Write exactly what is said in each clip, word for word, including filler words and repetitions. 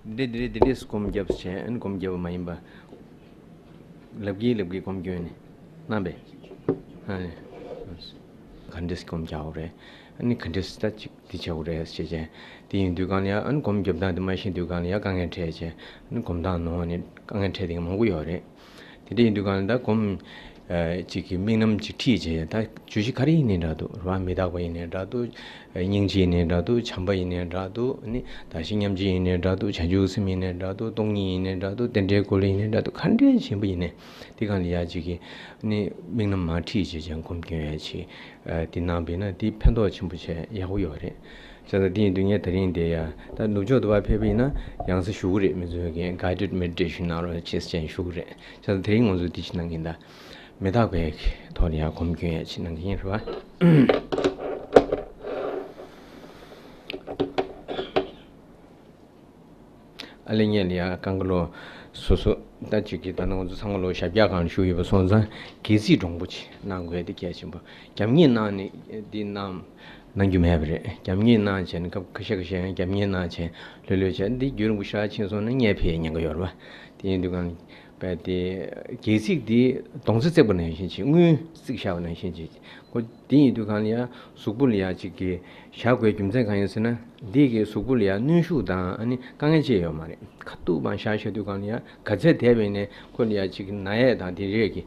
འདི་འདི་འདི་འདི་སྒོམ་རྒྱབ་བྱས། ཨ་ནི་སྒོམ་རྒྱབ་མ་ཡིན་པ། ལབ་ཀྱི་ལབ་ཀྱི་སྒོམ་སྐྱོན་ནི་གནང་པས། ཨ་ནི། ག་འདྲས་སྒོམ་རྒྱག་དགོས་རེད། ཨ་ནི་ག་འདྲས་ད་ཅིག་འདི་བྱེད་དགོས་རེད་ཟེར་བྱས། དེ་ཡིན་དུས་གང་ལ་ཡ། ཨ་ནི་སྒོམ་རྒྱབ་སྟངས་དེ་མ་ཤེས་དུས་གང་ལ་ཡ་དཀའ་ངལ་འཕྲད་བྱས། ཨ་ནི་སྒོམ་སྟངས་ནོར་ནི་དཀའ་ངལ་འཕྲད་དེ་མང་པོ་ཡོད་རེད། དེ་འདྲ་ཡིན་དུས་གང་ལ་ད་སྒོམ། ཨ། ཅིག་གི་དམིགས་རྣམ་ཅིག་ཁྲིད་བྱས། ད་བརྗོད་གཞི་ག་རེ་ཡིན་ནའི་འདྲ་འདུག་རེད་པ། མི་རྟག་པ་ཡིན་ནའི་འདྲ་འདུག་སྙིང་རྗེ་ཡིན་ནའི་འདྲ་འདུག་བྱམས་པ་ཡིན་ནའི་འདྲ་འདུག་ཨ་ནི་དག་ཞིང་མཉམ་བརྗེ་ཡིན་ནའི་འདྲ་འདུག་བྱང་ཆུབ་སེམས་ཡིན་ནའི་འདྲ་འདུག་སྟོང་ཉིད་ཡིན་ནའི་འདྲ་འདུག་རྟེན་འབྲེལ་སྒོ་ལས་ཡིན་ནའི་འདྲ་འདུག་ག་འདྲ་ཆེན་པོ་ཡིན་ནའི། དེ་གང་ལ་ཡ་ཅིག་གི་ཨ་ནི་དམིགས་རྣམ་མར་ཁྲིད་བྱས་བྱས་སྒོམ་སྐྱོན་ཡ་ཆེ། ཨ། དེ་གནང་བས་ན་དེ་ཕན་ཐོགས་ཆེན་པོ་བྱས་ཡག་པོ་ཡོད་རེད། བྱས་ཙང་དེ་ཡིན་དུས་ངས་དེ་རིང་དེ་ཡ་ད་ནུབ་ཕྱོགས་དུ་བ་ཕེབས་པ་ཡིན་ན་ཡང་སེ་ཞུ་གི་རེད། མི་ཚོས་ཀྱི་guided meditation གནང་རོགས་བྱེད་ཟེར་ཞུ་གི་རེད། བྱས་ཙང་དེ་རིང་ང་ཚོ་འདི་ཅི་གནང་གིན་ད། མི་རྟག་པའི་ཐོག་ལ་ཡ་སྒོམ་སྐྱོན་ཡ་ཅི་གནང་གིན་རེད་པ། ཨ་ལེ་ཉེ་ལ་ཡ་གང་གི་ལོ། སོ་སོ་ད་ཅིག་གི་ད་ནང་ཚོ་ཚང་མ་ལོ་ཞབས་བཀྱག་གང་བཞུགས་ཡོད་པ་སོང་ཙང་། གལ་སྲིད་འདྲོང་པོ་ཆེ་གནང་དགོས་དེ་གལ་ཆེན་པོ། རྒྱབ་གཉེར་གནང་ནས་འདི་གནང་གནང་རྒྱུ་མེད་པ་རེད། རྒྱབ་གཉེར་གནང་བྱས་ནས་སྐབས་ཁ་ཤས་ཁ་ཤས་ཡང་རྒྱབ་གཉེར་གནང་བྱས་ལྷོད་ལྷོད་བྱས། འདི་རྒྱུན་རིང་པོ་ཞེ་དྲག་ཕྱིན་སོང་ན་ཉལ་ཕེབས་ཉེན་ཁ་ཡོད་རེད་པ། དེ་ཡིན་དུས་གང་པས་དེ་གལ་སྲིད་འདི་སྡོང་རྩེ་བརྩེགས་པ་ནང་བཞིན་བྱས། དངུལ་བརྩེགས་བཞག་པ་ནང་བཞིན་བྱས། ཁོ་དེ་ཡིན་དུས་གང་ལ་ཡ་གཟུགས་པོ་ལ་ཡ་ཅིག་གི་བཞག་དགོས་རྒྱུ་མཚན་གང་ཡིན་ཟེར་ན། འདི་གི་གཟུགས་པོ་ལ་ཡ་གནོན་ཤུགས་དང་ཨ་ནི་དཀའ་ངལ་ཅི་ཡོད་མ་རེད། ཁ་ཐུག་མར་བཞག་བཞག་དུས་གང་ལ་ཡ་ག་ཚད་བསྡད་པ་ཡིན་ནའི་ཁོ་ལ་ཡ་ཅིག་ན་ཡས་དང་དེ་རིགས་ཀྱི་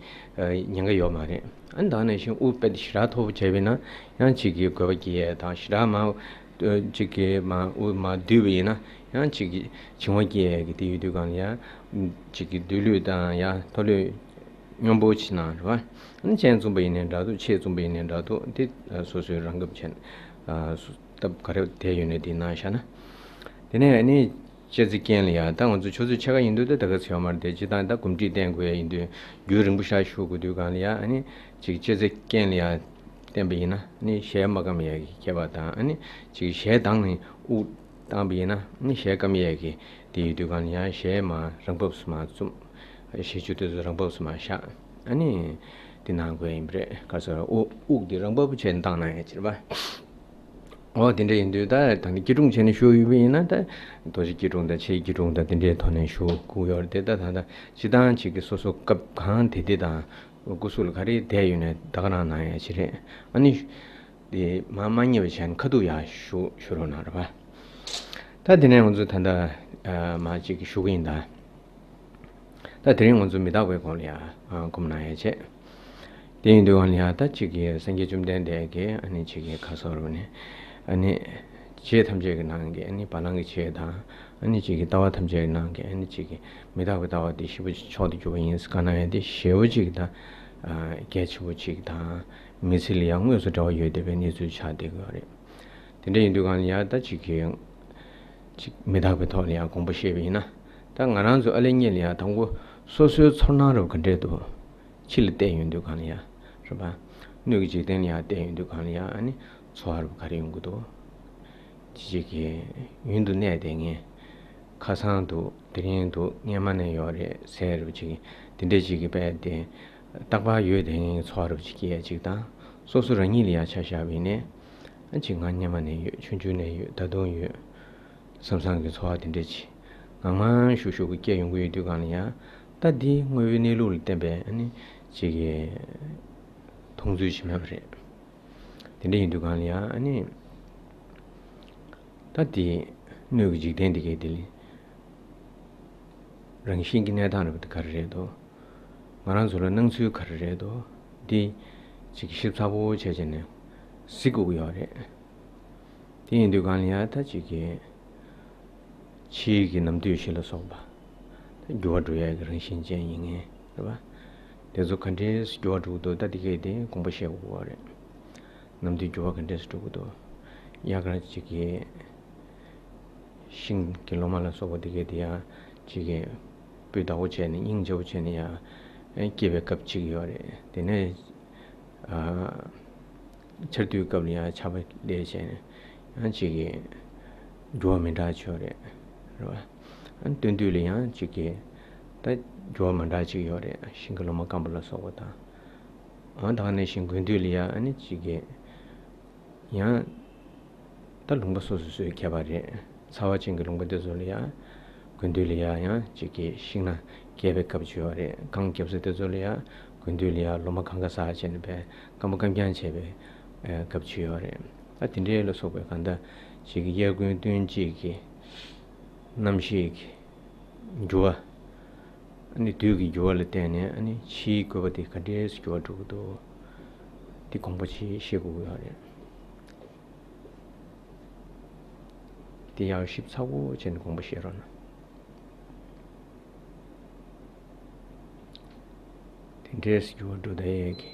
ཉེན་ཁ་ཡོད་མ་རེད། ཨ་ནི་ད་ག་ནང་བཞིན་དབུགས་དཔེ་ཞེ་དྲག་མཐོ་པོ་བྱས་པ་ཡིན་ན་ཡང་ཅིག་གི་རྒོད་པ་སྐྱེ་ཡས་དང་། ཞེ་དྲག་མར་ཅིག་གི་མར་དབུགས་མར་བསྡུས་པ་ཡིན་ན་ཡང་ཅིག་གི་འབྱུང་བ་སྐྱེ་ཡས་ཀྱི་དེ་ཡོད་དུས་གང་ལ་ཡ་ཅིག་གི་སྡོད་ལུགས་དང་ཡ་མཐོ་ལུགས་སྙོམས་པོ་ཅིག་གནང་རེད་པ། ཨ་ནི་སྤྱན་བཙུམ་པ་ཡིན་ནའི་འདྲ་འདུག་ཕྱག་བཙུམ་པ་ཡིན་ནའི་འདྲ་འདུག་དེ་སོ་སོའི་རང་སྐབས་བྱས་ནས་སྟབས་ག་རེ་བསྡད་ཡོད་ནའི་དེ་གནང་བཞག་ན། དེ་ནས་ཨ་ནི་ལྕེ་རྩེ་རྐན་ལ་ཡ། ད་ང་ཚོ་ཆུ་ཚོད་ཕྱེད་ཀ་ཡིན་དུས་ད་ད་ག་ཚོད་ཡོད་མ་རེད་དེ། སྤྱིར་བཏང་ད་གོམས་འདྲིས་བསྟེན་དགོས་ཡ་ཡིན་དུས། རྒྱུན་རིང་པོ་ཞེ་དྲག་བཞུགས་དགོས་དུས་གང་ལ་ཡ་ཨ་ནི་ཅིག་ལྕེ་རྩེ་རྐན་ལ་ཡ་བསྟེན་པ་ཡིན་ན་ཨ་ནི་གཞལ་མ་སྐམ་ཡ་གི་ཁྱད་པར་དང་། ཨ་ནི་ཅིག་གཞལ་དྭངས་ནས་དབུགས་བཏང་པ་ཡིན་ན་ཨ་ནི་གཞལ་སྐམ་ཡ་གི་དེ་ཡོད་དུས་གང་ལ་ཡ་གཞལ་མར་རང་བབས་སུ་མར་བཙུམ། གཞལ་ཆུ་དེ་ཚོ་རང་བབས་སུ་མར་བཞག་ཨ་ནི་དེ་གནང་དགོས་ཡིན་པ་རེད། ག་ཚོད་དབུགས་དབུགས་དེ་རང་བབས་བྱས་ནས་བཏང་གནང་ཡ་ཅིག་རེད་པ། འོ་དེ་འདྲ་ཡིན་དུས་ད་ད་ནི་སྐྱིལ་ཀྲུང་བྱས་ནས་བཞུགས་ཡོད་པ་ཡིན་ན། ད་རྡོ་རྗེ་སྐྱིལ་ཀྲུང་དང་ཕྱིའི་སྐྱིལ་ཀྲུང་དང་དེ་འདྲའི་ཐོག་ནས་བཞུགས་དགོས་ཡོད་རེད་དེ། ད་ད་ད་སྤྱིར་བཏང་ཅིག་གི་སོ་སོ་སྐབས་གང་དེ་དེ་དང་སྐུ་གཟུགས་ལ་ག་རེ་བསྡད་ཡོད་ནའི་ད་ག་རང་གནང་ཡ་ཅིག་རེད། ཨ་ནི་དེ་མར་མ་ཉལ་བ་བྱས་ནས་ཁ་ཐུག་ཡར་བཞུགས་བཞུགས་རོགས་གནང་རེད་པ། ད་དེ་ནས་ང་ཚོ་ད་ལྟ་མར་ཅིག་གི་བཞུགས་ཀྱི་ཡིན་ད། ད་དེ་རིང་ང་ཚོ་མི་རྟག་པའི་སྒོ་ལ་ཡ་སྒོམ་གནང་ཡ་བྱས། དེ་ཡིན་དུས་གང་ལ་ཡ་ད་ཅིག་གི་སངས་རྒྱས་བཅོམ་ལྡན་འདས་ཀྱིས་ཨ་ནི་ཅིག་གི་ཁ་སོར་བ་ནི་ཨ་ནི་ཆོས་ཐམས་ཅད་ཀྱི་ནང་གི་ཨ་ནི་བ་ལང་གི་ཆོས་དང་། ཨ་ནི་ཅིག་གི་ལྟ་བ་ཐམས་ཅད་ཀྱི་ནང་གི་ཨ་ནི་ཅིག་གི་མི་རྟག་པའི་ལྟ་བ་དེ་ཞེ་པོ་ཅིག་མཆོག་ཏུ་གྱུར་པ་ཡིན་ཟེར་བཀའ་གནང་ཡ་དེ་ཞེ་པོ་ཅིག་ད་གལ་ཆེ་པོ་ཅིག་དང་། མི་ཚེ་ལ་ཡང་དངོས་སུ་འབྲེལ་བ་ཡོད་བསྡད་པའི་གནས་ཚུལ་ཆགས་བསྡད་ཀྱི་ཡོད་རེད། དེ་འདྲ་ཡིན་དུས་གང་ལ་ཡ་ད་ཅིག་གི་ཅིག་མི་རྟག་པའི་ཐོག་ལ་ཡང་དགོངས་པ་བཞེས་པ་ཡིན་ན། ད་ང་རང་ཚོ་ཨ་ལེ་གཉིས་ལ་ཡང་དང་པོ་སོ་སོའི་ཚོར་སྣང་རབ་ག་འདྲས་འདུག་ཕྱི་ལ་བལྟས་ཡོང་དུས་གང་ལ་ཡང་རེད་པ། སྣོད་ཀྱི་འཇིག་རྟེན་ལ་ཡང་བལྟས་ཡོང་དུས་གང་ལ་ཡང་ཨ་ནི་ཚོར་བ་རབ་ག་རེ་ཡོང་གི་འདུག་ཅི་ཅིག་གི་ཡུན་དུ་གནས་བསྡད་མཁན། ཁ་སང་འདུག་དེ་རིང་འདུག་སྔན་མ་ནས་ཡོད་རེད་ཟེར་རབ་ཅིག་དེ་འདྲས་ཅིག་གི་དཔེ་དེ་རྟག་པར་ཡོད་བསྡད་མཁན་གྱི་ཚོར་བ་རབ་ཅིག་སྐྱེ་ཡ་ཅིག་དང་། སོ་སོ་རང་ཉིད་ལ་ཡང་ཆ་བཞག་པ་ཡིན་ནའི་ཨ་ཅིག་ང་སྔན་མ་ནས་ཡོད། ཆུང་ཆུང་ནས་ཡོད། ད་དུང་ཡོད། བསམ་བསམ་གྱི་ཚོར་བ་དེ་འདྲ་ཅིག་ངང་མང་ཤུགས་ཤུགས་ཀྱིས་སྐྱེ་ཡོང་གི་ཡོད་དུས་གང་ལ་ཡང་། ད་འདི་དངོས་པོའི་གནས་ལུགས་ལ་བརྟེན་པའི་ཨ་ནི་ཅིག་གི་མཐོང་ཚུལ་ཞིག་མེད་པ་རེད། དེ་འདྲ་ཡིན་དུས་གང་ལ་ཡང་ཨ་ནི་ད་འདི་སྣོད་ཀྱི་འཇིག་རྟེན་འདི་གའི་འདི་ལ་རང་བཞིན་གྱི་གནས་སྟངས་རེད་པ། འདི་ག་རེ་རེད་དོ། ང་རང་ཚོ་ལ་སྣང་ཚུལ་ག་རེ་རེད་དོ། འདི་ཅིག་ཞིབ་ཚགས་པོ་བྱས་བྱས་ནས་གཟིགས་དགོས་ཀྱི་ཡོད་རེད། དེ་ཡིན་དུས་གང་ལ་ཡང་ད་ཅིག་གི་ཕྱིའི་གི་ནམ་དུས་བཞི་ལ་སོགས་པ་འགྱུར་བ་འགྲོ་ཡས་ཀྱི་རང་བཞིན་ཅན་ཡིན་ངེས་རེད་པ། དེ་ཚོ་ག་འདྲས་འགྱུར་བ་འགྲོ་གི་འདུག་ད་འདི་གས་དེ་དགོངས་པ་བཞེས་དགོས་པ་རེད། ནམ་དུས་འགྱུར་བ་ག་འདྲས་འགྲོ་གི་འདུག་དབྱར་ཁར་ཅིག་གི་ཤིང་གི་ལོ་མ་ལ་སོགས་པ་འདི་གས་དེ་ཡང་ཅིག་གི་སྤུས་དག་པོ་བྱས་ནས་སྙིང་རྗེ་པོ་བྱས་ནས་ཡང་སྐྱེས་པའི་སྐབས་ཅིག་ཡོད་རེད། དེ་ནས་ཨ། ཆར་དུས་སྐབས་ལ་ཡང་ཆར་པ་ལས་བྱས་ནས་ཡང་ཅིག་གི་འགྱུར་བ་མི་འདྲ་ཅིག་ཡོད་རེད། རེད་བ། ཨ་ནི་སྟོན་དུས་ལ་ཡང་ཅིག་གི་ད་འགྱུར་བ་མི་འདྲ་ཅིག་ཡོད་རེད། ཤིང་གི་ལོ་མ་སྐམ་པ་ལ་སོགས་པ་དང་། འོ་ད་ག་ནང་བཞིན་དགུན་དུས་ལ་ཡང་ཨ་ནི་ཅིག་གི་ཡང་ད་ལུང་པ་སོ་སོ་སོའི་ཁྱད་པར་རེད། ཚ་བ་ཅན་གྱི་ལུང་པ་དེ་ཚོ་ལ་ཡང་ དགུན་དུས་ལ་ཡ་ཡང་ཅིག་གི་ཤིང་སྣ་རྒྱས་པའི་སྐབས་ཅིག་ཡོད་རེད། གངས་རྒྱབ་ས་དེ་ཚོ་ལ་ཡ་དགུན་དུས་ལ་ཡ་ལོ་མ་གང་ག་ཟག་བྱས་ནས་པའི་སྐམ་པོ་སྐམ་རྐྱང་བྱས་པའི་སྐབས་ཅིག་ཡོད་རེད། ད་དེ་འདྲའི་ལ་སོགས་པའི་གང་ལྟར་ཅིག་གི་དབྱར་དགུན་སྟོན་དཔྱིད་ཀྱི་གནམ་གཤིས་ཀྱི་འགྱུར་བ། ཨ་ནི་དུས་ཀྱི་འགྱུར་བ་ལ་བརྟེན་ནས་ཨ་ནི་ཕྱིའི་བཀོད་པ་དེ་ག་འདྲས་སུ་འགྱུར་བ་འགྲོ་གི་འདུག་དེ་དགོངས་པ་ཅིག་བཞེས་དགོས་ཀྱི་ཡོད་རེད། དེ་ཡང་ཞིབ་ཚགས་པོ་བྱས་ནས་དགོངས་པ་བཞེས་རོགས་གནང་། དེ་འདྲས་སུ་འགྱུར་བ་འགྲོ་བསྡད་ཡས་ཀྱི་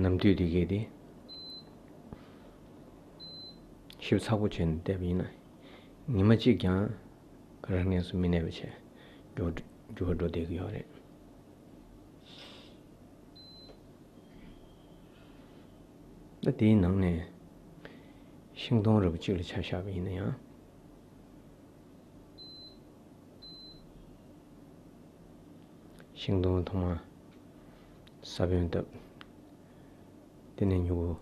ནམ་དུས་དེ་གས་དེ་ཞིབ་ཚགས་པོ་བྱས་ནས་བལྟས་པ་ཡིན་ན། ཉི་མ་གཅིག་ཀྱང་རང་གནས་སུ་མི་གནས་པ་བྱས་འགྱུར་འགྱུར་བ་འགྲོ་བསྡད་ཀྱི་ཡོད་རེད། ད་དེའི་ནང་ནས་ཤིང་སྡོང་རིལ་བུ་གཅིག་ལ་ཆ་བཞག་པ་ཡིན་ན་ཡང་། ཤིང་སྡོང་ཐོག་མ་ས་བོན་བཏབ། དེ་ནས་མྱུ་གུ་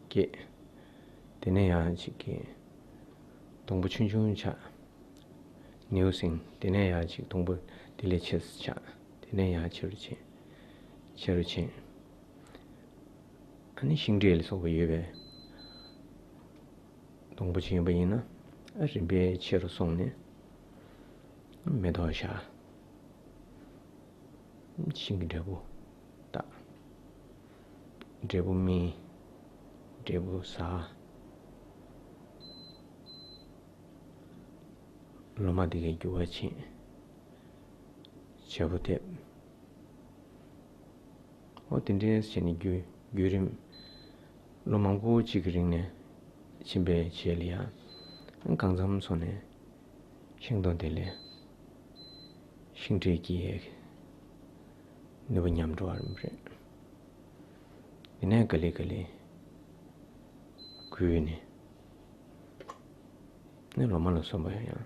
སྐྱེས། དེ་ནས་ཡང་ཅིག་གི་སྡོང་པོ་ཆུང་ཆུང་ཆགས། ནེའུ་གསིང་། དེ་ནས་ཡང་ཅིག་སྡོང་པོ་དེ་ལས་ཆེ་ཆགས། དེ་ནས་ཡང་ཆེ་རུ་ཕྱིན། ཆེ་རུ་ཕྱིན། ཨ་ནི་ཤིང་འབྲས་ལ་སོགས་པ་ཡོད་པའི་སྡོང་པོ་ཅིག་ཡིན་པ་ཡིན་ན། ཨ་རིམ་པས་ཆེ་རུ་སོང་ནས་མེ་ཏོག་ཤར། ཤིང་གི་འབྲས་བུ་བཏགས། འབྲས་བུ་སྨིན། འབྲས་བུ་ཟ། ལོ་མ་དེ་གའི་རྒྱུ་བ་ཕྱིན། བྱ་ཕོ་ཐེབས། འོ་དེ་འདྲའི་བྱས་ནས་བརྒྱུད་བརྒྱུད་རིམ་ལོ་མང་པོ་གཅིག་གི་རིང་ནས་ཕྱིན་པའི་རྗེས་ལ་ཡང་གང་འཚམ་སོང་ནས་ཤིང་སྡོང་དེ་ལས་ཤིང་འབྲས་སྐྱེ་ཡས་ནུས་པ་ཉམས་འགྲོ་བ་རེད། དེ་ནས་ག་ལེ་ག་ལེ་རྒུད་ནས་ནི་ལོ་མ་ལ་སོགས་པ་ཡང་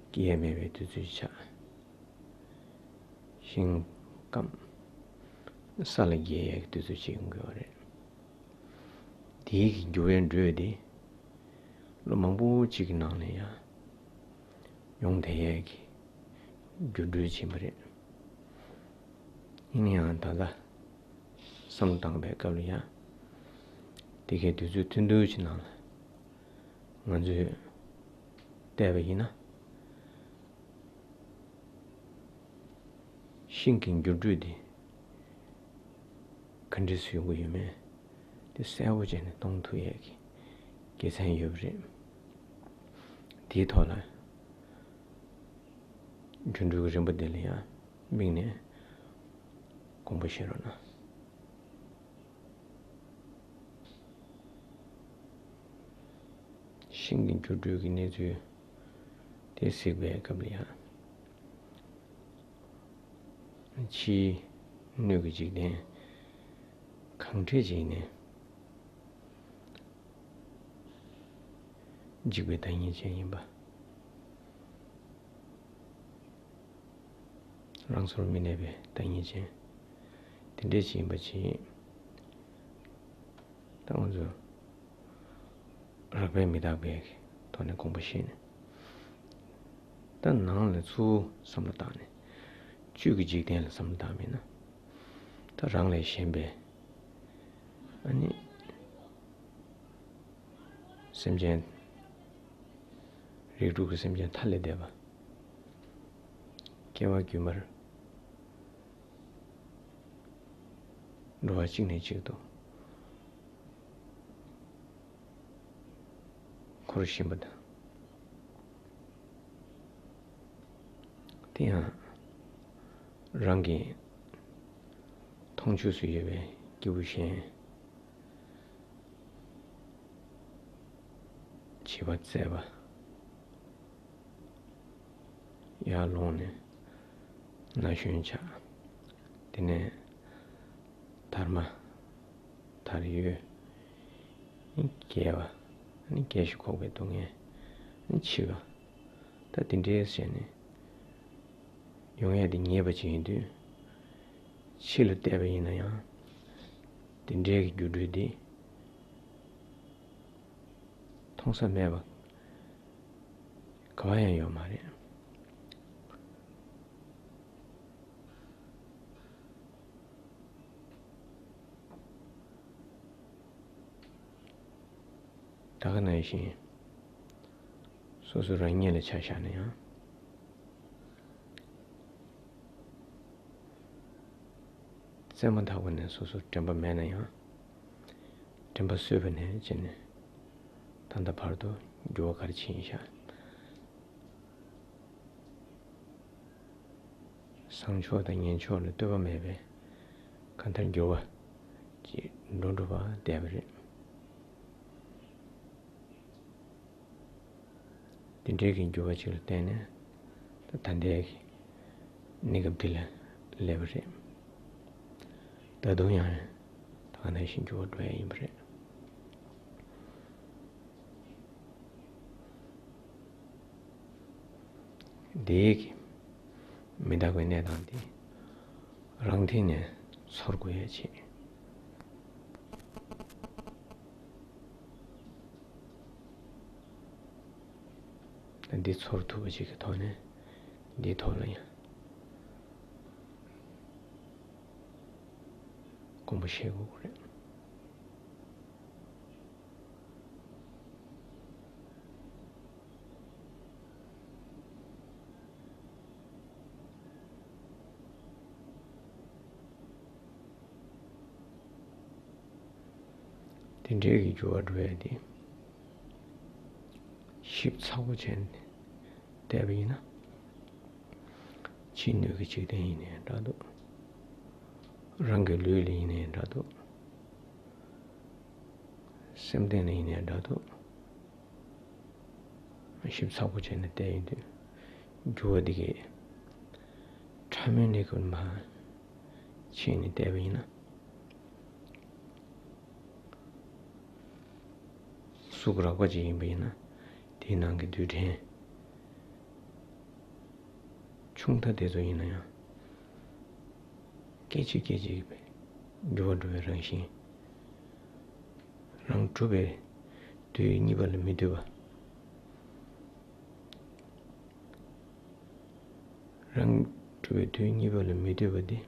སྐྱེ་ཡས་མེད་པའི་དུས་ཚོད་ཆགས། ཤིང་སྐམ། ས་ལ་འགྱེལ་ཡས་ཀྱི་དུས་ཚོད་ཅིག་ཡོང་གི་ཡོད་རེད། དེའི་གི་འགྱུར་བའི་འགྲོས་དེ་ལོ་མང་པོ་གཅིག་གི་ནང་ནས་ཡང་ཡོང་བསྡད་ཡས་ཀྱི་འགྱུར་འགྲོས་ཕྱིན་པ་རེད། ཡིན་ན་ཡང་ད་ལྟ་བསམ་བློ་བཏང་པའི་སྐབས་ལ་ཡང་དེ་གའི་དུས་ཚོད་ཐུང་ཐུང་ཞིག་ནང་ལ་ང་ཚོས་བལྟས་པ་ཡིན་ན། ཤིང་གི་འགྱུར་འགྲོས་དེ་ག་འདྲས་སུ་ཡོང་གི་ཡོད་མེད་དེ་གསལ་པོ་བྱས་ནས་མཐོང་ཐུབ་ཡས་ཀྱི་དགེ་མཚན་ཡོད་པ་རེད། དེའི་ཐོག་ལ་འགྱུར་འགྲོས་ཀྱི་རིམ་པ་དེ་ལ་ཡང་དམིགས་ནས་དགོངས་པ་བཞེས་རོགས་གནང་། ཤིང་གི་འགྱུར་འགྲོས་ཀྱི་གནས་ཚུལ་དེ་གཟིགས་པའི་སྐབས་ལ་ཡང་། ཕྱིའི་སྣོད་ཀྱི་འཇིག་རྟེན་གང་འདྲ་ཅིག་ནས་འཇིག་པའི་བདག་ཉིད་ཅན་ཡིན་པ། རང་སོར་མི་གནས་པའི་བདག་ཉིད་ཅན་དེ་འདྲ་ཅིག་ཡིན་པ་ཅིག་ད་ང་ཚོ་རགས་པས་མི་འདག་པའི་ཐོག་ནས་དགོངས་པ་བཞེས་ནས། ད་ནང་ལ་ཚུར་བསམ་བློ་བཏང་ནས། བཅུད་ཀྱི་འཇིག་རྟེན་ལ་བསམ་བློ་བཏང་བ་ཡིན་ན། ད་རང་ལས་གཞན་པའི་ཨ་ནི་སེམས་ཅན། རིགས་དྲུག་གི་སེམས་ཅན་མཐའ་ལས་འདས་པ། སྐྱེ་བ་རྒྱུན་མར་འགྲོ་བ་གཅིག་ནས་གཅིག་ཏུ་འཁོར་བཞིན་པ་དང་། དེ་ཡང་རང་གི་མཐོང་ཆོས་སུ་ཡོད་པའི་སྐྱེས་བུ་གཞན་བྱིས་པ་བཙས་པ། ཡར་ལོངས་ནས་ན་གཞོན་ཆགས། དེ་ནས་དར་མ། དར་ཡོལ། རྒས་པ། རྒས་ཤིང་འཁོགས་པའི་སྡུག་བསྔལ། འཆི་བ། ད་དེ་འདྲའི་བྱས་ནས་ཡོང་ཡས་དེ་ངེས་པ་ཅིག་ཡིན་དུས། ཕྱི་ལ་བལྟས་པ་ཡིན་ན་ཡང་དེ་འདྲའི་གི་འགྱུར་འགྲོས་འདི་མཐོང་ས་མེད་པ། ག་བ་ཡང་ཡོད་མ་རེད། ད་ག་ནང་བཞིན་སོ་སོ་རང་ཉིད་ལ་ཆ་བཞག་ན་ཡང་། བཙས་མ་ཐག་པ་ནས་སོ་སོར་དྲན་པ་མེད་ན་ཡང་། དྲན་པ་གསོས་པ་ནས་བྱས་ནས་ད་ལྟ་བར་དུ་འགྱུར་བ་ག་རེ་ཕྱིན་ཤག་བཟང་ཕྱོགས་དང་ངན་ཕྱོགས་ལ་ལྟོས་པ་མེད་པའི་གང་ལྟར་འགྱུར་བ་ཅིག་འགྲོ་འགྲོ་བ་བསྡད་པ་རེད། དེ་འདྲའི་གི་འགྱུར་བ་ཅིག་ལ་བརྟེན་ནས་ད་ད་ལྟའི་གི་གནས་སྐབས་འདི་ལ་སླེབས་པ་རེད། ད་དུང་ཡང་ད་ག་ནང་བཞིན་འགྱུར་བ་འགྲོ་ཡ་ཡིན་པ་རེད། འདིའི་གི་མི་རྟག་པའི་གནས་སྟངས་འདི་རང་སྟེང་ནས་ཚོར་དགོས་ཡ་ཆེ། འདི་ཚོར་ཐུབ་པ་ཞིག་གི་ཐོག་ནས་འདིའི་ཐོག་ལ་ཡང་དགོངས་པ་བཞེས་དགོས་རེད། དེ་འདྲའི་གི་འགྱུར་བ་འགྲོ་ཡ་དེ་ཞིབ་ཚགས་པོ་བྱས་ནས་བལྟས་པ་ཡིན་ན། ཕྱི་སྣོད་ཀྱི་འཇིག་རྟེན་ཡིན་ནའི་འདྲ་འདུག་རང་གི་ལུས་ལ་ཡིན་ནའི་འདྲ་འདུག་སེམས་གཏིང་ལ་ཡིན་ནའི་འདྲ་འདུག་ཞིབ་ཚགས་པོ་བྱས་ནས་བལྟས་ཡོང་དུས། འགྱུར་བ་འདི་གས་ཕྲ་མོའི་གནས་སྐབས་མར་ཕྱིན་ནས་བལྟས་པ་ཡིན་ན། གཟུགས་རགས་པ་ཅིག་ཡིན་པ་ཡིན་ན། དེའི་ནང་གི་རྡུལ་ཕྲན་ཆུང་མཐའ་དེ་ཚོ་ཡིན་ན་ཡང་། སྐད་ཅིག་སྐད་ཅིག་འགྱུར་བ་འགྲོ་བའི་རང་བཞིན། རང་གྲུབ་པའི་དུས་གཉིས་པ་ལ་མི་ལྟོས་པ། རང་གྲུབ་པའི་དུས་གཉིས་པ་ལ་མི་ལྟོས་པ་དེ།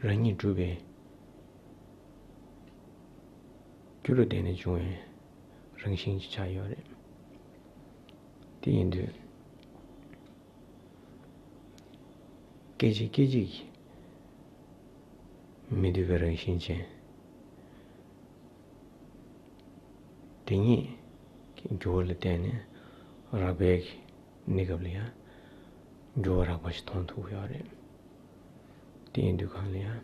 རང་ཉིད་གྲུབ་པའི་རྒྱུ་ལ་བརྟེན་ནས་བྱུང་བའི་རང་བཞིན་ཅིག་ཆགས་ཡོད་རེད། དེ་ཡིན་དུས། སྐད་ཅིག་སྐད་ཅིག་གིས་མི་སྡུག་པའི་རང་བཞིན་ཅན། དེ་ཉིད་ཀྱི་འགྱུར་བ་ལ་བརྟེན་ནས་རགས་པའི་གནས་སྐབས་ལ་ཡང་འགྱུར་བ་རགས་པ་ཞིག་མཐོང་ཐུབ་ཡོད་རེད། དེ་ཡིན་དུས་གང་ལ་ཡང་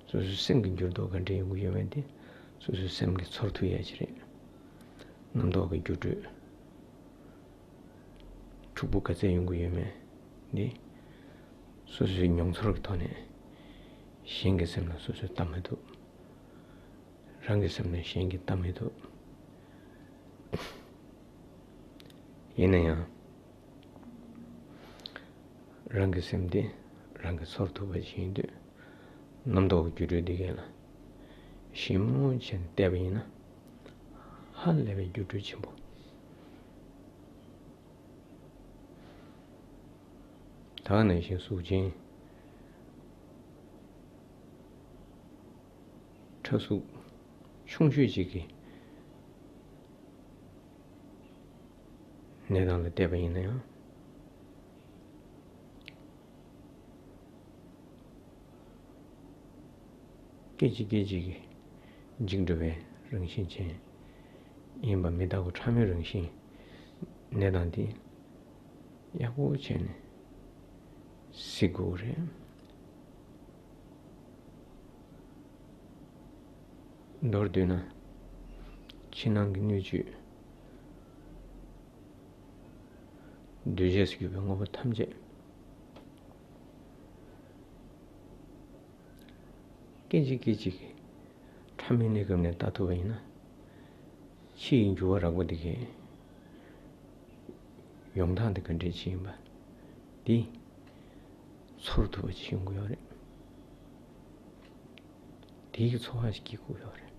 སོ་སོའི་སེམས་ཀྱི་འགྱུར་ལྡོག་ག་འདྲ་ཡོང་གི་ཡོད་མེད་དེ་སོ་སོའི་སེམས་ཀྱིས་ཚོར་ཐུབ་ཡ་ཅིག་རེད། རྣམ་རྟོག་གི་འགྱུར་འགྲོས། འཁྲུག་པོ་ག་ཚད་ཡོང་གི་ཡོད་མེད་འདི། སོ་སོའི་མྱོང་ཚོར་གྱི་ཐོག་ནས་གཞན་གྱི་སེམས་ལ་སོ་སོས་བལྟ་མི་ཐུབ། རང་གི་སེམས་ལ་གཞན་གྱིས་བལྟ་མི་ཐུབ། ཡིན་ན་ཡང་། རང་གི་སེམས་དེ་རང་གིས་ཚོར་ཐུབ་པ་ཞིག་ཡིན་དུས། རྣམ་རྟོག་གི་འགྱུར་འགྲོས་འདི་གས་ལ་ཞིབ་མོ་བྱས་ནས་བལྟས་པ་ཡིན་ན། ཧ་ལས་པའི་འགྱུར་འགྲོས་ཆེན་པོ། ད་ག་ནང་བཞིན་གཟུགས་ཅན། ཕྲ་གཟུགས་ཆུང་ཤོས་ཅིག་གི་གནས་སྟངས་ལ་བལྟས་པ་ཡིན་ན་ཡང་། སྐད་ཅིག་སྐད་ཅིག་གིས་འཇིག་འགྲོ་བའི་རང་བཞིན་ཅན་ཡིན་པ་མི་རྟག་པ་ཕྲ་མོའི་རང་བཞིན་གནས་སྟངས་འདི་ཡག་པོ་བྱས་ནས་གཟིགས་དགོས་རེད། མདོར་བསྡུས་ན། ཕྱི་ནང་གི་སྣོད་བཅུད། འདུས་བྱས་སུ་གྱུར་པའི་དངོས་པོ་ཐམས་ཅད། སྐད་ཅིག་སྐད་ཅིག་གིས་ཕྲ་མོའི་གནས་སྐབས་ནས་བལྟ་ཐུབ་པ་ཡིན་ན། ཕྱི་ཡི་འགྱུར་བ་རགས་པ་འདི་གའི་ཡོང་སྟངས་འདི་ག་འདྲས་ཅིག་ཡིན་པ་འདི་ཚོར་ཐུབ་པ་ཅིག་ཡོང་གི་ཡོད་རེད། དེའི་ཚོར་བ་ཞིག་སྐྱེ་དགོས་ཡོད་རེད།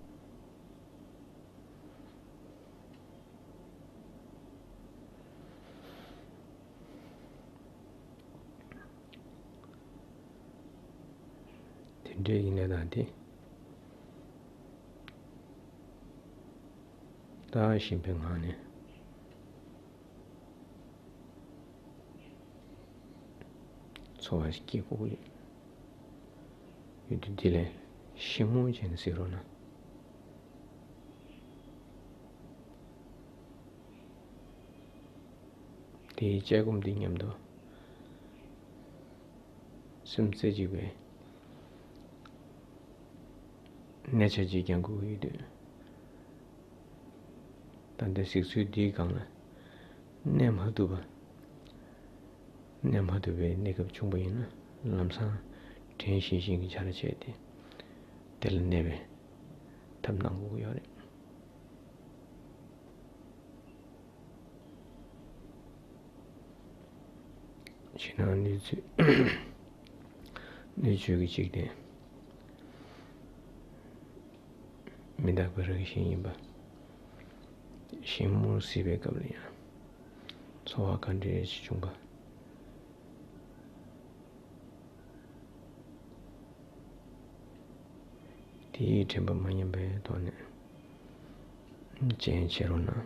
འདྲེ་ཡིན་ནའི་ད་དེ། ལྟ་བཞིན་པའི་ངང་ནས་འཚོ་བ་སྐྱེལ་དགོས་ཀྱི་རེད། ཡོད་དུས་འདི་ལས་ཤིང་མོ་བྱས་ནས་གཟིགས་རོགས་གནང་། དེའི་དཔྱད་སྒོམ་འདི་མཉམ་དུ་སེམས་རྩེ་གཅིག་པའི་གནས་ཆ་གཅིག་ཀྱང་དགོས་ཀྱི་ཡོད་དུས། ད་ལྟའི་གཟིགས་ཚུལ་འདིའི་སྒང་ལ་གནས་མ་ཐུབ་པ། གནས་མ་ཐུབ་པའི་གནས་སྐབས་བྱུང་པ་ཡིན་ན་ལམ་སང་དྲན་ཤེས་བཞིན་གྱི་བྱ་ར་བྱས་ཏེ། དེ་ལ་གནས་པའི་ཐབས་གནང་དགོས་ཀྱི་ཡོད་རེད། ཕྱི་ནང་གནས་ཚུལ། གནས་ཆོས་ཀྱི་འཇིག་རྟེན། མི་རྟག་པའི་རང་བཞིན་ཡིན་པ། ཤིང་མོར་གཟིགས་པའི་སྐབས་ལ་ཡང་། ཚོར་བ་ག་འདྲ་ཞིག་བྱུང་པ། དེའི་དྲན་པ་མ་ཉམས་པའི་ཐོག་ནས་རྐྱེན་བྱེད་རོགས་གནང་།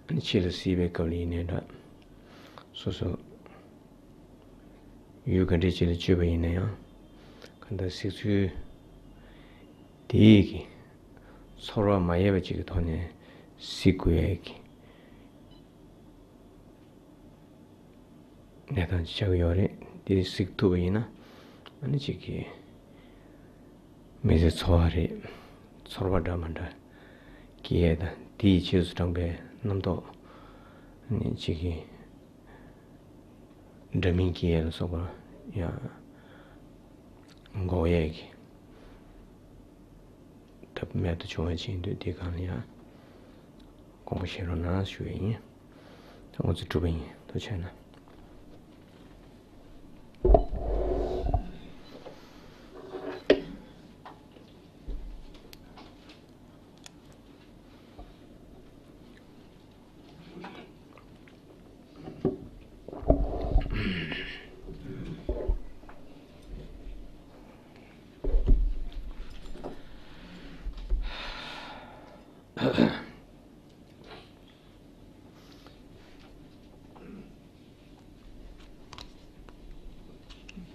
ཕྱི་ལ་གཟིགས་པའི་སྐབས་ལ་ཡིན་ནའི་འདྲ། སོ་སོ་ཡུལ་ག་འདྲ་ཅིག་ལ་བཅོས་པ་ཡིན་ན་ཡང་། གང་ལྟར་གཟིགས་ཚུལ་དེའི་གི་ཚོར་བ་མ་ཡལ་བ་ཅིག་གི་ཐོག་ནས་གཟིགས་དགོས་ཡས་ཀྱི་གནས་སྟངས་ཅིག་ཆགས་ཀྱི་ཡོད་རེད། དེ་གཟིགས་ཐུབ་པ་ཡིན་ན་ཨ་ནི་ཅིག་གི་མི་ཚེ་འཚོ་བ་རེད། ཚོར་བ་འདྲ་མི་འདྲ་སྐྱེ་ཡས་དང་དེའི་རྗེས་སུ་འབྲངས་པའི་རྣམ་རྟོག་ཨ་ནི་ཅིག་གི་འདྲ་མིན་སྐྱེ་ཡས་ལ་སོགས་པ་ཡང་འགོག་ཡས་ཀྱི་ཐབས་རྨད་དུ་བྱུང་བ་ཅིག་ཡིན་དུས་དེའི་སྒང་ལ་ཡང་དགོངས་པ་བཞེས་རོགས་གནང་ཞུ་ཡས་ཡིན། ད་ང་ཚོ་གྲུབ་པ་ཡིན། ཐུགས་རྗེ་གནང་།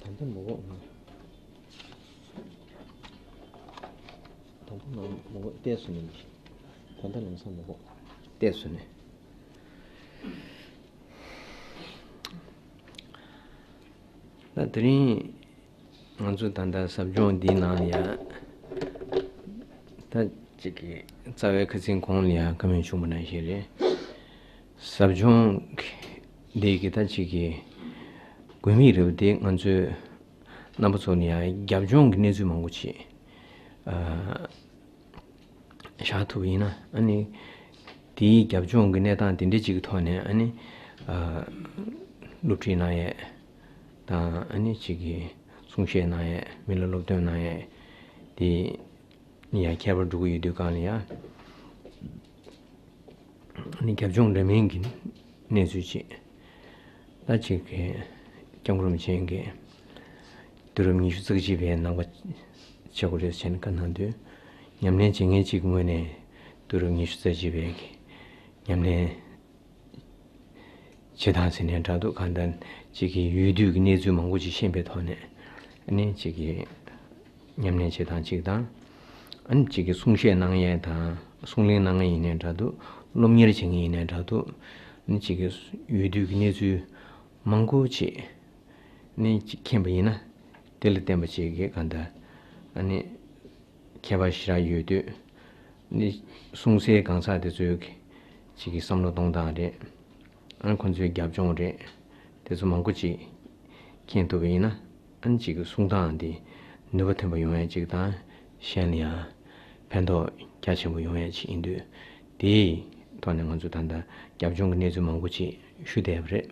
ད་ལྟ་མི་འོང་ང་། ད་ལྟ་མི་འོང་། བལྟས་སོང་ནས་མི་ཤེས། ད་ལྟ་ལམ་སང་མི་འོང་། བལྟས་སོང་ནས། ད་དེ་རིང་ང་ཚོ་ད་ལྟ་ཟབ་སྦྱོང་འདིའི་ནང་ལ་ཡང་ད་ཅིག་གི་རྩ་བའི་ཁ་སང་གོང་ལ་ཡང་བཀའ་མོལ་བྱུང་བ་ནང་བཞིན་རེད། ཟབ་སྦྱོང་འདི་གི་ད་ཅིག་གི་དགོས་དམིགས་རེད་པ། དེ་ང་ཚོའི་རྣམ་པ་ཚོ་ལ་ཡང་རྒྱབ་ལྗོངས་ཀྱི་གནས་ཚུལ་མང་པོ་ཅིག་ཨ། བཞག་ཐུབ་པ་ཡིན་ན་ཨ་ནི། དེའི་རྒྱབ་ལྗོངས་ཀྱི་གནས་སྟངས་དེ་འདྲ་ཅིག་གི་ཐོག་ནས་ཨ་ནི། ཨ། སློབ་ཁྲིད་གནང་ཡས་དང་ཨ་ནི་ཅིག་གི་གསུང་བཤད་གནང་ཡས། མི་ལ་སློབ་སྟོན་གནང་ཡས་དེ་ཡང་ཁྱད་པར་འགྲོ་གི་ཡོད་དུས་སྒང་ལ་ཡང་། ཨ་ནི་རྒྱབ་ལྗོངས་འདྲ་མིན་གྱི་གནས་ཚུལ་ཅིག་ད་ཅིག་གི་སྐྱབས་མགོན་རིན་པོ་ཆེ་གིས་དུས་རབས་ཉི་ཤུ་རྩ་གཅིག་པའི་ནང་པ་བྱེད་དགོས་རེད་ཟེར་ནས་བཀའ་གནང་དུས། ཉམས་ལེན་བྱེད་མཁན་གཅིག་གི་ངོས་ནས་དུས་རབས་ཉི་ཤུ་རྩ་གཅིག་པའི་གི་ཉམས་ལེན་བྱེད་སྟངས་ཟེར་ནའི་འདྲ་འདུག་གང་ལྟར་ཅིག་གི་ཡུལ་དུས་ཀྱི་གནས་ཚུལ་མང་པོ་ཅིག་ཤེས་པའི་ཐོག་ནས་ཨ་ནི་ཅིག་གི་ཉམས་ལེན་བྱེད་སྟངས་གཅིག་དང་། ཨ་ནི་གཅིག་གི་གསུང་བཤད་གནང་ཡས་དང་། གསུང་གླེང་གནང་ཡས་ཡིན་ནའི་འདྲ་འདུག་སློབ་གཉེར་བྱེད་མཁན་ཡིན་ནའི་འདྲ་འདུག་ཨ་ནི་གཅིག་གི་ཡུལ་དུས་ཀྱི་གནས་ཚུལ་མང་པོ་ཅིག་ནི་གཅིག་མཁྱེན་པ་ཡིན་ན། དེ་ལ་བརྟེན་པ་ཅིག་གི་གང་ལྟར་ཨ་ནི་མཁས་པ་ཞེ་དྲག་ཡོད་དུས་ནི་གསུང་སའི་གང་ཟག་དེ་ཚོའི་གཅིག་གི་བསམ་བློ་གཏོང་སྟངས་རེད། ཨ་ཁོང་ཚོའི་རྒྱབ་ལྗོངས་རེད། དེ་ཚོ་མང་པོ་ཅིག་མཁྱེན་ཐུབ་པ་ཡིན་ན། ཨ་ནི་གཅིག་གི་གསུང་སྟངས་འདི་ནུས་པ་ཐོན་པ་ཡོང་ཡས་གཅིག་དང་། གཞན་ལ་ཡང་ཕན་ཐོགས་རྒྱ་ཆེན་པོ་ཡོང་ཡས་གཅིག་ཡིན་དུས། དེའི་ཐོག་ནས་ང་ཚོ་ད་ལྟ་རྒྱབ་ལྗོངས་ཀྱི་གནས་ཚུལ་མང་པོ་ཅིག་ཞུ་བསྡད་པ་རེད།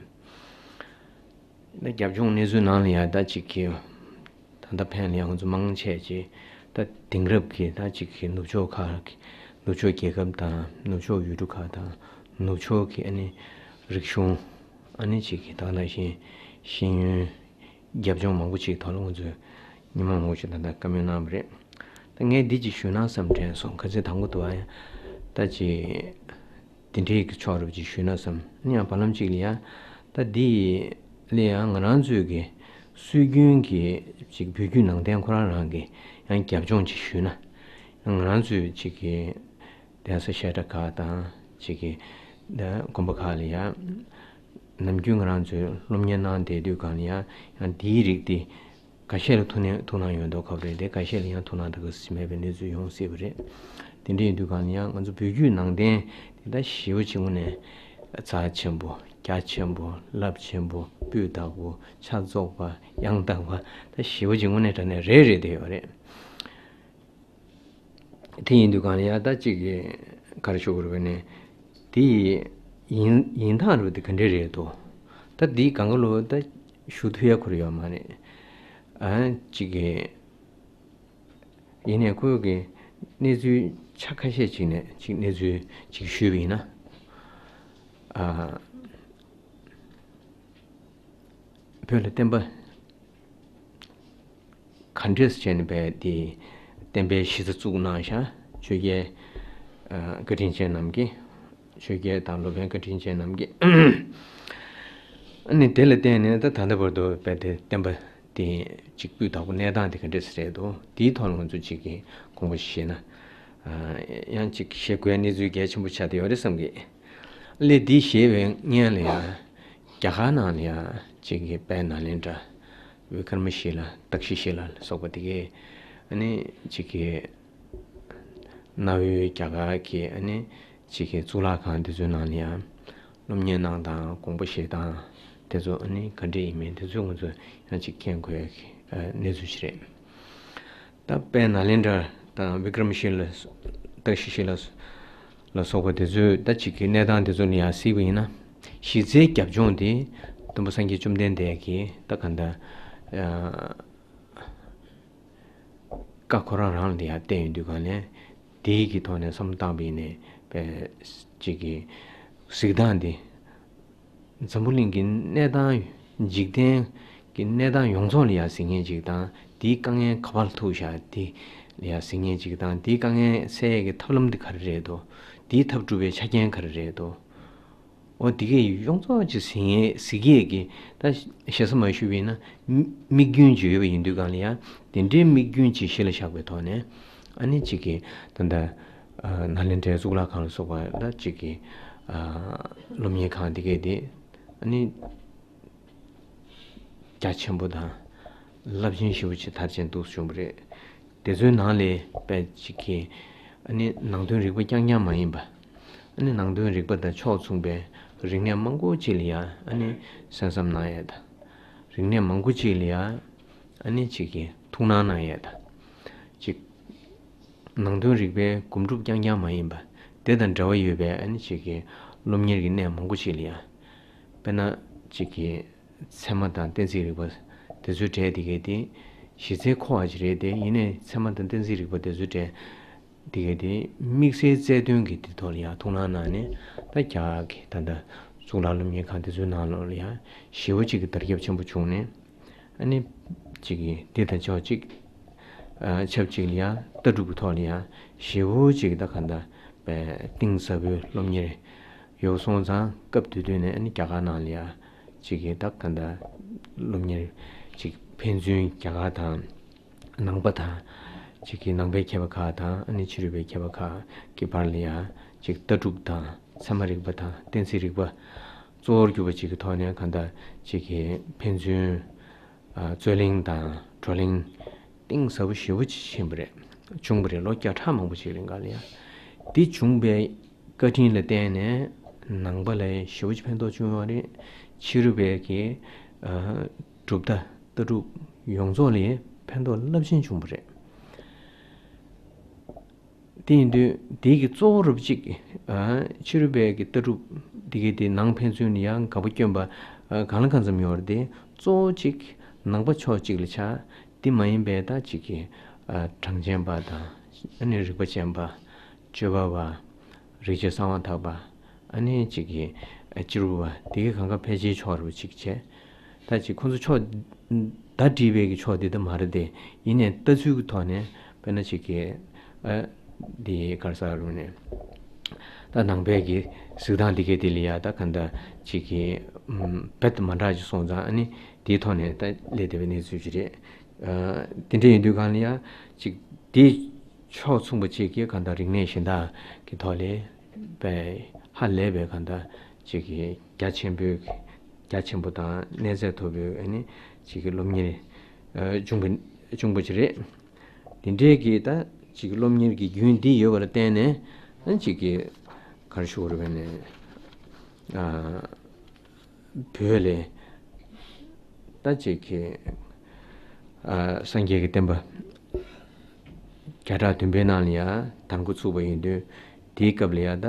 ད་རྒྱབ་ལྗོངས་གནས་ཚུལ་ནང་ལ་ཡང་ད་གཅིག་གི་ད་ལྟ་ཕན་ལ་ཡང་ང་ཚོ་མང་ཆེ་ཅིག་ད་དེང་རབས་ཀྱི་ད་གཅིག་གི་ནུབ་ཕྱོགས་ཁག་གི་ནུབ་ཕྱོགས་རྒྱལ་ཁབ་དང་ནུབ་ཕྱོགས་ཡུལ་གྲུ་ཁག་དང་ནུབ་ཕྱོགས་ཀྱི་ཨ་ནི་རིག་གཞུང་ཨ་ནི་གཅིག་གི་ད་ག་ནང་བཞིན་ཤེས་ཡོན། རྒྱབ་ལྗོངས་མང་པོ་ཅིག་ཐོག་ལ་ང་ཚོས་ཉི་མ་མང་པོ་ཞིག་ད་ལྟ་བཀའ་མོལ་གནང་བ་རེད། ད་ངས་འདི་ཅིག་ཞུས་ན་བསམ་དྲན་སོང་། ཁ་སང་དང་པོ་དུ་བ་ཡང་ད་ཅིག་དེ་འདྲའི་གི་ཕྱོགས་རུ་ཅིག་ཞུས་ན་བསམ། ཨ་ནི་ཡང་བར་ལམ་ཅིག་ལ་ཡང་ད་འདི་ལ་ཡང་ང་རང་ཚོའི་གི་སྲོལ་རྒྱུན་གྱི་ཅིག་བོད་བརྒྱུད་ནང་བསྟན་ཁོ་རང་རང་གི་ཡང་རྒྱབ་ལྗོངས་ཅིག་ཞུས་ན། ང་རང་ཚོའི་ཅིག་གི་གདན་ས་བཤད་གྲྭ་ཁག་དང་ཅིག་གི་དགོན་པ་ཁག་ལ་ཡང་ནམ་རྒྱུན་ང་རང་ཚོའི་སློབ་གཉེར་གནང་བསྡད་དུས་སྒང་ལ་ཡང་ཡང་འདིའི་རིགས་དེ་འགའ་ཤས་ལ་ཐུགས་སྣང་ཐུགས་སྣང་ཡོད་མདོག་ཁ་པོ་རེད་དེ། འགའ་ཤས་ལ་ཡང་ཐུགས་སྣང་ད་ག་སེ་མེད་པའི་གནས་ཚུལ་ཡོང་སྲིད་པ་རེད། དེ་འདྲ་ཡིན་དུས་སྒང་ལ་ཡང་ང་ཚོ་བོད་བརྒྱུད་ནང་བསྟན་དེ་ད་ཞེ་པོ་ཅིག་དངོས་གནས་རྩ་ཆེན་པོ་རྒྱ་ཆེན་པོ་རླབས་ཆེན་པོ་སྤུས་དག་པོ་ཆ་རྫོགས་པ་ཡང་དག་པ་ད་ཞེ་པོ་ཅིག་དངོས་གནས་དྲང་གནས་རེད་རེད་བསྡད་ཡོད་རེད། དེ་ཡིན་དུས་སྒང་ལ་ཡང་ད་ཅིག་གི་ག་རེ་ཞུ་དགོས་རེད་པས་ནས། དེ་ཡིན་ཡིན་སྟངས་རུ་དེ་ག་འདྲས་རེད་དོ། ད་འདི་གང་ག་ལོ་ད་ཞུ་ཐུབ་ཡ་ཁོ་ར་ཡོད་མ་རེད། ཨ་ཅིག་གི་ཡིན་ནས་ཁོ་གི་གནས་ཚུལ་ཆ་ཁ་ཤས་ཅིག་ནས་ཅིག་གནས་ཚུལ་ཅིག་ཞུས་པ་ཡིན་ན། ཨ་བོད་ལ་བསྟན་པ་ག་འདྲས་བྱས་ནས་བས་དེ་བསྟན་པའི་གཞི་རྩ་བཙུགས་གནང་ཤག་ཆོས་རྒྱལ་ཨ་བཀའ་དྲིན་ཅན་རྣམས་ཀྱིས། ཆོས་རྒྱལ་དང་སློབ་དཔོན་བཀའ་དྲིན་ཅན་རྣམས་ཀྱིས། ཨ་ནི་དེ་ལ་བརྟེན་ནས་ད་ད་ལྟ་བར་དུ་བས་དེ་བསྟན་པ་དེ་ཅིག་སྤུས་དག་པོ་གནས་སྟངས་དེ་ག་འདྲས་རེད་འདུག་དེའི་ཐོག་ལ་ང་ཚོ་ཅིག་གི་དགོངས་པ་བཞེས་ན། ཨ་ཡང་ཅིག་བཞེས་དགོས་གནས་ཚུལ་གལ་ཆེན་པོ་ཆགས་བསྡད་ཡོད་རེད་བསམ་གི། སླད་འདི་བཞེས་པའི་སྔོན་ལ་ཡང་རྒྱ་གར་ནང་ལ་ཡང་ཅིག་གི་དཔལ་ནཱ་ལེནྡྲ། བི་ཀྲ་མ་ཤི་ལ་ཏཀ་ཤི་ཤི་ལ་ལ་སོགས་པ་དེ་གའི་ཨ་ནི་ཅིག་གི་གནའ་བོའི་རྒྱ་གར་གྱི་ཨ་ནི་ཅིག་གི་གཙུག་ལག་ཁང་དེ་ཚོའི་ནང་ལ་ཡང་སློབ་གཉེར་གནང་སྟངས་དགོངས་པ་བཞེས་སྟངས་དེ་ཚོ་ཨ་ནི་ག་འདྲས་ཡིན་མིན་དེ་ཚོ་ང་ཚོ་ཡང་ཅིག་མཁྱེན་དགོས་ཀྱི་གནས་ཚུལ་ཞིག་རེད། ད་དཔལ་ནཱ་ལེནྡྲ་དང་བི་ཀྲ་མ་ཤི་ལ་ཏཀ་ཤི་ཤི་ལ་ལ་སོགས་པ་དེ་ཚོས་ད་ཅིག་གི་གནས་སྟངས་དེ་ཚོ་ལ་ཡང་གཟིགས་པ་ཡིན་ན། གཞི་རྩའི་རྒྱབ་ལྗོངས་དེ་སྟོན་པ་སངས་རྒྱས་བཅོམ་ལྡན་འདས་ཀྱིས་ད་ག་འདྲ་བཀའ་ཁོ་རང་རང་ལ་ཡང་བསྟན་ཡོང་དུས་གང་ལས་དེའི་གི་ཐོག་ནས་བསམ་བློ་བཏང་པ་ཡིན་ནའི་པས་ཅིག་གི་གཟིགས་སྟངས་དེ། འཛམ་བུ་གླིང་གི་གནས་སྟངས་འཇིག་རྟེན་གྱི་གནས་སྟངས་ཡོངས་རྫོགས་ལ་ཡང་གཟིགས་མཁན་ཅིག་དང་དེའི་དཀའ་ངལ་ག་པར་ཐུག་བཞག་དེ་ལ་ཡང་གཟིགས་མཁན་ཅིག་དང་དེའི་དཀའ་ངལ་སེལ་ཡས་ཀྱི་ཐབས་ལམ་དེ་ག་རེ་རེད་དོ། དེའི་ཐབས་སྒྲུབ་པའི་ཆ་རྐྱེན་ག་རེ་རེད་དོ། འོ་དེ་གས་ཡོངས་རྫོགས་ཅིག་གཟིགས་ཡས་གཟིགས་ཡས་ཀྱི་ད་ཞེ་ས་མ་ཞུས་པ་ཡིན་ན་མི་དམིགས་རྒྱུན་ཅིག་ཡོད་པ་ཡིན་དུས་གང་ལ་ཡང་དེ་འདྲའི་དམིགས་རྒྱུན་ཅིག་གཞི་ལ་བཞག་པའི་ཐོག་ནས་ཨ་ནི་གཅིག་གིས་ད་ལྟ་ནཱ་ལེནྡྲའི་གཙུག་ལག་ཁང་ལ་སོགས་པ་ད་གཅིག་གིས་སློབ་གཉེར་ཁང་དེ་གས་དེ་ཨ་ནི་རྒྱ་ཆེན་པོ་དང་རླབས་ཆེན་ཞེ་པོ་ཅིག་མཐར་ཕྱིན་འདུག་བྱུང་བ་རེད། དེ་ཚོའི་ནང་ལས་དཔེ་གཅིག་གིས་ཨ་ནི་ནང་དོན་རིག་པ་རྐྱང་རྐྱང་མ་ཡིན་པ། ཨ་ནི་ནང་དོན་རིག་པ་དང་ཕྱོགས་མཚུངས་པའི་རིག་གནས་མང་པོ་ཅིག་ལ་ཡང་ཨ་ནི་གསན་བསམ་གནང་ཡས་དང་། རིག་གནས་མང་པོ་ཅིག་ལ་ཡང་ཨ་ནི་གཅིག་གིས་ཐུགས་སྣང་གནང་ཡས་དང་། གཅིག་ནང་དོན་རིག་པའི་སྒོམ་སྒྲུབ་རྐྱང་རྐྱང་མ་ཡིན་པ། དེ་དང་འབྲེལ་བ་ཡོད་པའི་ཨ་ནི་གཅིག་གི་སློབ་གཉེར་གྱི་གནས་མང་པོ་ཅིག་ལ་ཡང་། དཔེར་ན་གཅིག་གི་ཚད་མ་དང་གཏན་ཚིགས་རིག་པ་དེ་ཚོའི་གྲས་དེ་གའི་དེ་གཞི་རྩའི་ཁོ་བ་ཅིག་རེད་དེ། ཡིན་ནའི་ཚད་མ་དང་གཏན་ཚིགས་རིག་པ་དེ་ཚོའི་གྲས་དེ་གའི་དེ་དམིགས་བསལ་རྩལ་འདོན་གྱི་དེ་ཐོག་ལ་ཡང་ཐུགས་སྣང་གནང་ནས་ད་རྒྱ་གར་གྱི་ད་ལྟ་གཙུག་ལག་སློབ་གཉེར་ཁང་དེ་ཚོའི་ནང་ལོགས་ལ་ཡང་ཞེ་པོ་ཅིག་གི་དར་ཁྱབ་ཆེན་པོ་བྱུང་ནས། ཨ་ནི་གཅིག་གིས་འདི་དང་ཕྱོགས་གཅིག་ཨ་ཆབས་ཅིག་ལ་ཡང་ལྟ་གྲུབ་ཀྱི་ཐོག་ལ་ཡང་ཞེ་པོ་ཅིག་ད་ག་འདྲ་པའི་གཏིང་ཟབ་པོའི་སློབ་གཉེར་ཡོད་སོང་ཙང་། སྐབས་དེ་དུས་ནས་ཨ་ནི་རྒྱ་གར་ནང་ལ་ཡང་གཅིག་གིས་ད་ག་འདྲ་སློབ་གཉེར་གཅིག་ཕན་ཚུན་རྒྱ་གར་དང་ནང་པ་དང་གཅིག་གིས་ནང་པའི་མཁས་པ་ཁག་དང་ཨ་ནི་ཕྱི་རོལ་པའི་མཁས་པ་ཁག་གི་བར་ལ་ཡང་གཅིག་ལྟ་གྲུབ་དང་ཚད་མ་རིག་པ་དང་གཏན་ཚིགས་རིག་པ་གཙོ་བོར་གྱུར་པ་ཅིག་གི་ཐོག་ནས་ག་འདྲ་གཅིག་གིས་ཕན་ཚུན། ཨ་རྩོད་གླེང་དང་བགྲོ་གླེང་གཏིང་ཟབ་པོ་ཞེ་པོ་ཅིག་ཕྱིན་པ་རེད། བྱུང་བ་རེད། ལོ་བརྒྱ་ཕྲག་མང་པོ་ཅིག་རིང་ག་ལ་ཡང་། འདི་བྱུང་བའི་བཀའ་དྲིན་ལ་བརྟེན་ནས་ནང་པ་ལ་ཞེ་པོ་ཅིག་ཕན་ཐོགས་བྱུང་ཡོད་རེད། ཕྱི་རོལ་པའི་གི་ཨ་གྲུབ་མཐའ་ལྟ་གྲུབ་ཡོངས་རྫོགས་ལ་ཕན་ཐོགས་རླབས་ཆེན་བྱུང་བ་རེད། དེ་ཡིན་དུས་དེའི་གི་གཙོ་བོ་རུ་གཅིག་ཨ་ཕྱི་རོལ་པའི་གི་ལྟ་གྲུབ་འདི་གི་དེ་ནང་ཕན་ཚུན་ནི་ཡང་དགའ་པོ་སྐྱོན་པ་ཨ་གང་ལ་གང་འཚམ་ཡོད་རེད་དེ། གཙོ་བོ་གཅིག་ནང་པ་ཕྱོགས་གཅིག་ལ་ཆགས། དེ་མ་ཡིན་པའི་ད་གཅིག་གི་ཨ་གྲངས་ཅན་པ་དང་ཨ་ནི་རིག་པ་ཅན་པ། སྤྱོད་པ་པ། རིག་བྱེད་གསང་བ་ཐག་པ། ཨ་ནི་གཅིག་གི་ཨ་སྤྱི་རོལ་པ་དེ་གི་གང་ག་ཕལ་ཆེར་ཕྱོགས་རུ་གཅིག་བྱས། ད་ ད་ཅིག་ཁོང་ཚོ་ཕྱོགས་ད་བྲིས་པའི་གི་ཕྱོགས་འདི་ད་མ་རེད་དེ། ཡིན་ནའི་ལྟ་ཚུལ་གྱི་ཐོག་ནས་དཔེར་ན་ཅིག་གི་ཨ་འདི་ག་རེ་ཟེར་རུང་ནས། ད་ནང་པའི་གི་གཟིགས་སྟངས་འདི་གའི་དེ་ལ་ཡ་ད་ག་འདྲ་ཅིག་གི་ཨམ་རྦད་དེ་མ་འདྲ་ཅིག་སོང་ཙང་། ཨ་ནི་དེའི་ཐོག་ནས་ད་སླེབས་བསྡད་པའི་གནས་ཚུལ་ཅིག་རེད། ཨ་དེ་འདྲ་ཡིན་དུས་གང་ལ་ཡ་ཅིག་དེ་ཕྱོགས་མཚུངས་པ་ཅིག་གི་གང་ལྟར་རིག་གནས་གཞན་དག་གི་ཐོག་ལས་པའི་ཧ་ལས་པའི་གང་ལྟར་ཅིག་གི་རྒྱ་ཆེན་པོའི་རྒྱ་ཆེན་པོ་དང་གནས་ཚད་མཐོ་པོའི་ཨ་ནི་ཅིག་གི་སློབ་གཉེར་ཨ་བྱུང་བ་བྱུང་བ་ཅིག་རེད། དེ་འདྲའི་གི་ད་ཅིག་གི་སློབ་གཉེར་གྱི་རྒྱུན་འདི་ཡོད་པ་ལ་བརྟེན་ནས། ཨ་ཅིག་གི་ག་རེ་ཞུ་དགོས་རེད་པས་ནས། ཨ་བོད་ལ་ད་ཅིག་གི་ཨ་སངས་རྒྱས་ཀྱི་བསྟན་པ་བརྒྱ་ཕྲག་བདུན་པའི་ནང་ལ་ཡ་དར་འགོ་ཚུགས་པ་ཡིན་དུས། དེའི་སྐབས་ལ་ཡ་ད་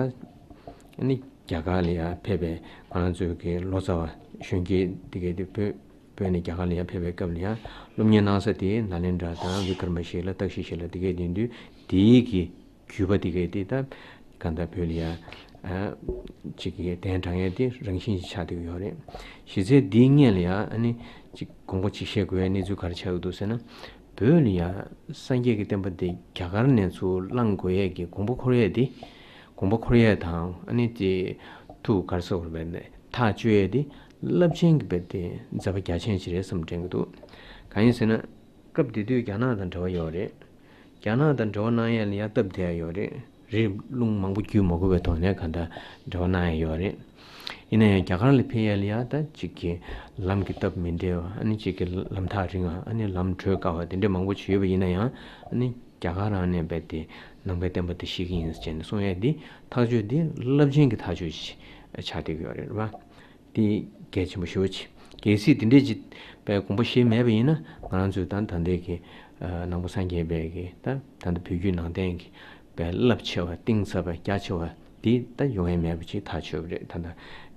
ཨ་ནི་རྒྱ་གར་ལ་ཡ་ཕེབས་པའི་ང་རང་ཚོའི་གི་ལོ་ཙཱ་བ་གཞོན་སྐྱེས་དེ་གས་དེ་བོད་བོད་ནས་རྒྱ་གར་ལ་ཡ་ཕེབས་པའི་སྐབས་ལ་ཡ་སློབ་གཉེར་གནང་ས་དེ་ནཱ་ལེནྡྲ་དང་བི་ཀར་མ་ཤི་ལ་ཏཀ་ཤི་ཤི་ལ་དེ་གས་ཡིན་དུས། དེའི་གི་བརྒྱུད་པ་དེ་གས་དེ་ད་གང་ལྟར་བོད་ལ་ཡ་ཨ་ཅིག་གི་གདན་དྲངས་ཡས་དེ་རང་བཞིན་ཅིག་ཆགས་བསྡད་ཀྱི་ཡོད་རེད། གཞི་རྩའི་འདིའི་སྔོན་ལ་ཡ་ཨ་ནི་ཅིག་དགོངས་པ་ཅིག་བཞེས་དགོས་ཡས་གནས་ཚུལ་ག་རེ་ཆགས་ཡོད་འདུག་ཟེར་ན། བོད་ལ་ཡ་སངས་རྒྱས་ཀྱི་བསྟན་པ་དེ་རྒྱ་གར་ནས་ཚུར་བླང་དགོས་ཡས་ཀྱི་དགོངས་པ་འཁོར་ཡས་དེ། དགོངས་པ་འཁོར་ཡས་དང་། ཨ་ནི་དེ་ཐུགས་ག་རེ་ཟེར་དགོས་རེད་པས་ནས། ཐག་གཅོད་ཡས་དེ་རླབས་ཆེན་གྱི་རྦད་དེ་མཛད་པ་རྒྱ་ཆེན་ཞིག་རེད་བསམ་དྲན་གྱི་འདུག་གང་ཡིན་ཟེར་ན། སྐབས་དེ་དུས་རྒྱ་ནག་དང་འབྲེལ་བ་ཡོད་རེད། རྒྱ་ནག་དང་འབྲེལ་བ་གནང་ཡས་ལ་ཡ་སྟབས་བདེ་ཡ་ཡོད་རེད། རི་རླུང་མང་པོ་བརྒྱུད་མ་དགོས་པའི་ཐོག་ནས་གང་ལྟར་འབྲེལ་བ་གནང་ཡས་ཡོད་རེད། ཡིན་ན་ཡང་རྒྱ་གར་ལ་ཕེབས་ཡས་ལ་ཡ་ད་ཅིག་གི་ལམ་གྱི་སྟབས་མི་བདེ་བ། ཨ་ནི་ཅིག་གི་ལམ་ཐག་རིང་བ། ཨ་ནི་ལམ་བགྲོད་དཀའ་བ་དེ་འདྲ་མང་པོ་ཅིག་ཡོད་པ་ཡིན་ན་ཡང་། ཨ་ནི་རྒྱ་གར་རང་ནས་རྦད་དེ་ནང་པའི་བསྟན་པ་དེ་བཤིག་གི་ཡིན་ཟེར་ནས་གསུང་ཡས་འདི་ཐག་གཅོད་འདི་རླབས་ཆེན་གྱི་ཐག་གཅོད་ཅིག་ཆགས་བསྡད་ཀྱི་ཡོད་རེད་པ། དེ་གལ་ཆེན་པོ་ཞེ་པོ་ཅིག་གལ་སྲིད་དེ་འདྲས་ཅིག་པའི་དགོངས་པ་བཞེས་མེད་པ་ཡིན་ན། ང་རང་ཚོའི་ད་ད་ལྟའི་གི་ཨ་ནང་པ་སངས་རྒྱས་པའི་གི་ད་ད་ལྟ་བོད་བརྒྱུད་ནང་བསྟན་གྱི་པའི་རླབས་ཆེ་བ། གཏིང་ཟབ་པ། རྒྱ་ཆེ་བ་དེ་ད་ཡོང་ཡས་མེད་པ་ཅིག་ཐག་ཆོད་པ་རེད། ད་ལྟ་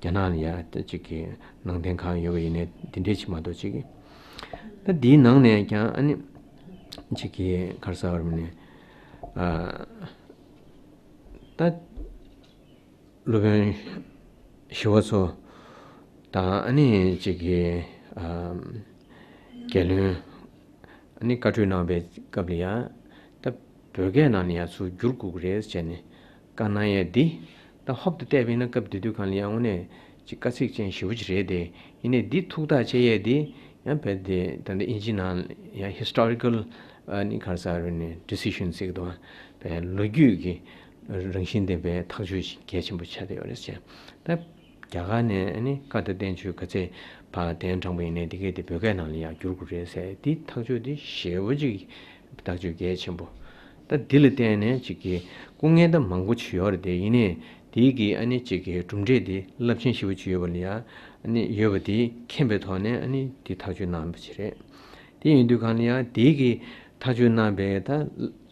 རྒྱ་ནག་ལ་ཡ་ད་ཅིག་གི་ནང་བསྟན་གང་ཡོད་པ་ཡིན་ནའི་དེ་འདྲས་ཅིག་མ་གཏོགས་ཅིག་ད་འདིའི་ནང་ནས་ཀྱང་ཨ་ནི་ཅིག་གི་ག་རེ་ཟེར་བ་རེད་ནས། ཨ་ད་སློབ་དཔོན་ཞི་བ་འཚོ་དང་། ཨ་ནི་ཅིག་གི་ཨ་རྒྱལ་བློན་ཨ་ནི་བཀའ་གྲོས་གནང་བའི་སྐབས་ལ་ཡ། ད་བོད་སྐད་ནང་ལ་ཡ་ཚུར་བསྒྱུར་དགོས་ཀྱི་རེད་ཟེར་ནས་བཀའ་གནང་ཡས་འདི། ད་ཧོབ་ཏེ་བལྟས་པ་ཡིན་ན་སྐབས་དེ་དུས་གང་ལ་ཡ་དངོས་གནས་ཅིག་དཀའ་ཚེགས་ཅན་ཞེ་པོ་ཅིག་རེད་དེ། ཡིན་ནའི་འདི་ཐུགས་ཐག་བཅད་ཡས་འདི་ཡང་རྦད་དེ་ད་ལྟ་ཨིན་ཇི་ནང་ཡང་ཧི་སི་ཊོ་རི་ཀལ་ཨ་ནི་ག་རེ་ཟེར་རེད་ནས། ཌི་སི་ཤན་ཟེར་གི་འདུག་པའི་ལོ་རྒྱུས་ཀྱི་རང་བཞིན་ལྡན་པའི་ཐག་གཅོད་ཅིག་གལ་ཆེན་པོ་ཆགས་བསྡད་ཡོད་རེད་ཟེར། ད་རྒྱ་གར་ནས་ཨ་ནི་བཀའ་དང་བསྟན་བཅོས་ག་ཚད་ཕར་གདན་དྲངས་པ་ཡིན་ནའི་དེ་གས་དེ་བོད་སྐད་ནང་ལ་ཡང་བསྒྱུར་དགོས་རེད་ཟེར། དེ་ཐག་གཅོད་དེ་ཞེ་པོ་ཅིག་ཐག་གཅོད་གལ་ཆེན་པོ། ད་འདི་ལ་བརྟེན་ནས་ཅིག་གི་སྐུ་ངལ་ད་མང་པོ་ཅིག་ཡོད་རེད་དེ། ཡིན་ནའི་དེའི་གི་ཨ་ནི་ཅིག་གི་གྲུབ་འབྲས་དེ་རླབས་ཆེན་ཞེ་པོ་ཅིག་ཡོད་པ་ལ་ཡ། ཨ་ནི་ཡོད་པ་དེ་མཁྱེན་པའི་ཐོག་ནས་ཨ་ནི་དེ་ཐག་གཅོད་གནང་བ་ཅིག་རེད། དེ་ཡིན་དུས་གང་ལ་ཡ་དེའི་གི་ཐག་གཅོད་གནང་བའི་ད་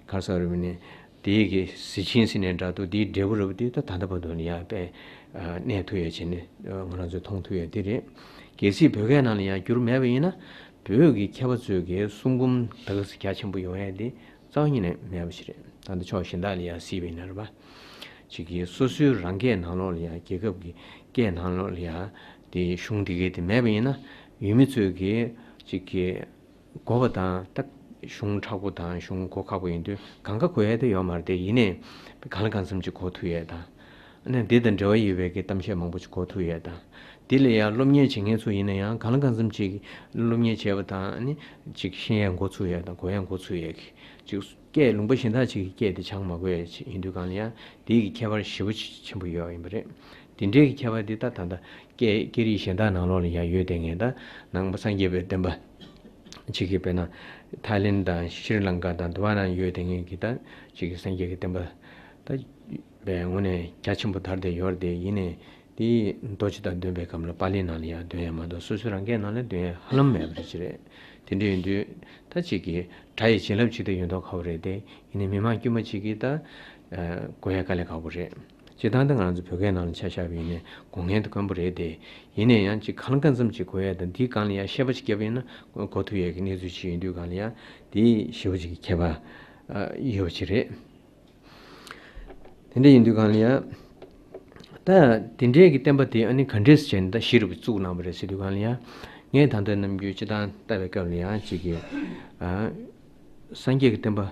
ག་རེ་ཟེར་རེད་ནས། དེའི་གི་གཟི་བྱིན་ཟེར་ནའི་འདྲ་འདུག་དེའི་འབྲས་བུ་རེད་པ་དེ་ད་ད་ལྟ་བར་དུ་ལ་ཡ་དཔེ་ཨ་གནས་ཐུབ་ཡས་བྱས་ནས་ཨ་ང་རང་ཚོས་མཐོང་ཐུབ་ཡས་དེ་རེད། གལ་སྲིད་བོད་སྐད་ནང་ལ་ཡ་བསྒྱུར་མེད་པ་ཡིན་ན། བོད་ཀྱི་མཁས་པ་ཚོའི་གི་གསུང་འབུམ་ད་ག་ཚོད་རྒྱ་ཆེན་པོ་ཡོང་ཡས་དེ་རྩ་བ་ཉིད་ནས་མེད་པ་ཞིག་རེད། ད་ལྟ་ཕྱོགས་གཞན་དག་ལ་ཡ་གཟིགས་པ་ཡིན་ན་རེད་པ། ཅིག་གི་སོ་སོའི་རང་སྐད་ནང་ལོགས་ལ་ཡ། རྒྱལ་ཁབ་ཀྱི་སྐད་ནང་ལོགས་ལ་ཡ་དེ་གཞུང་དེ་གས་དེ་མེད་པ་ཡིན་ན། ཡུལ་མི་ཚོས་གི་ཅིག་གི་དགོས་པ་དང་། ད་གཞུང་མཁྲེགས་པོ་དང་གཞུང་གོ་ཁག་པོ་ཡིན་དུས་གང་ག་གོ་ཡས་དེ་ཡོད་མ་རེད་དེ། ཡིན་ནའི་གང་ལ་གང་འཚམ་ཅིག་གོ་ཐུབ་ཡས་དང་། ཨ་ནི་འདི་དང་འབྲེལ་བ་ཡོད་པའི་གི་གཏམ་བཤད་མང་པོ་ཅིག་གོ་ཐུབ་ཡས་དང་། འདི་ལ་ཡང་སློབ་གཉེར་བྱེད་མཁན་ཚོ་ཡིན་ན་ཡང་གང་ལ་གང་འཚམ་ཅིག་སློབ་གཉེར་བྱས་པ་དང་། ཨ་ནི་ཅིག་ཤེས་ཡས་གོ་ཚུགས་ཡས་དང་གོ་ཡས་གོ་ཚུགས་ཡས་ཀྱི་ཅིག་སྐད་ལུང་པ་གཞན་དག་ཅིག་གི་སྐད་དེ་སྦྱང་མ་དགོས་ཡས་ཅིག་ཡིན་དུས་གང་ལ་ཡང་དེའི་གི་ཁྱད་པར་ཞེ་པོ་ཅིག་ཆེན་པོ་ཡོད་ཡིན་པ་རེད། དེ་འདྲའི་གི་ཁྱད་པར་དེ་ད་ད་ལྟ་སྐད་སྐད་རིགས་གཞན་དག་ནང་ལོགས་ལ་ཡང་ཡོད་བསྡད་མཁན། ད་ནང་པ་སངས་རྒྱས་པའི་བསྟན་པ་ཅིག་གི་དཔེར་ན་ཐའི་ལེན་དང་ཤྲི་ལང་ཀ་དང་དུ་བ་ན་ཡོད་བསྡད་མཁན་གྱི་ད་ཅིག་གི་སངས་རྒྱས་ཀྱི་བསྟན་པ་ད་པའི་དངོས་གནས་རྒྱ་ཆེན་པོ་དར་བསྡད་ཡོད་རེད་དེ། ཡིན་ནའི་དེ་རྡོ་རྗེ་དང་འདོན་པའི་སྐབས་ལ་པཱ་ལིའི་ནང་ལ་ཡང་འདོན་ཡ་མ་གཏོགས་སོ་སོའི་རང་སྐད་ནང་ལ་འདོན་ཡ་ཧ་ལམ་མེད་པ་རེད་ཅི་རེད། དེ་འདྲ་ཡིན་དུས་ད་ཅིག་གི་སྒྲ་ཡི་བྱིན་རླབས་ཅིག་ད་ཡོད་མདོག་ཁ་པོ་རེད་དེ། ཡིན་ནའི་མི་མང་དཀྱུས་མ་ཅིག་གིས་ད་ཨ་གོ་ཡ་དཀའ་ལས་ཁག་པོ་རེད། སྤྱིར་བཏང་ད་ང་རང་ཚོ་བོད་སྐད་ནང་ལ་ཆ་བཞག་པ་ཡིན་ནའི་གོ་མཁན་དེ་དཀོན་པོ་རེད་དེ། ཡིན་ནའི་ཡང་ཅིག་གང་ལ་གང་འཚམ་ཅིག་གོ་ཡ་དང་། དེའི་སྒང་ལ་ཡང་བཤད་པ་ཅིག་བརྒྱབ་པ་ཡིན་ན་གོ་ཐུབ་ཡ་གི་གནས་ཚུལ་ཅིག་ཡིན་དུས་གང་ལ་ཡང་དེ་ཞེ་པོ་ཅིག་གི་ཁྱད་པར་ཨ་ཡོད་པ་ཅིག་རེད། དེ་འདྲ་ཡིན་དུས་གང་ལ་ཡང་ད་དེ་འདྲའི་གི་བསྟན་པ་དེ་ཨ་ནི་ག་འདྲས་བྱས་ནས་ད་གཞི་རུ་བཙུགས་གནང་བ་རེད་ཟེར་དུས་གང་ལ་ཡང་ ངས་ད་ལྟ་ནམ་རྒྱུན་སྤྱིར་བཏང་ལྟ་བའི་སྐབས་ལ་ཡང་གཅིག་གིས། ཨ། སངས་རྒྱས་ཀྱི་བསྟན་པ་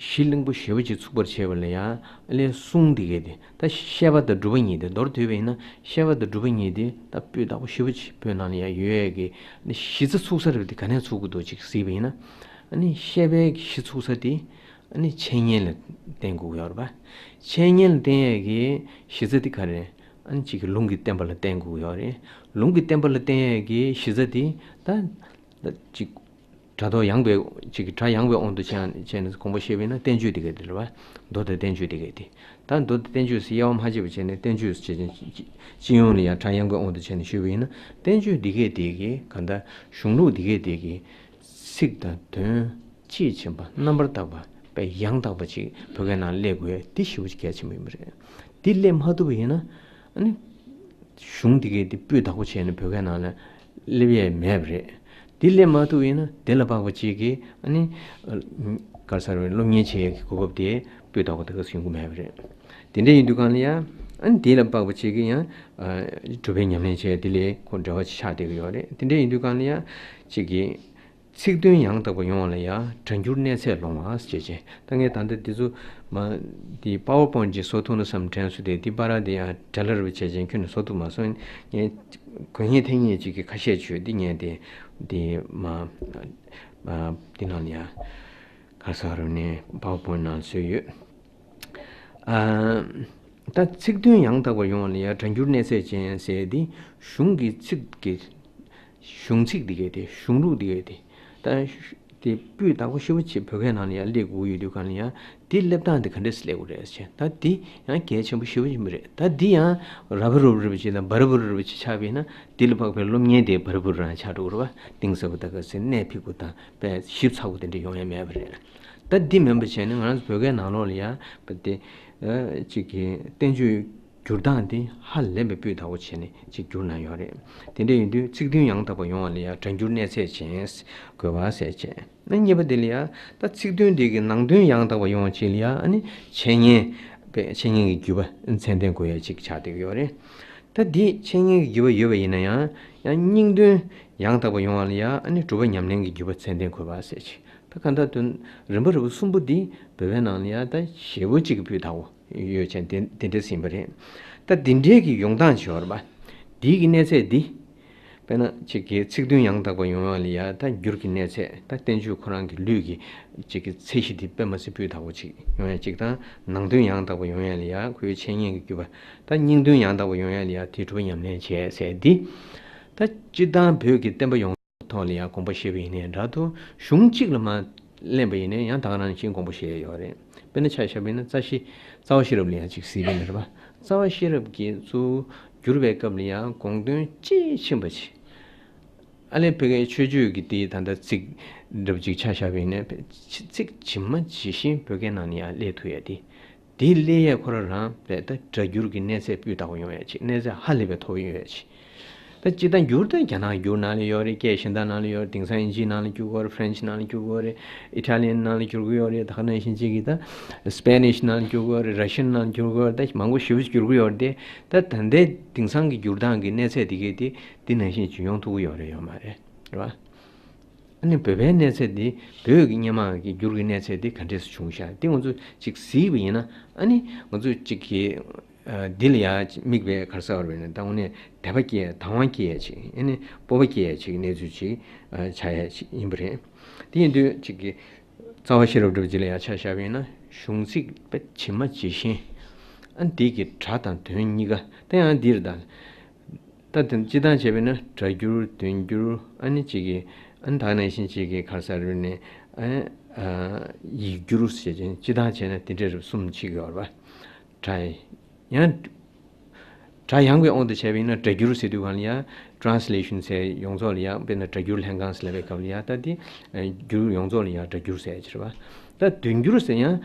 གཞི་གླིང་པོ་ཞེ་པོ་ཅིག་ཚུགས་པར་བྱས་པ་ལ་ཡང་ཨ་ལས་གསུང་འདི་གས་དེ་ད་བཤད་པ་དང་སྒྲུབ་པ་གཉིས་དེ་མདོར་བསྡུས་པ་ཡིན་ན། བཤད་པ་དང་སྒྲུབ་པ་གཉིས་དེ་ད་སྤུས་དག་པོ་ཞེ་པོ་ཅིག་བོད་ནང་ལ་ཡང་ཡོད་ཡས་ཀྱི་གཞི་རྩ་ཚུགས་ས་རེད་པ། དེ་ག་ནས་ཚུགས་ཀྱི་འདུག་ཅིག་གཟིགས་པ་ཡིན་ན། ཨ་ནི་བཤད་པའི་གཞི་ཚུགས་ས་དེ་ཨ་ནི་འཆད་ཉན་ལ་བརྟེན་དགོས་ཀྱི་ཡོད་རེད་པ། འཆད་ཉན་ལ་བརྟེན་ཡས་ཀྱི་གཞི་རྩ་དེ་ག་རེ་རེད། ཨ་ནི་གཅིག་གི་ལུང་གི་བསྟན་པ་ལ་བརྟེན་དགོས་ཀྱི་ཡོད་རེད། ལུང་གི་བསྟན་པ་ལ་བརྟེན་ཡས་ཀྱི་གཞི་རྩ་དེ་ད་ད་གཅིག་སྒྲ་མདོ་ཡངས་པའི་གཅིག་གི་སྒྲ་ཡངས་པའི་དབང་དུ་བྱས་བྱས་ནས་དགོངས་པ་བཞེས་པ་ཡིན་ན་བསྟན་བཅོས་དེ་གས་དེ་རེད་པ། མདོ་དང་བསྟན་བཅོས་དེ་གས་དེ། ད་མདོ་དང་བསྟན་བཅོས་སུ་དབྱེ་བ་མ་ཕྱེ་བ་བྱས་ནས་བསྟན་བཅོས་སུ་བྱས་ནས་སྤྱི་ཡོངས་ལ་ཡང་སྒྲ་ཡངས་པའི་དབང་དུ་བྱས་ནས་ཞུས་པ་ཡིན་ན། བསྟན་བཅོས་འདི་གས་དེ་གི་ག་འདྲ་གཞུང་ལུགས་འདི་གས་དེ་གི་ཚིག་དང་དོན་དཔྱིས་ཕྱིན་པ་རྣམ་པར་དག་པ་དཔེ་ཡང་དག་པ་ཅིག་བོད་སྐད་ནང་སླེབས་དགོས་འདི་ཞེ་པོ་ཅིག་གལ་ཆེན་པོ་ཡིན་པ་རེད། འདི་སླེབས་མ་ཐུབ་པ་ཡིན་ན་ཨ་ནི་གཞུང་འདི་གས་འདི་སྤུས་དག་པོ་བྱས་ནས་བོད་སྐད་ནང་ལ་སླེབས་ཡས་མེད་པ་རེད། འདི་སླེབས་མ་ཐུབ་ཡིན་ན་དེ་ལ་དཔག་པ་ཅིག་གིས་ཨ་ནི་ག་རེ་ཟེར་བའི་སློབ་གཉེར་བྱེད་ཡས་ཀྱི་གོ་སྐབས་དེ་སྤུས་དག་པོ་དེ་ག་སུ་ཡོང་གི་མེད་པ་རེད། དེ་འདྲ་ཡིན་དུས་གང་ལ་ཡང་ཨ་ནི་དེ་ལ་དཔག་པ་ཅིག་གིས་ཡང་སྒྲུབ་པའི་ཉམས་ལེན་བྱས་དེ་ལས་ཁོ་འབྲེལ་བ་ཆགས་བསྡད་ཀྱི་ཡོད་རེད། དེ་འདྲ་ཡིན་དུས་གང་ལ་ཡང་ཅིག་གིས། ཚིག་དོན་ཡང་དག་པ་ཡོང་བ་ལ་ཡང་སྒྲ་འགྱུར་གནས་ཚད་ལོང་བ་ཞེས་བྱས། ད་ངས་ད་ལྟ་འདི་ཚོ་མ་འདི་པ་ཝར་པོའིན་ཊི་ཅིག་བཟོ་ཐུབ་ན་བསམ་དྲན་སོང་སྟེ། འདི་པར་འདི་ཡང་བྲེ་ལ་རུ་བྱས་བྱས་ཁྱོན་ནས་བཟོ་ཐུབ་མ་སོང་། ངས་དགོས་ངེས་ཐེངས་གཉིས་ཅིག་གི་ཁ་ཤས་བྱོས་འདི་ངས་འདི་འདི་མ་འདི་ནང་ལ་ཡང་ག་ས་རུ་ནས་པ་ཝར་པོའིན་ཊི་ནང་བཟོས་ཡོད། ཨ། ད་ཚིག་དོན་ཡང་དག་པར་ཡོང་བ་ལ་ཡང་སྒྲ་འགྱུར་གནས་ཚད་ཅན་ཟེར་ཏེ་གཞུང་གི་ཚིག་གི་གཞུང་ཚིག་འདི་གས་དེ་གཞུང་ལུགས་འདི་གས་དེ་ད་དེ་སྤུས་དག་པོ་ཞེ་པོ་ཅིག་བོད་སྐད་ནང་ལ་ཡང་སླེབས་དགོས་ཡོད་དུས་གང་ལ་ཡང་དེ་སླེབས་སྟངས་དེ་ག་འདྲས་སེ་སླེབས་དགོས་རེད་ཟེར། ད་འདི་ཡང་གལ་ཆེན་པོ་ཞེ་པོ་ཅིག་མ་རེད། ད་འདི་ཡང་ར་བ་རུབ་རུབ་ཅིག་དང་བ་ར་བུ་རུ་རུབ་ཅིག་ཆགས་པ་ཡིན་ན་འདི་ལ་དཔག་པའི་སློབ་གཉེར་དེ་བ་ར་བུ་རུ་རང་ཆགས་འགྲོ་གི་རེད་པ། གཏིང་ཟབ་པོ་དང་ག་ཚོད་གནད་འཕིགས་པོ་དང་དཔེ་ཞིབ་ཚགས་པོ་དེ་འདྲ་ཡོང་ཡ་མེད་པ་རེད། ད་འདི་མིན་པ་བྱས་ནས་ང་རང་ཚོ་བོད་སྐད་ནང་ལོགས་ལ་ཡང་དཔེ་དེ་ཨ་གཅིག་གི་བསྟན་བཅོས་བསྒྱུར་སྟངས་དེ་ཧ་ལས་པའི་སྤུས་དག་པོ་བྱས་ནས་ཅིག་བསྒྱུར་གནང་ཡོད་རེད། དེ་འདྲ་ཡིན་དུས་ཚིག་དོན་ཡང་དག་པ་ཡོང་བ་ལ་ཡང་སྒྲ་འགྱུར་གནས་ཚད་ཅན་དགོས་པ་ཟེར་བྱས། ཨ་གཉིས་པ་དེ་ལ་ཡང་ད་ཚིག་དོན་དེ་གི་ནང་དོན་ཡང་དག་པ་ཡོང་བ་ཅིག་ལ་ཡང་ཨ་ནི་འཆད་ཉན་པའི་འཆད་ཉན་གྱི་བརྒྱུད་པ་ཚད་ལྡན་དགོས་ཡ་ཅིག་ཆགས་བསྡད་ཀྱི་ཡོད་རེད། ད་འདི་འཆད་ཉན་གྱི་བརྒྱུད་པ་ཡོད་པ་ཡིན་ན་ཡང་ཡང་སྙིང་དོན་ཡང་དག་པ་ཡོང་བ་ལ་ཡང་ཨ་ནི་སྒྲུབ་པ་ཉམས་ལེན་གྱི་བརྒྱུད་པ་ཚད་ལྡན་དགོས་པ་ཟེར་ཅིག་ད་གང་ལྟར་དོན་རིམ་པ་རིམ་པ་གསུམ་པོ་འདི་བོད་པའི་ནང་ལ་ཡང་ད་ཞེ་པོ་ཅིག་གི་སྤུས་དག་པོ་ཡོད་ཅན་དེ་དེ་འདྲས་ཟིན་པ་རེད། ད་འདི་འདྲའི་གི་ཡོང་སྟངས་བྱེད་བར་པ། འདིའི་གི་གནས་ཚད་འདི། དཔེར་ན་གཅིག་གི་ཚིག་དོན་ཡང་དག་པ་ཡོང་བ་ལ་ཡ་ད་འགྱུར་གྱི་གནས་ཚད་ད་བསྟན་བཅོས་ཁོ་རང་གི་ལུས་ཀྱི་གཅིག་གི་ཚད་གཞི་འདི་དཔེ་མ་སྲིད་སྤུས་དག་པོ་ཅིག་ཡོང་ཡ་གཅིག་དང་། ནང་དོན་ཡང་དག་པ་ཡོང་ཡ་ལ་ཡ་ཁོའི་འཆད་ཉན་གྱི་བརྒྱུད་པ། ད་སྙིང་དོན་ཡང་དག་པ་ཡོང་ཡ་ལ་ཡ་དེ་སྒྲུབ་པ་ཉམས་ལེན་བྱས་ཟེར་འདི། ད་སྤྱིར་བཏང་བོད་ཀྱི་བསྟན་པ་ཡོངས་ཐོག་ལ་ཡང་དགོངས་པ་བཞེས་པ་ཡིན་ནའི་འདྲ་འདུག་གཞུང་གཅིག་ལ་མ་ལེན་པ་ཡིན་ནའི་ཡང་ད་ག་ནང་བཞིན་དགོངས་པ་བཞེས་ཡོད་རེད། དཔེར་ན་ཆ་བཞག་པ་ཡིན་ན་རྩ་ཤེ་རྩ་བ་ཤེས་རབ་ལ་ཡང་གཅིག་གཟིགས་པ་ཡིན་ན་རེད་པ། རྩ་བ་ཤེས་རབ་ཀྱི་གཙོ་བོ་བསྒྱུར་བའི་སྐབས་ལ་ཡང་དགོངས་དོན་དཔྱིས་ཕྱིན་པ་ཅིག་ཨ་ལས་ཕ་གིའི་མཆོད་བརྗོད་ཀྱི་དེའི་ད་ལྟ་ཚིག་འདྲ་པོ་ཅིག་ཆ་བཞག་པ་ཡིན་ནའི་ཚིག་ཇི་མ་ཇི་བཞིན་བོད་སྐད་ནང་ནས་ཡང་སླེབས་ཐུབ་ཡ་དེ། དེའི་སླེབས་ཡས་ཁོ་རང་རང་རྦད་དེ་སྒྲ་སྒྱུར་གྱི་གནས་ཚད་སྤུས་དག་པོ་ཡོང་ཡས་ཅིག་གནས་ཚད་ཧ་ལས་པའི་མཐོ་པོ་ཡོང་ཡས་ཅིག་ད་སྤྱིར་བཏང་སྒྱུར་ད་རྒྱ་ནག་སྒྱུར་ནང་ལ་ཡོད་རེད། སྐད་གཞན་དག་ནང་ལ་ཡོད་རེད། དེང་སང་ཨིན་ཇིའི་ནང་ལ་སྒྱུར་གྱི་ཡོད་རེད། ཧྥ་རན་ཆི་ནང་ལ་སྒྱུར་གྱི་ཡོད་རེད། ཨི་ཊ་ལི་ཡན་ནང་ལ་སྒྱུར་གྱི་ཡོད་རེད། ད་ག་ནང་བཞིན་ཅིག་གིས་ད་སི་པེ་ནིཤ་ནང་ལ་སྒྱུར་གྱི་ཡོད་རེད། ར་ཤི་ཡན་ནང་ལ་སྒྱུར་གྱི་ཡོད་རེད། ད་མང་པོ་ཞེ་པོ་སྒྱུར་གྱི་ཡོད་རེད་དེ། ད་ད་ལྟའི་དེང་སང་གི་སྒྱུར་སྟངས་ཀྱི་གནས་ཚད་དེ་གས་དེ་འདི་ནང་བཞིན་ཅིག་ཡོང་ཐུབ་ཀྱི་ཡོད་རེད་ཡོད་མ་རེད། རེད་བ། ཨ་ནི་བོད་པའི་གནས་ཚད་འདི་བོད་ཀྱི་སྔོན་མ་གི་འགྱུར་གྱི་གནས་ཚད་འདི་ག་འདྲས་སུ་བྱུང་ཤག་འདི་ང་ཚོ་ཅིག་གཟིགས་པ་ཡིན་ན། ཨ་ནི་ང་ཚོ་ཅིག་གི་ཨ་འདི་ལ་ཡ་དམིགས་པའི་ག་རེ་ཟེར་བ་རེད་ན། ད་དངོས་གནས་དད་པ་སྐྱེ་ཡ། དང་བ་སྐྱེ་ཡ་ཅིག་ཨ་ནི་སྤོབས་པ་སྐྱེ་ཡ་ཅིག་གནས་ཚུལ་ཅིག་ཨ་ཆགས་ཡ་ཅིག་ཡིན་པ་རེད། དེ་ཡིན་དུས་ཅིག་གི་རྩ་བ་ཤེས་རབ་འདྲ་པོ་ཅིག་ལ་ཡ་ཆ་བཞག་པ་ཡིན་ན། གཞུང་ཚིག་དཔེ་ཇི་མ་ཇི་བཞིན་ཨ་འདི་གི་སྒྲ་དང་དོན་གཉིས་ཀ་ད་ཡང་འདིར་ད། ད་དེ་སྤྱིར་བཏང་བྱས་པས་ན་སྒྲ་སྒྱུར་དོན་སྒྱུར་ཨ་ནི་གཅིག་གི་ཨ་ནི་ད་ག་ནང་བཞིན་གཅིག་གི་ག་རེ་ཟེར་རེད་ནས་ཨ་ནི་ཡིག་སྒྱུར་ཟེར་ཅིང་སྤྱིར་བཏང་བྱས་ན་དེ་འདྲ་རེད། གསུམ་གཅིག་ཡོད་རེད་པ། སྒྲ་ཡང་སྒྲ་ཡངས་པའི་དབང་དུ་བྱས་པས་ན་སྒྲ་སྒྱུར་ཟེར་དུས་གང་ལ་ཡང་ཊ་རན་སི་ལེ་ཤན་ཟེར། ཡོངས་རྫོགས་ལ་ཡང་དཔེར་ན་སྒྲ་སྒྱུར་ལྷན་ཁང་ཟེར་ལབ་པའི་སྐབས་ལ་ཡང་ད་དེ་སྒྱུར་ཡོངས་རྫོགས་ལ་ཡང་སྒྲ་སྒྱུར་ཟེར་ཡ་ཅིག་རེད་པ། ད་དོན་སྒྱུར་ཟེར་ཡང་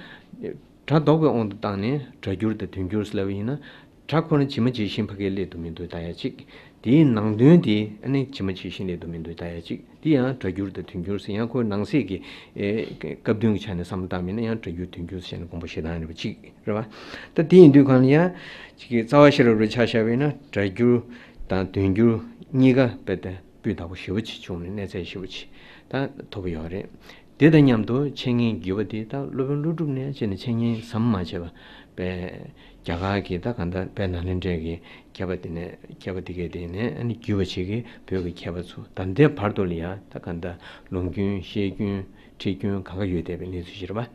སྒྲ་འདོགས་པའི་དབང་དུ་བཏང་ནས་སྒྲ་སྒྱུར་དང་དོན་སྒྱུར་ཟེར་ལབ་པ་ཡིན་ན། སྒྲ་ཁོ་ན་ཇི་མ་ཇི་བཞིན་ཕ་གིར་སླེབས་འདུག་མི་འདུག་ལྟ་ཡ་གཅིག་དེའི་ནང་དོན་དེ་ཨ་ནི་ཇི་མ་ཇི་བཞིན་སླེབས་འདུག་མི་འདུག་ལྟ་ཡ་གཅིག་དེ་ཡང་སྒྲ་སྒྱུར་དང་དོན་སྒྱུར་ཟེར། ཡང་ཁོའི་ནང་གསེས་ཀྱི་ཨེ་སྐབས་བསྟུན་གྱི་ཆ་ནས་བསམ་བློ་བཏང་བ་ཡིན་ན་ཡང་སྒྲ་སྒྱུར་དོན་སྒྱུར་ཟེར་ནས་དགོངས་པ་བཞེས་སྟངས་རེད་པ་གཅིག་རེད་པ། ད་དེ་ཡིན་དུས་གང་ལ་ཡང་གཅིག་གི་རྩ་བ་ཤེས་རབ་རེ་ཆ་བཞག་པ་ཡིན་ན་སྒྲ་སྒྱུར་དང་དོན་སྒྱུར་གཉིས་ཀ་དཔེ་དེ་ སྤུས་དག་པོ་ཞེ་པོ་ཅིག་བྱུང་ནས་གནས་ཚད་ཞེ་པོ་ཅིག་ད་ཐོབ་ཀྱི་ཡོད་རེད། དེ་དང་མཉམ་དུ་འཆད་ཉན་བརྒྱུད་པ་དེ་ད་སློབ་དཔོན་ཀླུ་སྒྲུབ་ནས་བྱས་ནས་འཆད་ཉན་ཟམ་མ་ཆད་པ་པས་རྒྱ་གར་གྱི་ད་གང་ལྟར་དཔལ་ནཱ་ལེནྡྲའི་གི་མཁས་པ་དེ་ནས་མཁས་པ་དེ་གས་དེ་ནས་ཨ་ནི་བརྒྱུད་པ་བྱེད་ཀྱི་བོད་ཀྱི་མཁས་པ་ཚོ་ད་ལྟའི་བར་དུ་ལ་ཡ་ད་གང་ལྟར་ལུང་རྒྱུན་བཤད་རྒྱུན་ཁྲིད་རྒྱུན་གང་ག་ཡོད་བསྡད་པའི་གནས་ཚུལ་ཞིག་རེད་པ།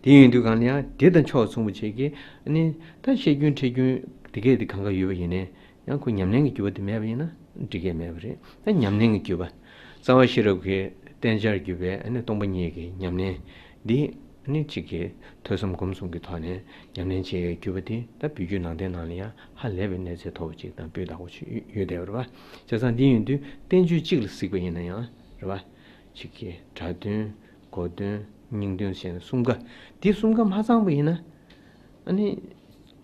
དེ་ཡིན་དུས་གང་ལ་ཡ་དེ་དང་ཕྱོགས་མཚུངས་པ་བྱེད་ཀྱི་ཨ་ནི་ད་བཤད་རྒྱུན་ཁྲིད་རྒྱུན་དེ་གས་དེ་གང་ག་ཡོད་པ་ཡིན་ནའི། ཡང་ཁོ་ཉམས་ལེན་གྱི་རྒྱུ་བ་དེ་མེད་པ་ཡིན་ན་འགྲིག་གི་མེད་པ་རེད། ད་ཉམས་ལེན་གྱི་རྒྱུ་བ། རྩ་བ་ཤེས་རབ་ཀྱི་བསྟན་བྱར་གྱུར་པའི་ཨ་ནི་སྟོང་པ་ཉིད་ཀྱི་ཉམས་ལེན་འདི་ཨ་ནི་གཅིག་གི་ཐོས་བསམ་སྒོམ་གསུམ་གྱི་ཐོག་ནས་ཉམས་ལེན་བྱེད་ཡའི་རྒྱུ་བ་དེ་ད་བོད་བརྒྱུད་ནང་བསྟན་ནང་ལ་ཡང་ཧ་ལས་པའི་གནས་ཚད་མཐོ་བ་ཅིག་དང་སྤུས་དག་པོ་ཅིག་ཡོད་བསྡད་པ་རེད་པ། བྱས་ཙང་འདི་ཡིན་དུས་བསྟན་བཅོས་གཅིག་ལ་གཟིགས་པ་ཡིན་ན་ཡང་རེད་པ། གཅིག་གི་སྒྲ་དོན། གོ་དོན། སྙིང་དོན་བྱས་ནས་གསུམ་ཀ། འདི་གསུམ་ཀ་མ་ཚང་པ་ཡིན་ན། ཨ་ནི།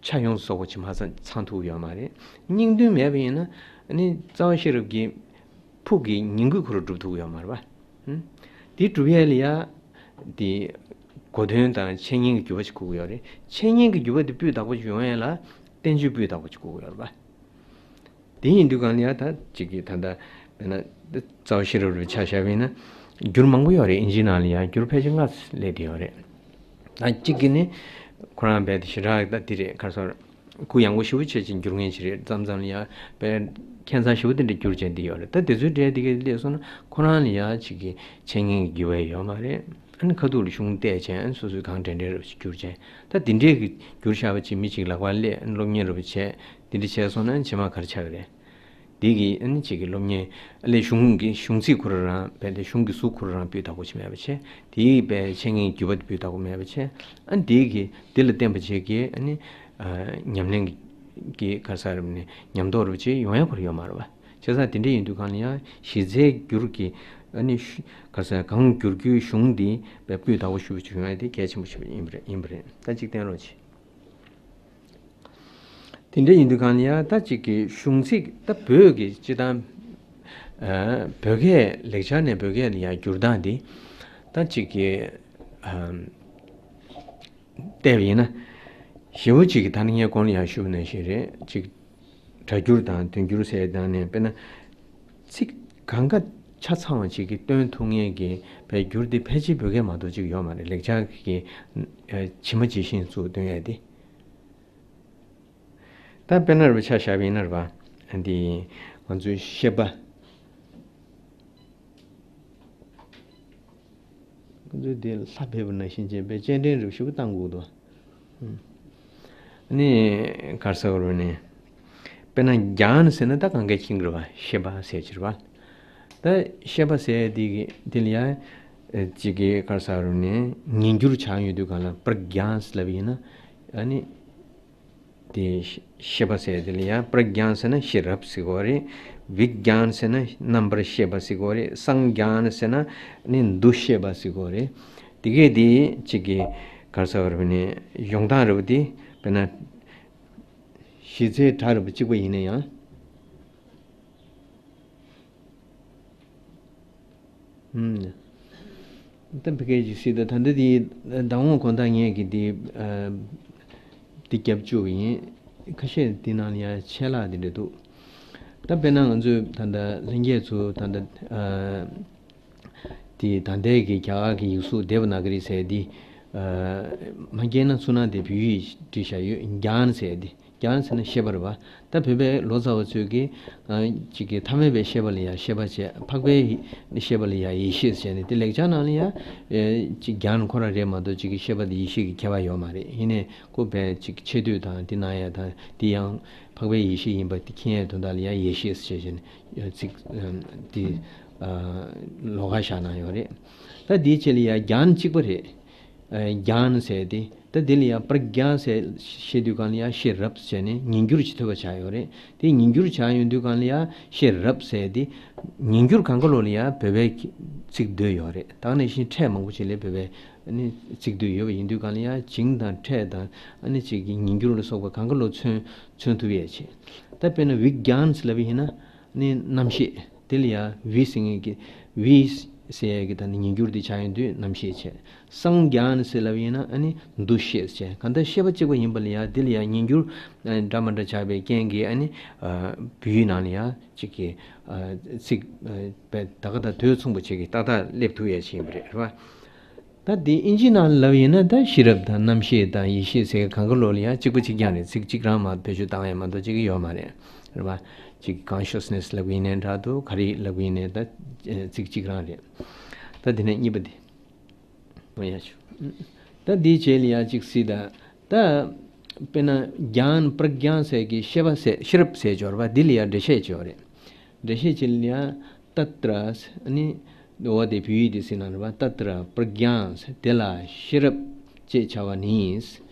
ཆ་ཡོངས་སུ་རྫོགས་པ་ཅིག་མ་ཚང་ཚང་ཐུབ་ཡོད་མ་རེད། སྙིང་དོན་མེད་པ་ཡིན་ན། ཨ་ནི་རྩ་བ་ཤེས་རབ་ཀྱི་ཕུགས་ཀྱི་ཉིང་དགོས་ཁོ་རང་སྒྲུབ་ཐུབ་ཡོད་མ་རེད་པ། ཧུམ། དེ་སྒྲུབ་ཡས་ལ་ཡ། དེ། གོ་དོན་དང་འཆད་ཉན་གྱི་རྒྱུ་བ་ཞིག་དགོས་ཀྱི་ཡོད་རེད། འཆད་ཉན་གྱི་རྒྱུ་བ་དེ་སྤུས་དག་པོ་ཞིག་ཡོང་ཡས་ལ། བསྟན་བཅོས་སྤུས་དག་པོ་ཞིག་དགོས་ཀྱི་ཡོད་རེད་པ། དེ་ཡིན་དུས་གང་ལ་ཡ་ད་གཅིག་གིས་ད་ལྟ་དཔེར་ན་རྩ་བ་ཤེས་རབ་རུ་ཆ་བཞག་པ་ཡིན་ན་འགྱུར་མང་པོ་ཡོད་རེད། ཨིན་ཇིའི་ནང་ལ་ཡ་འགྱུར་ཕལ་ཆེར་ལྔ་སླེབས་བསྡད་ཡོད་རེད། ད་གཅིག་གིས་ནི་ཁོ་རང་རྦད་དེ་ཞེ་དྲག་ད་འདི་རེད་ག་རེ་ཟེར། གུ་ཡངས་པོ་ཞེ་པོ་བྱས་ཅིག་འགྱུར་མཁན་ཞིག་རེད། མཚམས་མཚམས་ལ་ཡ་དཔེ་ཁྱད་མཚར་ཞེ་པོ་དེ་འདྲ་འགྱུར་བྱས་འདི་ཡོད་རེད། ད་དེ་ཚོའི་གྲས་དེ་གས་སླེབས་སོང་ན་ཁོ་རང་ལ་ཡ་གཅིག་གིས་འཆད་ཉན་གྱི་རྒྱུ་བ་ཡོད་མ་རེད། ཨ་ནི་ཁ་ཐུག་ལ་གཞུང་བལྟས་བྱས་ཨ་ནི་སོ་སོའི་གང་དྲན་དྲན་རབ་ཞིག་བསྒྱུར་བྱས། ད་དེ་འདྲས་ཀྱི་བསྒྱུར་བཞག་པ་ཅིག་མི་གཅིག་ལག་པར་སླེབས་ཨ་ནི་སློབ་གཉེར་རབ་བྱས། དེ་འདྲ་བྱས་སོང་ན་ཨ་ནི་རྗེས་མ་ག་རེ་ཆགས་ཀྱི་རེད། དེ་གི་ཨ་ནི་གཅིག་གི་སློབ་གཉེར་ཨ་ལས་གཞུང་གི་གཞུང་ཚིག་ཁོ་རང་རང་རྦད་དེ་གཞུང་གི་གཟུགས་ཁོ་རང་རང་སྤུས་དག་པོ་ཞིག་མེད་པ་བྱས། དེའི་རྦད་འཆད་ཉན་གྱི་རྒྱུ་བ་དེ་སྤུས་དག་པོ་མེད་པ་བྱས། ཨ་ནི་དེ་གི་དེ་ལ་བརྟེན་པ་བྱས་ཀྱི་ཨ་ནི་ཨ་ཉམས་ལེན་གྱི་ག་རེ་ཟེར་རབ་ནི་ཉམས་རྟོགས་རབ་བྱས་ཡོང་ཡ་ཁོ་རང་ཡོད་མ་རེད་པ། བྱས་ཙང་དེ་འདྲ་ཡིན་དུས་གང་ལ་ཡང་གཞི་རྩའི་འགྱུར་གྱི་ཨ་ནི་ཤུ་ག་རེ་ཟེར་གང་འགྱུར་རྒྱུའི་གཞུང་འདི་སྤུས་དག་པོ་ཞེ་པོ་ཅིག་ཡོང་ཡ་དེ་གལ་ཆེན་པོ་ཞིག་ཡིན་པ་རེད། ཡིན་པ་རེད། ད་གཅིག་བསྟན་རོགས་གྱིས། དེ་འདྲ་ཡིན་དུས་གང་ལ་ཡང་ད་གཅིག་གི་གཞུང་ཚིག་ད་བོད་ཀྱི་སྤྱི་དང་། ཨ་བོད་སྐད་ལེགས་སྦྱར་ནས་བོད་སྐད་ལ་ཡང་བསྒྱུར་སྟངས་འདི་ད་གཅིག་གི་ཨ། བལྟས་པ་ཡིན་ན། ཞེ་པོ་ཅིག་གིས་ད་ནི་ངས་གོང་ལ་ཡང་ཞུས་པ་ནང་བཞིན་རེད། ཅིག་སྒྲ་སྒྱུར་དང་དོན་སྒྱུར་ཟེར་དང་ནས་དཔེར་ན། ཚིག་གང་ག་ཆ་ཚང་བ་ཅིག་གིས་སྟོན་ཐུབ་མཁན་གྱི་བའི་སྒྱུར་དེ་ཕལ་ཆེར་བོད་སྐད་མ་གཏོགས་ཅིག་ཡོད་མ་རེད། ལེགས་སྦྱར་གྱི་ཇི་མ་ཇི་བཞིན་བཙུགས་སྟོན་ཡས་དེ། ད་དཔེར་ན་རུ་ཆ་བཞག་པ་ཡིན་ན་རེད་པ། འདི་ང་ཚོའི་བཤད་པ། ཁོ་ཚོས་དེ་ལྷ་ཕེབས་པ་ནང་བཞིན་བྱས་པའི་སྤྱན་འདྲེན་རིགས་ཞིག་བཏང་དགོས་འདུག་ཨ་ནི་ག་རེ་ཟེར་དགོས་རེད་ནི། དཔེར་ན་རྒྱན་ཟེར་ན་ད་གང་ག་ཤེས་ཀྱི་རེད་པ། ཤེས་པ་ཟེར་གྱི་རེད་པ། ད་ཤེས་པ་ཟེར་དེ་གི་དེ་ལ་ཡང་ཅིག་གི་ག་རེ་ཟེར་དགོས་རེད་ནི་ཉིང་སྐྱུར་ཆགས་ཡོང་དུས་གང་ལ་པྲ་རྒྱན་ལབ་ཡིན་ན་ཨ་ནི། དེ་ཤེས་པ་ཟེར་དེ་ལ་ཡང་པྲ་རྒྱན་ཟེར་ན་ཤེས་རབ་ཟེར་གོ་རེད། བི་རྒྱན་ཟེར་ན་རྣམ་པར་ཤེས་པ་ཟེར་གོ་རེད། སངས་རྒྱན་ཟེར་ན་ནི་འདུ་ཤེས་པ་ཟེར་གོ་རེད། དེ་གས་དེ་གཅིག་གི་ག་རེ་ཟེར་བ་རེད་ནི་ཡོང་སྟངས་རེད་པ། དེ་དཔེར་ན་གཞི་རྩའི་སྒྲ་རེད་པ་གཅིག་པ་ཡིན་ན་ཡང་། ད་ཕ་གི་ཅིག་སྲིད་ད་ད་ལྟ་དེ་ཟླ་ངོ་དགོང་དག་ངས་ཀྱི་དེ་དེ་རྒྱབ་བཅུག་པ་ཡིན། ཁ་ཤས་དེ་ནང་ལ་ཡང་ཆད་ལྷག་དེ་འདྲ་འདུག་ད་དཔེར་ན་ང་ཚོས་ད་ལྟ་ལྷན་རྒྱས་ཚོ་ད་ལྟ་དེ་ད་ལྟའི་གི་རྒྱ་གར་གྱི་ཡིག་གཟུགས་དེ་བ་ན་ག་རི་ཟེར་དེ་མ་སྐྱེས་ན་ཚུར་ན་དེ་བོད་ཡིག་བྲིས་བཞག་ཡོད། རྒྱན་ཟེར་དེ། རྒྱན་ཟེར་ན་ཤེས་པ་རེད་པ། ད་བོད་པའི་ལོ་ཙཱ་བ་ཚོས་ཀྱིས་ཨ་གཅིག་གི་ཐ་མལ་པའི་ཤེས་པ་ལ་ཡང་ཤེས་པ་བྱས། འཕགས་པའི་ཤེས་པ་ལ་ཡང་ཡེ་ཤེས་ཟེར་ནས་དེ་ལེགས་སྦྱར་ནང་ལ་ཡང་ཨེ་གཅིག་རྒྱན་ཁོ་རང་རེད་མ་གཏོགས་གཅིག་གི་ཤེས་པ་དང་ཡེ་ཤེས་ཀྱི་ཁྱད་པར་ཡོད་མ་རེད། ཡིན་ནའི་ཁོ་བས་གཅིག་ཆེ་བསྟོད་དང་དེ་གནང་ཡ་དང་དེ་ཡང་འཕགས་པའི་ཡེ་ཤེས་ཡིན་པ་དེ་མཁྱེན་ཡའི་དོན་དག་ལ་ཡང་ཡེ་ཤེས་ཟེར་བྱས་ནས་ཚིག་དེ་ལོགས་ཀ་བཞག་གནང་ཡོད་རེད། ད་དེའི་ཆེད་ལ་ཡང་རྒྱན་གཅིག་པ་རེད། རྒྱན་ཟེར་ཏེ། ད་དེ་ལ་ཡང་པྲ་རྒྱན་ཟེར་བཤད་དུས་གང་ལ་ཡང་ཤེས་རབ་ཟེར་ནས་ཉིང་སྐྱུར་གྱི་ཐོས་པ་ཆགས་ཡོད་རེད། དེ་ཉིང་སྐྱུར་ཆགས་ཡོང་དུས་གང་ལ་ཡང་ཤེས་རབ་ཟེར་ཏེ། ཉིང་སྐྱུར་གང་ག་ལོ་ལ་ཡང་བོད་པའི་ཚིག་འདོད་ཡོད་རེད། ད་ག་ནང་བཞིན་ཕྲད་མང་པོ་ཅིག་ལ་བོད་པའི་ཚིག་འདོད་ཡོད་པ་ཡིན་དུས་གང་ལ་ཡང་བྱིངས་དང་ཕྲད་དང་ཨ་ནི་ཅིག་གི་ཉིང་སྐྱུར་ལ་སོགས་པ་གང་ག་ལོ་མཚོན་མཚོན་ཐུབ་ཡས་ཆེ། ད་དཔེར་ན་བི་རྒྱན་ཟེར་ལབ་པ་ཡིན་ན། ནི་རྣམ་ཤེས་དེ་ལ་ཡང་བི་ཟེར་མཁན་གྱི་བི་ ཟེར་ཡས་ཀྱི་ད་ནི་ཉིས་འགྱུར་འདི་ཆགས་ཡོང་དུས་རྣམ་ཤེས་བྱས། སངས་རྒྱས་ཟེར་ལབ་ཡིན་ན་ཨ་ནི་འདུ་ཤེས་བྱས། གང་ལྟར་ཤེས་པ་གཅིག་པ་ཡིན་པ་ལ་ཡ་འདི་ལ་ཡ་ཉིས་འགྱུར་འདྲ་མི་འདྲ་ཆགས་པའི་རྐྱེན་གྱིས་ཨ་ནི་བོད་ཡིག་ནང་ལ་ཡ་གཅིག་གི་ཚིག་པའི་ད་ག་ད་དོད་མཚུངས་པ་བྱེད་ཀྱི་ཏག་ཏག་སླེབས་ཐུབ་ཡས་ཅིག་ཡིན་པ་རེད། རེད་བ། ད་འདི་ཨིན་ཇི་ནང་ལབ་ཡིན་ན་ད་ཤེས་རབ་དང་རྣམ་ཤེས་དང་ཡེ་ཤེས་ཟེར་གང་ག་ལོ་ལ་ཡང་གཅིག་པ་གཅིག་རྐྱང་རེད། ཚིག་གཅིག་རང་མ་བེད་སྤྱོད་བཏང་ཡ་མ་གཏོགས་གཅིག་ཡོད་མ་རེད། རེད་བ། གཅིག་consciousness་ལབ་ཡིན་ནའི་འདྲ་འདུག་ག་རེ་ལབ་ཡིན་ནའི་ད་ཚིག་གཅིག་རང་རེད། ད་དེ་ནས་གཉིས་པ་འདི། ཡ་ཆུ། ད་འདིའི་རྗེས་ལ་ཡང་གཅིག་གཟིགས་དང་། ད། དཔེར་ན་རྒྱན་པྲ་རྒྱན་ཟེར་གི་ཤེས་པ་ཟེར་ཤེས་རབ་ཟེར་སྦྱོར་བ་འདི་ལ་ཡང་འགྲེལ་བཤད་བྱས་ཡོད་རེད། འགྲེལ་བཤད་ཅིག་ལ་ཡང་ཏ་ཏྲ་ཟེར་ནི། འོ་དེ་བོད་ཡིག་དེ་ཟེར་ན་རེད་བ། ཏ་ཏྲ་པྲ་རྒྱན་ཟེར་དེ་ལ་ཤེས་རབ་ཅེས་བྱ་བ་ནི།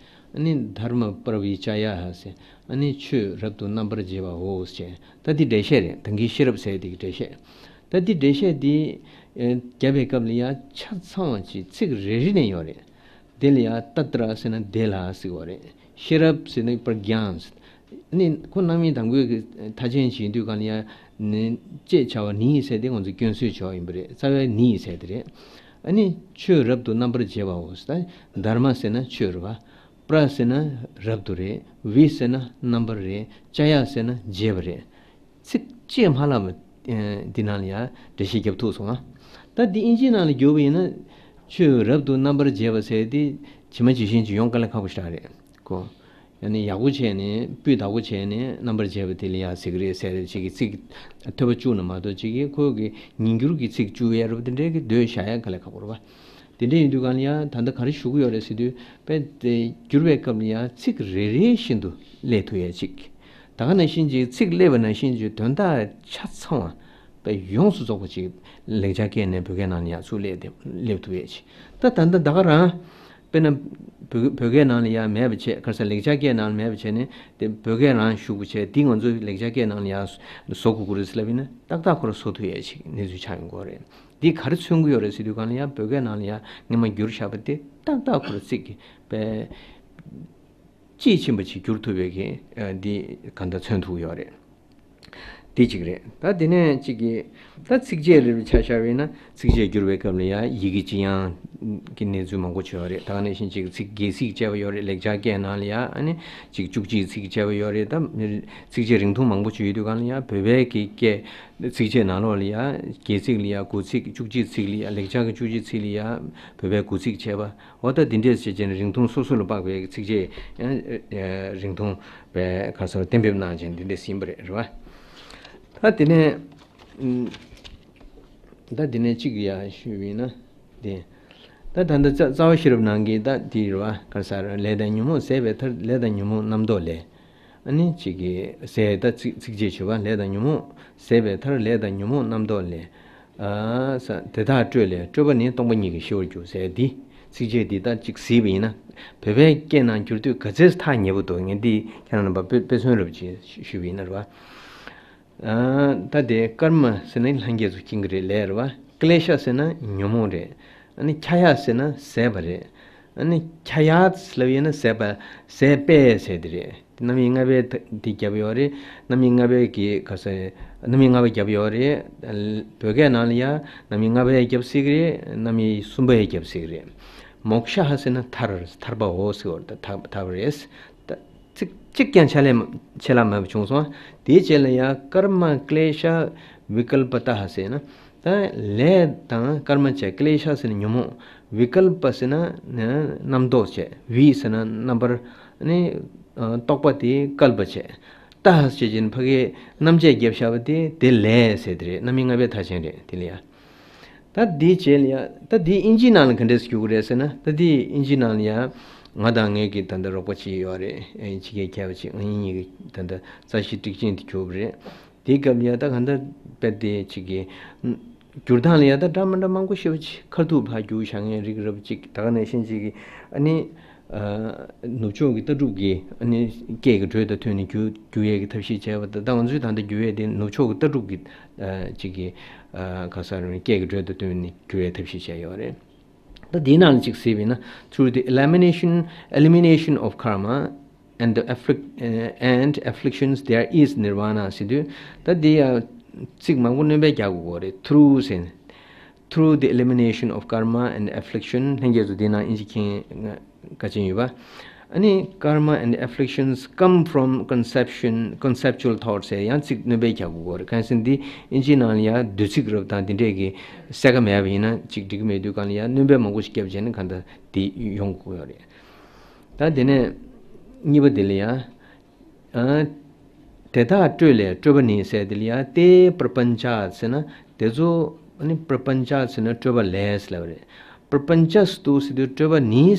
ཨ་ནི་དྷརྨ་པྲ་བི་ཅ་ཡ་ཟེར། ཨ་ནི་ཆོས་རབ་ཏུ་རྣམ་པར་འབྱེད་པའོ་ཟེར། ད་འདི་འགྲེལ་བཤད་རེད། ད་གིན་ཤེས་རབ་ཟེར་དེ་གི་འགྲེལ་བཤད། ད་འདི་འགྲེལ་བཤད་འདི་ཨེ་བརྒྱབ་པའི་སྐབས་ལ་ཡང་ཆ་ཚང་བ་ཅིག་ཚིག་རེ་རེ་ནས་ཡོད་རེད། དེ་ལ་ཡང་ཏ་ཏྲ་ཟེར་ན་དེ་ལ་ཟེར་བ་རེད། ཤེས་རབ་ཟེར་ན་པྲ་རྒྱན་ཟེར། ནི་ཁོ་རྣམ་དབྱེ་དང་པོའི་གི་མཐའ་ཅན་བྱེད་དུས་གང་ལ་ཡང་ནི་ཅེས་བྱ་བ་ནི་ཟེར་དེ་ང་ཚོ་སྐྱོན་བཟོས་བྱ་བ་ཡིན་པ་རེད། རྩ་བའི་ནི་ཟེར་དེ་རེད། ཨ་ནི་ཆོས་རབ་ཏུ་རྣམ་པར་འབྱེད་པའོ་ཟེར། ད་དྷརྨ་ཟེར་ན་ཆོས་རེད་བ། པྲ་ཟེར་ན་རབ་ཏུ་རེད། བི་ཟེར་ན་རྣམ་པར་རེད། ཅ་ཡ་ཟེར་ན་འབྱེད་པ་རེད། ཚིག་གཅིག་མ་ལྷག་པ་འདི་ནང་ལ་ཡང་འགྲེལ་བཤད་རྒྱབ་ཐུབ་སོང་ང་། ད་འདི་ཨིན་ཇིའི་ནང་ལ་བསྒྱུར་བ་ཡིན་ན་ཆོས་རབ་ཏུ་རྣམ་པར་འབྱེད་པ་ཟེར་དེ་ཇི་མ་ཇི་བཞིན་ཅིག་ཡོང་དཀའ་ལས་ཁག་པོ་ཞིག་རེད་ཀོ། ཡང་ན་ཡག་པོ་བྱས་ནས་སྤུས་དག་པོ་བྱས་ནས་རྣམ་པར་འབྱེད་པ་དེ་ལ་ཡང་ཟེར་གི་རེད་ཟེར་ཅིག་གི་ཚིག་ཐོས་པ་བཅུག་ན་མ་གཏོགས་ཅིག་གི་ཁོ་གི་ཉིས་འགྱུར་གྱི་ཚིག་བཅུག་ཡས་རབ་དེ་འདྲའི་གི་འདོད་བཞག་ཡ་དཀའ་ལས་ཁག་པོ་རེད་བ། དེ་འདྲ་ཡིན་དུས་གང་ལ་ཡང་ད་ལྟ་ག་རེ་ཞུ་གི་ཡོད་རེད་ཟེར་དུས་དཔེ་དེ་བསྒྱུར་བའི་སྐབས་ལ་ཡང་ཚིག་རེ་རེ་བཞིན་དུ་སླེབས་ཐུབ་ཡས་ཅིག་ད་ག་ནང་བཞིན་ཅིག་ཚིག་སླེབས་པ་ནང་བཞིན་ཅིག་དོན་དག་ཆ་ཚང་བ་དཔེ་ཡོངས་སུ་རྫོགས་པ་ཅིག་ལེགས་སྦྱར་སྐད་ནས་བོད་སྐད་ནང་ལ་ཡང་ཚུར་སླེབས་ཏེ་སླེབས་ཐུབ་ཡས་ཅིག་ད་ད་ལྟ་ད་ག་རང་དཔེར་ན་བོད་བོད་སྐད་ནང་ལ་ཡང་མེད་པ་བྱས། ག་རེ་ཟེར། ལེགས་སྦྱར་སྐད་ནང་ལ་མེད་པ་བྱས་ནས་དེ་བོད་སྐད་རང་ཞུགས་པ་བྱས། འདི་ང་ཚོ་ལེགས་སྦྱར་སྐད་ནང་ལ་ཡང་བཟོ་དགོས་ཀྱི་རེད་ཟེར་ལབ་ཡིན་ན་ཏག་ཏག་ཁོ་རང་བཟོ་ཐུབ་ཡས་ཅིག་གནས་ཚུལ་ཆགས་ཡོང་གི་ཡོད་རེད། འདི་ག་རེ་མཚོན་གྱི་ཡོད་རེད་ཟེར་དུས་གང་ལ་ཡང་བོད་སྐད་ནང་ལ་ཡང་སྔོན་མ་བསྒྱུར་བཞག་པ་དེ་ཏག་ཏག་ཁོ་རང་ཚིག་གི་དཔེ་དཔྱིས་ཕྱིན་པ་ཅིག་བསྒྱུར་ཐུབ་པའི་གི་འདི་གང་ལྟར་མཚོན་ཐུབ་ཡོད་རེད། འདི་གཅིག་རེད། ད་དེ་ནས་གཅིག་གི་ད་ཚིགས་བཅད་རེ་རེ་ཆ་བཞག་པ་ཡིན་ན་ཚིགས་བཅད་བསྒྱུར་བའི་སྐབས་ལ་ཡང་ཡི་གེ་ཅི་ཡང་གི་གནས་ཚུལ་མང་པོ་ཅིག་ཡོད་རེད། ད་ག་ནང་བཞིན་གཅིག་ཚིག་རྒྱས་ཚིག་བཅས་པ་ཡོད་རེད། ལེགས་སྦྱར་སྐད་ནང་ལ་ཡང་ཨ་ནི་གཅིག་བཅུ་གཅིག་ཚིག་བཅས་པ་ཡོད་རེད། ད་ཚིགས་བཅད་རིང་ཐུང་མང་པོ་ཅིག་ཡོད་དུས་གང་ལ་ཡང་བོད་པའི་གི་སྐད་ཚིགས་བཅད་ནང་ལོགས་ལ་ཡང་རྒྱས་ཚིག་ལ་ཡང་དགུ་ཚིག་བཅུ་གཅིག་ཚིག་ལ་ཡང་ལེགས་སྦྱར་གྱི་བཅུ་གཅིག་ཚིག་ལ་ཡང་བོད་པའི་དགུ་ཚིག་བྱས་པ། འོ་ད་འདི་འདྲས་བྱས་བྱས་ནས་རིང་ཐུང་སོ་སོ་ལ་དཔག་པའི་ཚིགས་བཅད་རིང་ཐུང་པའི་ག་རེ་ཟེར་གཏན་འབེབས་གནང་བྱས་འདི་འདྲས་ཟིན་པ་རེད། རེད་བ། ད་དེ་ནས་ད་དེ་ནས་གཅིག་ཡ་ཞུས་པ་ཡིན་ན་དེ། ད་ད་ལྟ་རྩ་རྩ་བ་ཤེས་རབ་ནང་གི་ད་དེ་རེད་བ། ག་རེ་ཟེར། ལས་དང་ཉོན་མོངས་ཟད་པའི་མཐར། ལས་དང་ཉོན་མོངས་རྣམ་རྟོག་ལས། ཨ་ནི་གཅིག་གི་ཟད་ད་ཚིག་ཚིགས་བཅད་བྱས་པ། ལས་དང་ཉོན་མོངས་ཟད་པའི་མཐར། ལས་དང་ཉོན་མོངས་རྣམ་རྟོག་ལས། ཨ་ས་དེ་དག་སྤྲོས་ལས། སྤྲོས་པ་ནི་སྟོང་པ་ཉིད་ཀྱིས་ཞི་བར་འགྱུར་ཟེར་འདི། ཚིགས་བཅད་འདི་ད་གཅིག་གཟིགས་པ་ཡིན་ན། བོད་པའི་སྐད་ནང་བསྒྱུར་དུས་ག་ཚོད་ཐག་ཉེ་པོ་འདུག་ངས་འདི་ཁྱེད་རང་རྣམ་པ་དཔེ་དཔེ་མཚོན་རབ་ཅིག་ཞུས་པ་ཡིན་ན་རེད་བ། ཨ་ད་དེ་ཀརྨ་ཟེར་ན་ལྷན་སྐྱེས་སུ་འཁྱིང་གི་རེད་ལས་རེད་བ། ཀླེཤ་ཟེར་ན་ཉོན་མོངས་རེད། ཨ་ནི་ཁྱ་ཡ་ཟེར་ན་ཟད་པ་རེད། ཨ་ནི་ཁྱ་ཡ་ལབ་ཡིན་ན་ཟད་པ། ཟད་པས་ཟེར་དེ་རེད། རྣམ་དབྱེ་ལྔ་པའི་དེ་རྒྱབ་ཡོད་རེད། རྣམ་དབྱེ་ལྔ་པའི་གི་ག་ས་རྣམ་དབྱེ་ལྔ་པ་རྒྱབ་ཡོད་རེད། བོད་སྐད་ནང་ལ་ཡང་རྣམ་དབྱེ་ལྔ་པའི་རྒྱབ་སྲིད་ཀྱི་རེད། རྣམ་དབྱེ་གསུམ་པའི་རྒྱབ་སྲིད་ཀྱི་རེད། མོཀྵ་ཧ་ཟེར་ན་ཐར་ཐར་པའོ་ཟེར་བ་རེད། ཐར་ཐར་པ་རེད། ད་ཚིག་གཅིག་ཀྱང་ཆད་ལྷག་ཆད་ལྷག་མེད་པ་བྱུང་སོང་། དེའི་རྗེས་ལ་ཡང་ཀརྨ་ཀླེཤ་བི་ཀལ་པ་ཏ་ཧ་ཟེར་ན། ད་ལས་དང་ཀརྨ་བྱས། ཀླེཤ་ཟེར་ན་ཉོན་མོངས། བི་ཀལ་པ་ཟེར་ན་རྣམ་རྟོག་བྱས། བི་ཟེར་ན་རྣམ་པར་ནི་རྟོག་པ་དེ་ཀལ་པ་བྱས། ཏ་ཧ་ཟེར་བྱས་ནི་ཕ་གིའི་རྣམ་བཅད་བརྒྱབ་བཞག་པ་དེ་དེ་ལས་ཟེར་དེ་རེད། རྣམ་དབྱེ་ལྔ་པའི་མཐའ་ཅན་རེད། དེ་ལ་ཡ། ད་འདིའི་རྗེས་ལ་ཡ། ད་འདི་ཨིན་ཇིའི་ནང་ལ་ག་འདྲས་སེ་འགྱུར་གི་རེད་ཟེར་ན། ད་འདི་ཨིན་ཇིའི་ནང་ལ་ཡ། ང་དང་ངའི་གི་ད་ལྟ་རོགས་པ་ཅིག་ཡོད་རེད། ཨེ་ཕྱི་རྒྱལ་མཁས་པ་ཅིག་ང་གཉིས་གཉིས་ཀྱི་ད་ལྟ་རྩ་ཤེ་ཊིག་ཅན་དེ་གྱུར་པ་རེད། དེའི་སྐབས་ལ་ཡ་ད་ག་འདྲ་དཔེ་དེ་ཅིག་གི་འགྱུར་སྟངས་ལ་ཡ་ད་འདྲ་མི་འདྲ་མང་པོ་ཞེ་པོ་ཅིག་ཁ་ཐུག་ཕར་འགྱུར་བཞག་མཁན་རིགས་རབ་ཅིག་ད་ག་ནང་བཞིན་ཅིག་གི་ཨ་ནི། ཨ་ནུབ་ཕྱོགས་ཀྱི་ལྟ་གྲུབ་ཀྱི་ཨ་ནི་སྐད་ཀྱི་འགྲོས་དང་བསྟུན་ནས་བསྒྱུར་བསྒྱུར་ཡས་ཀྱི་ཐབས་ཤེས་བྱས་པ་དང་། ད་ང་ཚོའི་ད་ལྟ་བསྒྱུར་ཡས་དེ་ནུབ་ཕྱོགས་ཀྱི་ལྟ་གྲུབ་ཀྱི་ཨ་ཅིག་གི་ཨ་ག་ས་རེད། སྐད་ཀྱི་འགྲོས་དང་བསྟུན་ནས་བསྒྱུར་ཡས་ཐབས་ཤེས་བྱས་ཡོད་རེད། ད་འདིའི་ནང་ལ་ཅིག་གཟིགས་པ་ཡིན་ན། Through the elimination, elimination of karma and the afflict- and afflictions there is nirvana ཟེར་དུས། ད་འདི་ཡ་ཚིག་མང་པོ་སྣོན་པ་རྒྱག་དགོས་རེད། Through ཟེར་ནས། Through the elimination of karma and affliction. ལྷན་རྒྱས་ཚོ་འདི་ནང་ཨིན་ཇི་མཁྱེན་ག་ཅན་ཡོད་པ། ཨ་ནི། Karma and afflictions come from conception, conceptual thoughts. ཟེར་ཡང་ཚིག་སྣོན་པ་རྒྱག་དགོས་ཀྱི་ཡོད་རེད། གང་ཡིན་ཟེར་ན་འདི་ཨིན་ཇིའི་ནང་ལ་ཡང་བསྡུས་ཚིག་རབ་དང་འདི་འདྲས་ཀྱི་གསལ་ཁ་མེད་པ་ཡིན་ན་ཅིག་འགྲིག་གི་མེད་དུས་གང་ལ་ཡང་སྣོན་པ་མང་པོ་ཞིག་བརྒྱབ་བྱས་ན་གང་ལྟར་འདི་ཡོང་དགོས་ཀྱི་ཡོད་རེད། ད་དེ་ནས་གཉིས་པ་དེ་ལ་ཡང་། ཨ། དེ་དག་སྤྲོས་ལས་སྤྲོས་པ་ནི་ཟེར་དེ་ལ་ཡང་ཏེ་པྲ་པཉྩ་ཟེར་ན་དེ་ཚོ། ཨ་ནི་པྲ་པཉྩ་ཟེར་ན་སྤྲོས་པ་ལས་ལབ་རེད། པྲ་པཉྩ་སྟུ་ཟེར་དུས་སྤྲོས་པ་ནི།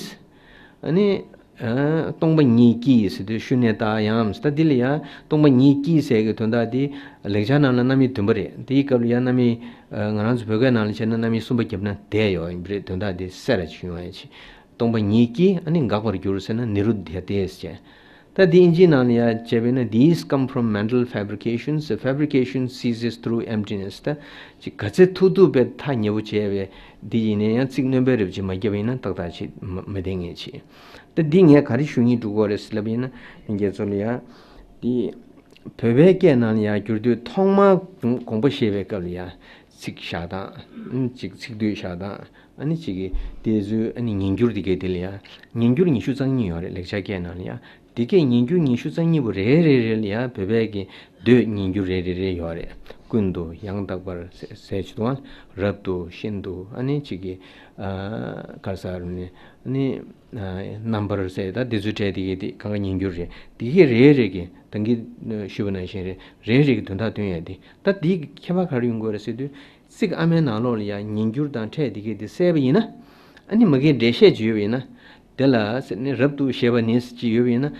ཨ་ནི། ཨ། སྟོང་པ་ཉིད་ཀྱིས་ཟེར་དུས་ཤུ་ནེ་ཏཱ་ཡམ་ཟེར། ད་འདི་ལ་ཡང་སྟོང་པ་ཉིད་ཀྱིས་ཟེར་གྱི་དོན་དག་འདི་ལེགས་སྦྱར་ནང་ལ་རྣམ་དབྱེ་བདུན་པ་རེད། དེའི་སྐབས་ལ་ཡང་རྣམ་དབྱེ། ཨ། ང་རང་ཚོ་བོད་སྐད་ནང་ལ་བྱས་ན་རྣམ་དབྱེ་གསུམ་པ་བརྒྱབ་ན་བསྡད་ཡོད་ཡིན་པ་རེད། དོན་དག་འདི་གསལ་ར་ཅིག་ཡོང་ཡ་ཆེད། སྟོང་པ་ཉིད་ཀྱིས་ཨ་ནི་འགག་པར་འགྱུར་ཟེར་ན་ནི་རུདྡྷྱ་ཏེ་ཟེར། ད་འདི་ཨིན་ཇིའི་ནང་ལ་ཡང་བྱས་པས་ན། These come from mental fabrications. Fabrication ceases through emptiness. ད་ཅིག་ག་ཚད་ཐུབ་ཐུབ་པའི་ཐག་ཉེ་པོ་བྱས་པའི་འདི་ཡིན་ན་ཡང་ཚིག་སྣོན་པ་རབ་ཅིག་མ་བརྒྱབ་པ་ཡིན་ན་ཏག་ཏག་ཅིག་མ་མ་བསྟན་ངེས་ཆེ། ད་འདི་ངས་ག་རེ་ཞུ་སྙིང་འདོད་ཀྱི་ཡོད་རེད་ཟེར་ལབ་པ་ཡིན་ན། ལྷན་རྒྱས་ཚོ་ལ་ཡང་འདི་བོད་པའི་སྐད་ནང་ལ་ཡང་བསྒྱུར་དུས་ཐོག་མར་དགོངས་པ་བཞེས་པའི་སྐབས་ལ་ཡང་། ཚིག་བཞག་སྟངས། ཨ་ནི་ཅིག་ཚིག་སྡུད་བཞག་སྟངས། ཨ་ནི་ཅིག་གི་དེ་ཚོའི་ཨ་ནི་ཉིས་འགྱུར་དེ་གའི་དེ་ལ་ཡང་། ཉིས་འགྱུར་ཉི་ཤུ་རྩ་གཉིས་ཡོད་རེད། ལེགས་སྦྱར་སྐད་ནང་ལ་ཡང་། དེ་གའི་ཉིས་འགྱུར་ཉི་ཤུ་རྩ་གཉིས་པོ་རེ་རེ་རེ་ལ་ཡང་བོད་པའི་གི་མདོའི་ཉིས་འགྱུར་རེ་རེ་རེ་ཡོད་རེད། ཀུན་ཏུ། ཡང་དག་པར་ཟེར་ཟེར་གྱི་འདུག་བ། རབ་ཏུ། ཤིན་ཏུ། ཨ་ནི་ཅིག་གི། ཨ། ག་རེ་ཟེར་ནི། ཨ་ནི། ཨ། རྣམ་པར་ཟེར། ད་དེ་ཚོའི་གྲས་དེ་གའི་དེ་གང་ག་ཉིས་འགྱུར་རེད། དེ་གའི་རེ་རེ་གི་ད་གིན་ཞུས་པ་ནང་བཞིན་རེད། རེ་རེ་གི་དོན་དག་སྟོན་ཡ་དེ། ད་དེའི་ཁྱད་པར་ག་རེ་ཡོང་གི་ཡོད་རེད་ཟེར་དུས། ཚིག་ཨ་མའི་ནང་ལོགས་ལ་ཡང་ཉིས་འགྱུར་དང་ཕྲད་དེ་གའི་དེ་གསལ་པ་ཡིན་ན། ཨ་ནི་མ་གིའི་འགྲེལ་བཤད་ཅིག་ཡོད་པ་ཡིན་ན། དེ་ལ་ཟེར་ནས་རབ་ཏུ་བཞེད་པ་ནི་ཅིག་ཡོད་པ་ཡིན་ན།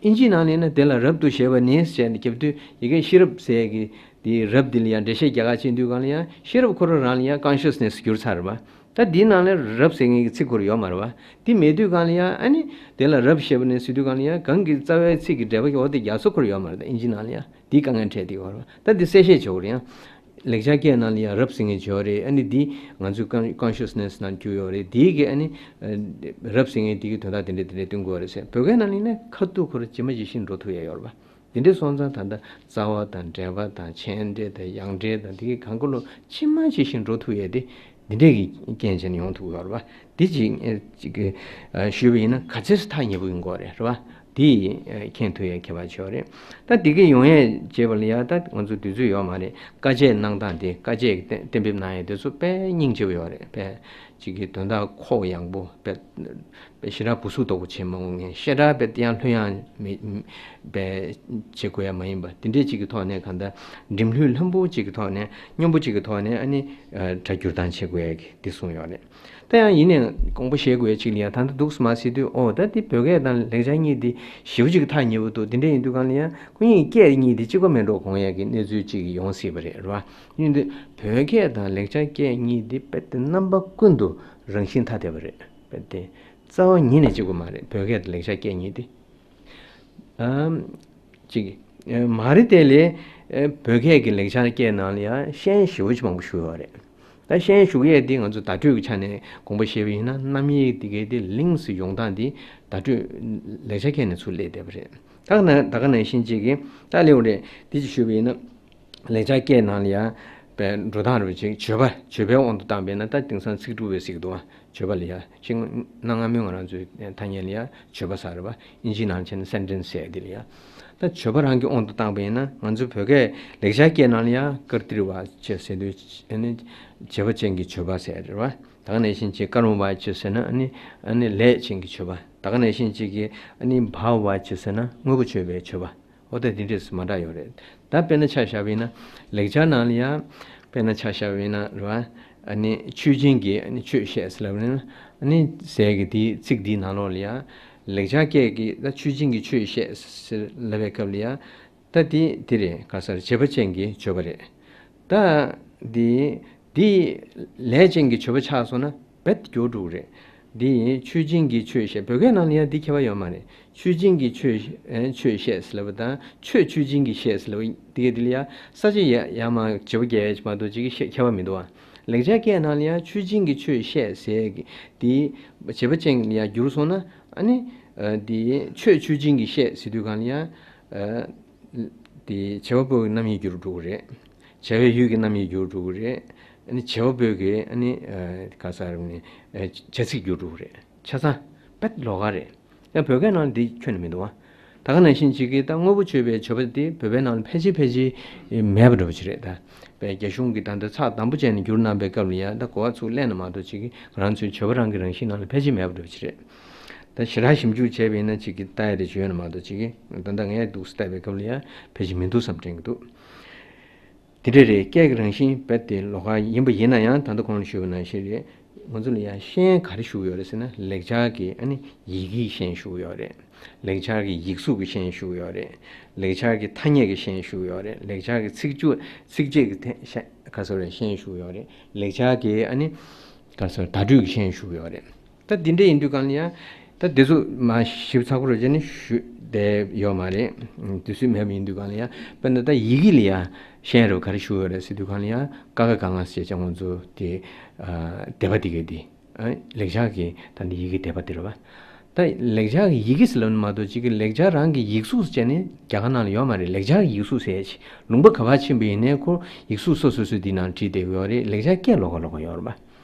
ཨིན་ཇིའི་ནང་ལ་ཡིན་ན་དེ་ལ་རབ་ཏུ་བཞེད་པ་ནི་ཟེར་ནས་རྒྱབ་དུས་ཡི་གེ་ཤེས་རབ་ཟེར་གི་དེའི་རབ་དེ་ལ་ཡང་འགྲེལ་བཤད་རྒྱག་ག་ཕྱིན་དུས་གང་ལ་ཡང་ཤེས་རབ་ཁོ་རང་རང་ལ་ཡང་ཀོན་ཤི་ཡས་ནེ་སི་བསྒྱུར་ཚར་བ། ད་འདིའི་ནང་ལ་རབ་ཟེར་མཁན་གྱི་ཚིག་ཁོ་རང་ཡོད་མ་རེད་བ། འདི་མེད་དུས་གང་ལ་ཡང་ཨ་ནི་དེ་ལ་རབ་བཞེད་པ་ནི་ཟེར་དུས་གང་ལ་ཡང་གང་གི་རྩ་བའི་ཚིག་གི་འགྲེལ་པ་ཡོད་དེ་རྒྱ་མཚོ་ཁོ་རང་ཡོད་མ་རེད། ད་ཨིན་ཇི་ནང་ལ་ཡང་འདིའི་དཀའ་ངལ་འཕྲད་དེ་ཡོད་རེད་བ། ད་འདི་གསལ་བཤད་བྱེད་དགོས་རེད་ཡང་། ལེགས་སྦྱར་སྐད་ནང་ལ་ཡང་རབ་ཟེར་མཁན་ཅིག་ཡོད་རེད། ཨ་ནི་འདི་ང་ཚོའི་ཀོན་ཀོན་ཤི་ཡས་ནེ་སི་ནང་བསྒྱུར་ཡོད་རེད། འདིའི་གི་ཨ་ནི་ཨ་རབ་ཟེར་མཁན་འདི་གི་དོན་དག་དེ་འདྲ་དེ་འདྲ་སྟོན་དགོས་རེད་ཟེར། བོད་སྐད་ནང་ལ་ཡིན་ན་ཁ་ཐུག་ཁོ་རང་ཇི་མ་ཇི་བཞིན་འགྲོ་ཐུབ་ཡ་ཡོད་རེད་བ། དེ་འདྲ་སོང་ཙང་ད་ལྟ་རྩ་བ་དང་འགྲེལ་པ་དང་མཆན་འགྲེལ་དང་ཡང་འགྲེལ་དང་དེ་གའི་གང་ག་ལོ་ཇི་མ་ཇི་བཞིན་འགྲོ་ཐུབ་ཡས་དེ་འདི་འདྲས་ཀྱི་རྐྱེན་བྱས་ནས་ཡོང་ཐུབ་ཡོད་རེད་བ། འདི་ཅིག་ཨེ་ཅིག་གི་ཨ་ཞུས་པ་ཡིན་ན་ག་ཚོད་ཐག་ཉེ་པོ་ཡིན་དགོས་རེད་རེད་བ། འདི་ཨེ་མཁྱེན་ཐུབ་ཡས་ཁྱད་པར་ཆེ་བ་རེད། ད་འདི་གའི་ཡོང་ཡས་བྱེད་པ་ལ་ཡ་ད་ང་ཚོ་དུས་ཚོད་ཡོད་མ་རེད། དཀའ་སྤྱད་གནང་སྟངས་དེ་དཀའ་སྤྱད་ཀྱི་གཏན་གཏན་འབེབས་གནང་ཡས་དེ་ཚོ་དཔེ་སྙིང་རྗེ་པོ་ཡོད་རེད། དཔེ་ཅིག་གི་དོན་དག་ཁོག་ཡངས་པོ། དཔེ་དཔེ་ཞེ་དྲག་སྦུ་སུབ་དོག་པོ་བྱེད་མ་དགོས་མཁན། ཞེ་དྲག་དཔེ་ཡང་ལྷོད་ཡངས་མི་དཔེ་བྱེད་དགོས་ཡ་མ་ཡིན་པ། དེ་འདྲས་ཅིག་གི་ཐོག་ནས་གང་ལྟར་འགྲིམ་ལྷོད་ལྷོད་པོ་ཅིག་གི་ཐོག་ནས་སྙོམས་པོ་ཅིག་གི་ཐོག་ནས་ཨ་ནི་ཨ་སྒྲ་བསྒྱུར་སྟངས་བྱེད་དགོས་ཡ་གི་འདི་གསུངས་ཡོད་རེད། ད་ཡང་ཡིན་ནའང་དགོངས་པ་བཞེས་དགོས་ཡ་ཅིག་ལ་ཡང་ད་ལྟ་འདུག་སེ་མ་ཟེར་དུས། ཨོ་ད་འདི་བོད་སྐད་དང་ལེགས་སྦྱར་གཉིས་འདི་ཞེ་པོ་ཅིག་གི་ཐག་ཉེ་པོ་འདུག་དེ་འདྲས་ཡིན་དུས་གང་ལ་ཡང་སྐུ་ཉིད་སྐད་གཉིས་འདི་གཅིག་པ་མེད་འགྲོ་དགོངས་ཡ་གི་གནས་ཚུལ་ཅིག་ཡོང་སྲིད་པ་རེད། རེད་བ། ཡིན་དུས་བོད་སྐད་དང་ལེགས་སྦྱར་སྐད་གཉིས་འདི་རྦད་དེ་རྣམ་པ་ཀུན་ཏུ་རང་བཞིན་ཐ་དད་པ་རེད། རྦད་དེ་རྩ་བ་ཉིད་ནས་གཅིག་པ་མ་རེད། བོད་སྐད་དང་ལེགས་སྦྱར་སྐད་གཉིས་འདི། ཨམ། ཅིག་ཨེ། མ་རེད་དེ་ལས། ཨེ། བོད་སྐད་ཀྱི་ལེགས་སྦྱར་སྐད་ནང་ལ་ཡང་ཤན་ཞེ་པོ་ཅིག་མང་པོ་ཞུགས་ཡོད་རེད། ད་ཤན་ཞུགས་ཡས་འདི་ང་ཚོ་བརྡ་སྤྲོད་ཀྱི་ཆ་ནས་དགོངས་པ་བཞེས་པ་ཡིན་ན། རྣམ་དབྱེ་འདི་གའི་འདི་ལིངས་སུ་ཡོང་སྟངས་འདི་བརྡ་སྤྲོད་ལེགས་སྦྱར་སྐད་ནས་ཚུར་སླེབས་བསྡད་པ་རེད། ད་ག་ནང་ད་ག་ནང་བཞིན་ཅིག་གིས་ད་སླེབས་པ་རེད། འདི་ཅིག་ཞུས་པ་ཡིན་ན། ལེགས་སྦྱར་སྐད་ནང་ལ་ཡང་པའི་འགྲོ་སྟངས་རེ་བ་ཅིག་བརྗོད་པ་བརྗོད་པའི་དབང་དུ་བཏང་པས་ན། ད་དེང་སང་ཚིག་གྲུབ་པའི་ཟེར་གྱི་འདུག་བ། བརྗོད་པ་ལ་ཡང་ཅིག་གནའ་སྔ་མོའི་ང་རང་ཚོའི་ཐ་སྙད་ལ་ཡང་བརྗོད་པ་ཟེར་བ། ཨིན་ཇིའི་ནང་བྱས་ན་སེན་ཊེན་སི་ཟེར་དེ་ལ་ཡང་། ད་བརྗོད་པ་རང་གི་དབང་དུ་བཏང་པ་ཡིན་ན། ང་ཚོ་བོད་སྐད་ལེགས་སྦྱར་སྐད་ནང་ལ་ཡང་ཀར་ཏི་ཝ་ཅ་ཟེར་དུས། ཨ་ནི་བྱེད་པ་ཅན་གྱི་བརྗོད་པ་ཟེར་རེད་བ། ད་ག་ནང་བཞིན་ཅིག་ཀརྨ་ཝ་ཅ་ཟེར་ན་ཨ་ནི་ཨ་ནི་ལས་ཅན་གྱི་བརྗོད་པ། ད་ག་ནང་བཞིན་ཅིག་གིས་ཨ་ནི་བྷ་ཝ་ཅ་ཟེར་ན་དངོས་པོ་བརྗོད་པའི་བརྗོད་པ། འོ་ད་འདི་འདྲས་མ་འདྲ་ཡོད་རེད། ད་དཔེར་ན་ཆ་བཞག་པ་ཡིན་ན། ལེགས་སྦྱར་ནང་ལ་ཡང་དཔེར་ན་ཆ་བཞག་པ་ཡིན་ན་རེད་བ། ཨ་ནི་ཆོས་ཅན་གྱི་ཨ་ནི་ཆོས་བཤད་ཟེར་ལབ་ན། ཨ་ནི་ཟེར་གི་དེའི་ཚིག་འདིའི་ནང་ལོགས་ལ་ཡང་། ལེགས་སྦྱར་སྐད་ཀྱི་ད་ཆོས་ཅན་གྱི་ཆོས་བཤད་ཟེར་ལབ་པའི་སྐབས་ལ་ཡང་། ད་དེ་དེ་རེད། ག་ཟེར། བྱེད་པ་ཅན་གྱི་བརྗོད་པ་རེད། ད་དེ་དེ་ལས་ཅན་གྱི་བརྗོད་པ་ཆགས་སོང་ན་རྦད་དེ་འགྱུར་འགྲོ་གི་རེད། འདི་ཡིན་ཆོས་ཅན་གྱི་ཆོས་བཤད། བོད་སྐད་ནང་ལ་ཡང་འདི་ཁྱད་པར་ཡོད་མ་རེད། ཆོས་ཅན་གྱི་ཆོས་ཨེ་ཆོས་བཤད་ཟེར་ལབ་པ་དང་ཆོས་ཆོས་ཅན་གྱི་བཤད་ཟེར་ལབ་པ་འདི་ག་འདི་ལ་ཡང་ས་ཆ་ཡ་ཡ་མ་བྱེད་པོ་རྒྱག་ཡ་ཅིག་མ་གཏོགས་ཅིག་གི་ཤེས་ཁྱད་པར་མི་འདུག་བ། ལེགས་སྦྱར་སྐད་ནང་ལ་ཡང་ཆོས་ཅན་གྱི་ཆོས་བཤད་ཟེར་གི་འདི་བྱེད་པ་ཅན་ལ་ཡང་འགྱུར་སོང་ན། ཨ་ནི་ཨ་འདི་ཆོས་ཆོས་ཅན་གྱི་བཤད་ཟེར་དུས་གང་ལ་ཡང་ཨ་འདི་བྱེད་པ་པོའི་རྣམ་དབྱེ་འགྱུར་འགྲོ་གི་རེད། བྱ་བའི་ཡུལ་གྱི་རྣམ་དབྱེ་འགྱུར་འགྲོ་གི་རེད། ཨ་ནི་བྱེད་པ་པོའི་གི་ཨ་ནི་ག་ས་རུ་ནི་བྱ་ཚིག་བསྒྱུར་འགྲོ་གི་རེད། ཆ་ཚང་དཔེ་ལོགས་ཀ་རེད། ཡང་བོད་སྐད་ནང་ལ་འདི་ཁྱོན་ནས་མི་འདུག་བ། ད་ག་ནང་བཞིན་ཅིག་གིས་ད་དངོས་པོ་བརྗོད་པའི་བྱེད་པ་དེ་བོད་པའི་ནང་ལ་ཕལ་ཆེར་ཕལ་ཆེར་མེད་པ་འདྲ་པོ་ཅིག་རེད་ད། པའི་རྒྱ་གཞུང་གིས་ད་ལྟ་ཚགས་དམ་པོ་བྱས་ནས་བསྒྱུར་གནང་པའི་སྐབས་ལ་ཡང་ད་གོ་བ་ཚུར་ལེན་ན་མ་གཏོགས་ཅིག་གིས་ང་རང་ཚོའི་བརྗོད་པ་རང་གི་རང་བཞིན་ནང་ལ་ཕལ་ཆེར་མེད་པ་འདྲ་པོ་ཅིག་རེད། ད་ཞེ་དྲག་ཞིབ་འཇུག་བྱས་པ་ཡིན་ན་ཅིག་གིས་ལྟ་ཡ་དེ་བརྗོད་ན་མ་གཏོགས་ཅིག་གིས་ད་ལྟ་ངས་འདུག་སེ་བལྟས་པའི་སྐབས་ལ་ཡང་ཕལ་ཆེར་མི་འདུག་བསམ་དྲན་གྱི་འདུག་དེ་འདྲ་རེད། སྐད་ཀྱི་རང་བཞིན་རྦད་དེ་ལོགས་ཀ་ཡིན་པ་ཡིན་ན་ཡང་ད་ལྟ་གོང་ལ་ཞུས་པ་ནང་བཞིན་རེད། ང་ཚོ་ལ་ཡང་ཤན་ག་རེ་ཞུགས་ཡོད་རེད་ཟེར་ན་ལེགས་སྦྱར་གྱི་ཨ་ནི་ཡི་གེའི་ཤན་ཞུགས་ཡོད་རེད། ལེགས་སྦྱར་གྱི་ཡིག་གཟུགས་ཀྱི་ཤན་ཞུགས་ཡོད་རེད། ལེགས་སྦྱར་གྱི་ཐ་སྙད་ཀྱི་ཤན་ཞུགས་ཡོད་རེད། ལེགས་སྦྱར་གྱི་ཚིག་བརྗོད་ཚིགས་བཅད་ཀྱི་ཐད་ཤན་ག་ཚོད་རེད་ཤན་ཞུགས་ཡོད་རེད། ལེགས་སྦྱར་གྱི་ཨ་ནི་ག་ཚོད་བརྡ་སྤྲོད་ཀྱི་ཤན་ཞུགས་ཡོད་རེད། ད་འདི་འདྲ་ཡིན་དུས་གང་ལ་ཡང་ད་འདི་ཚོ་མ་ཞིབ་ཚགས་པོ་རེ་བྱས་ནས་ཞུས་བསྡད་ཡོད་མ་རེད། དུས་ཚོད་མེད་པ་ཡིན་དུས་གང་ལ་ཡང་དཔེར་ན་ད་ཡི་གེ་ལ་ཡང་ཤན་རེ་བ་ག་རེ་ཞུགས་ཡོད་རེད་ཟེར་དུས་གང་ལ་ཡང་ཀ་ཁ་ག་ང་ཟེར་བྱས་ང་ཚོ་དེ་སྡེ་པ་དེ་གས་དེ་ལེགས་སྦྱར་གྱི་ད་འདི་ཡི་གེ་སྡེ་པ་དེ་རེད་བ། ད་ལེགས་སྦྱར་གྱི་ཡི་གེ་ཟེར་ལབ་ནི་མ་གཏོགས་གཅིག་གི་ལེགས་སྦྱར་རང་གི་ཡིག་གཟུགས་ཟེར་ནི་རྒྱ་གར་ནང་ལ་ཡོད་མ་རེད། ལེགས་སྦྱར་གྱི་ཡིག་གཟུགས་ཟེར་ཡ་ཅིག་ལུང་པ་ག་པར་ཕྱིན་པ་ཡིན་ནའི་ཁོ་ཡིག་གཟུགས་སོ་སོ་སོ་འདི་ནང་བྲིས་བསྡད་ཀྱི་ཡོད་རེད། ལེགས་སྦྱར་སྐད་ལོགས་ཀ་ལོགས་ཀ་ཡོད་རེད་པ།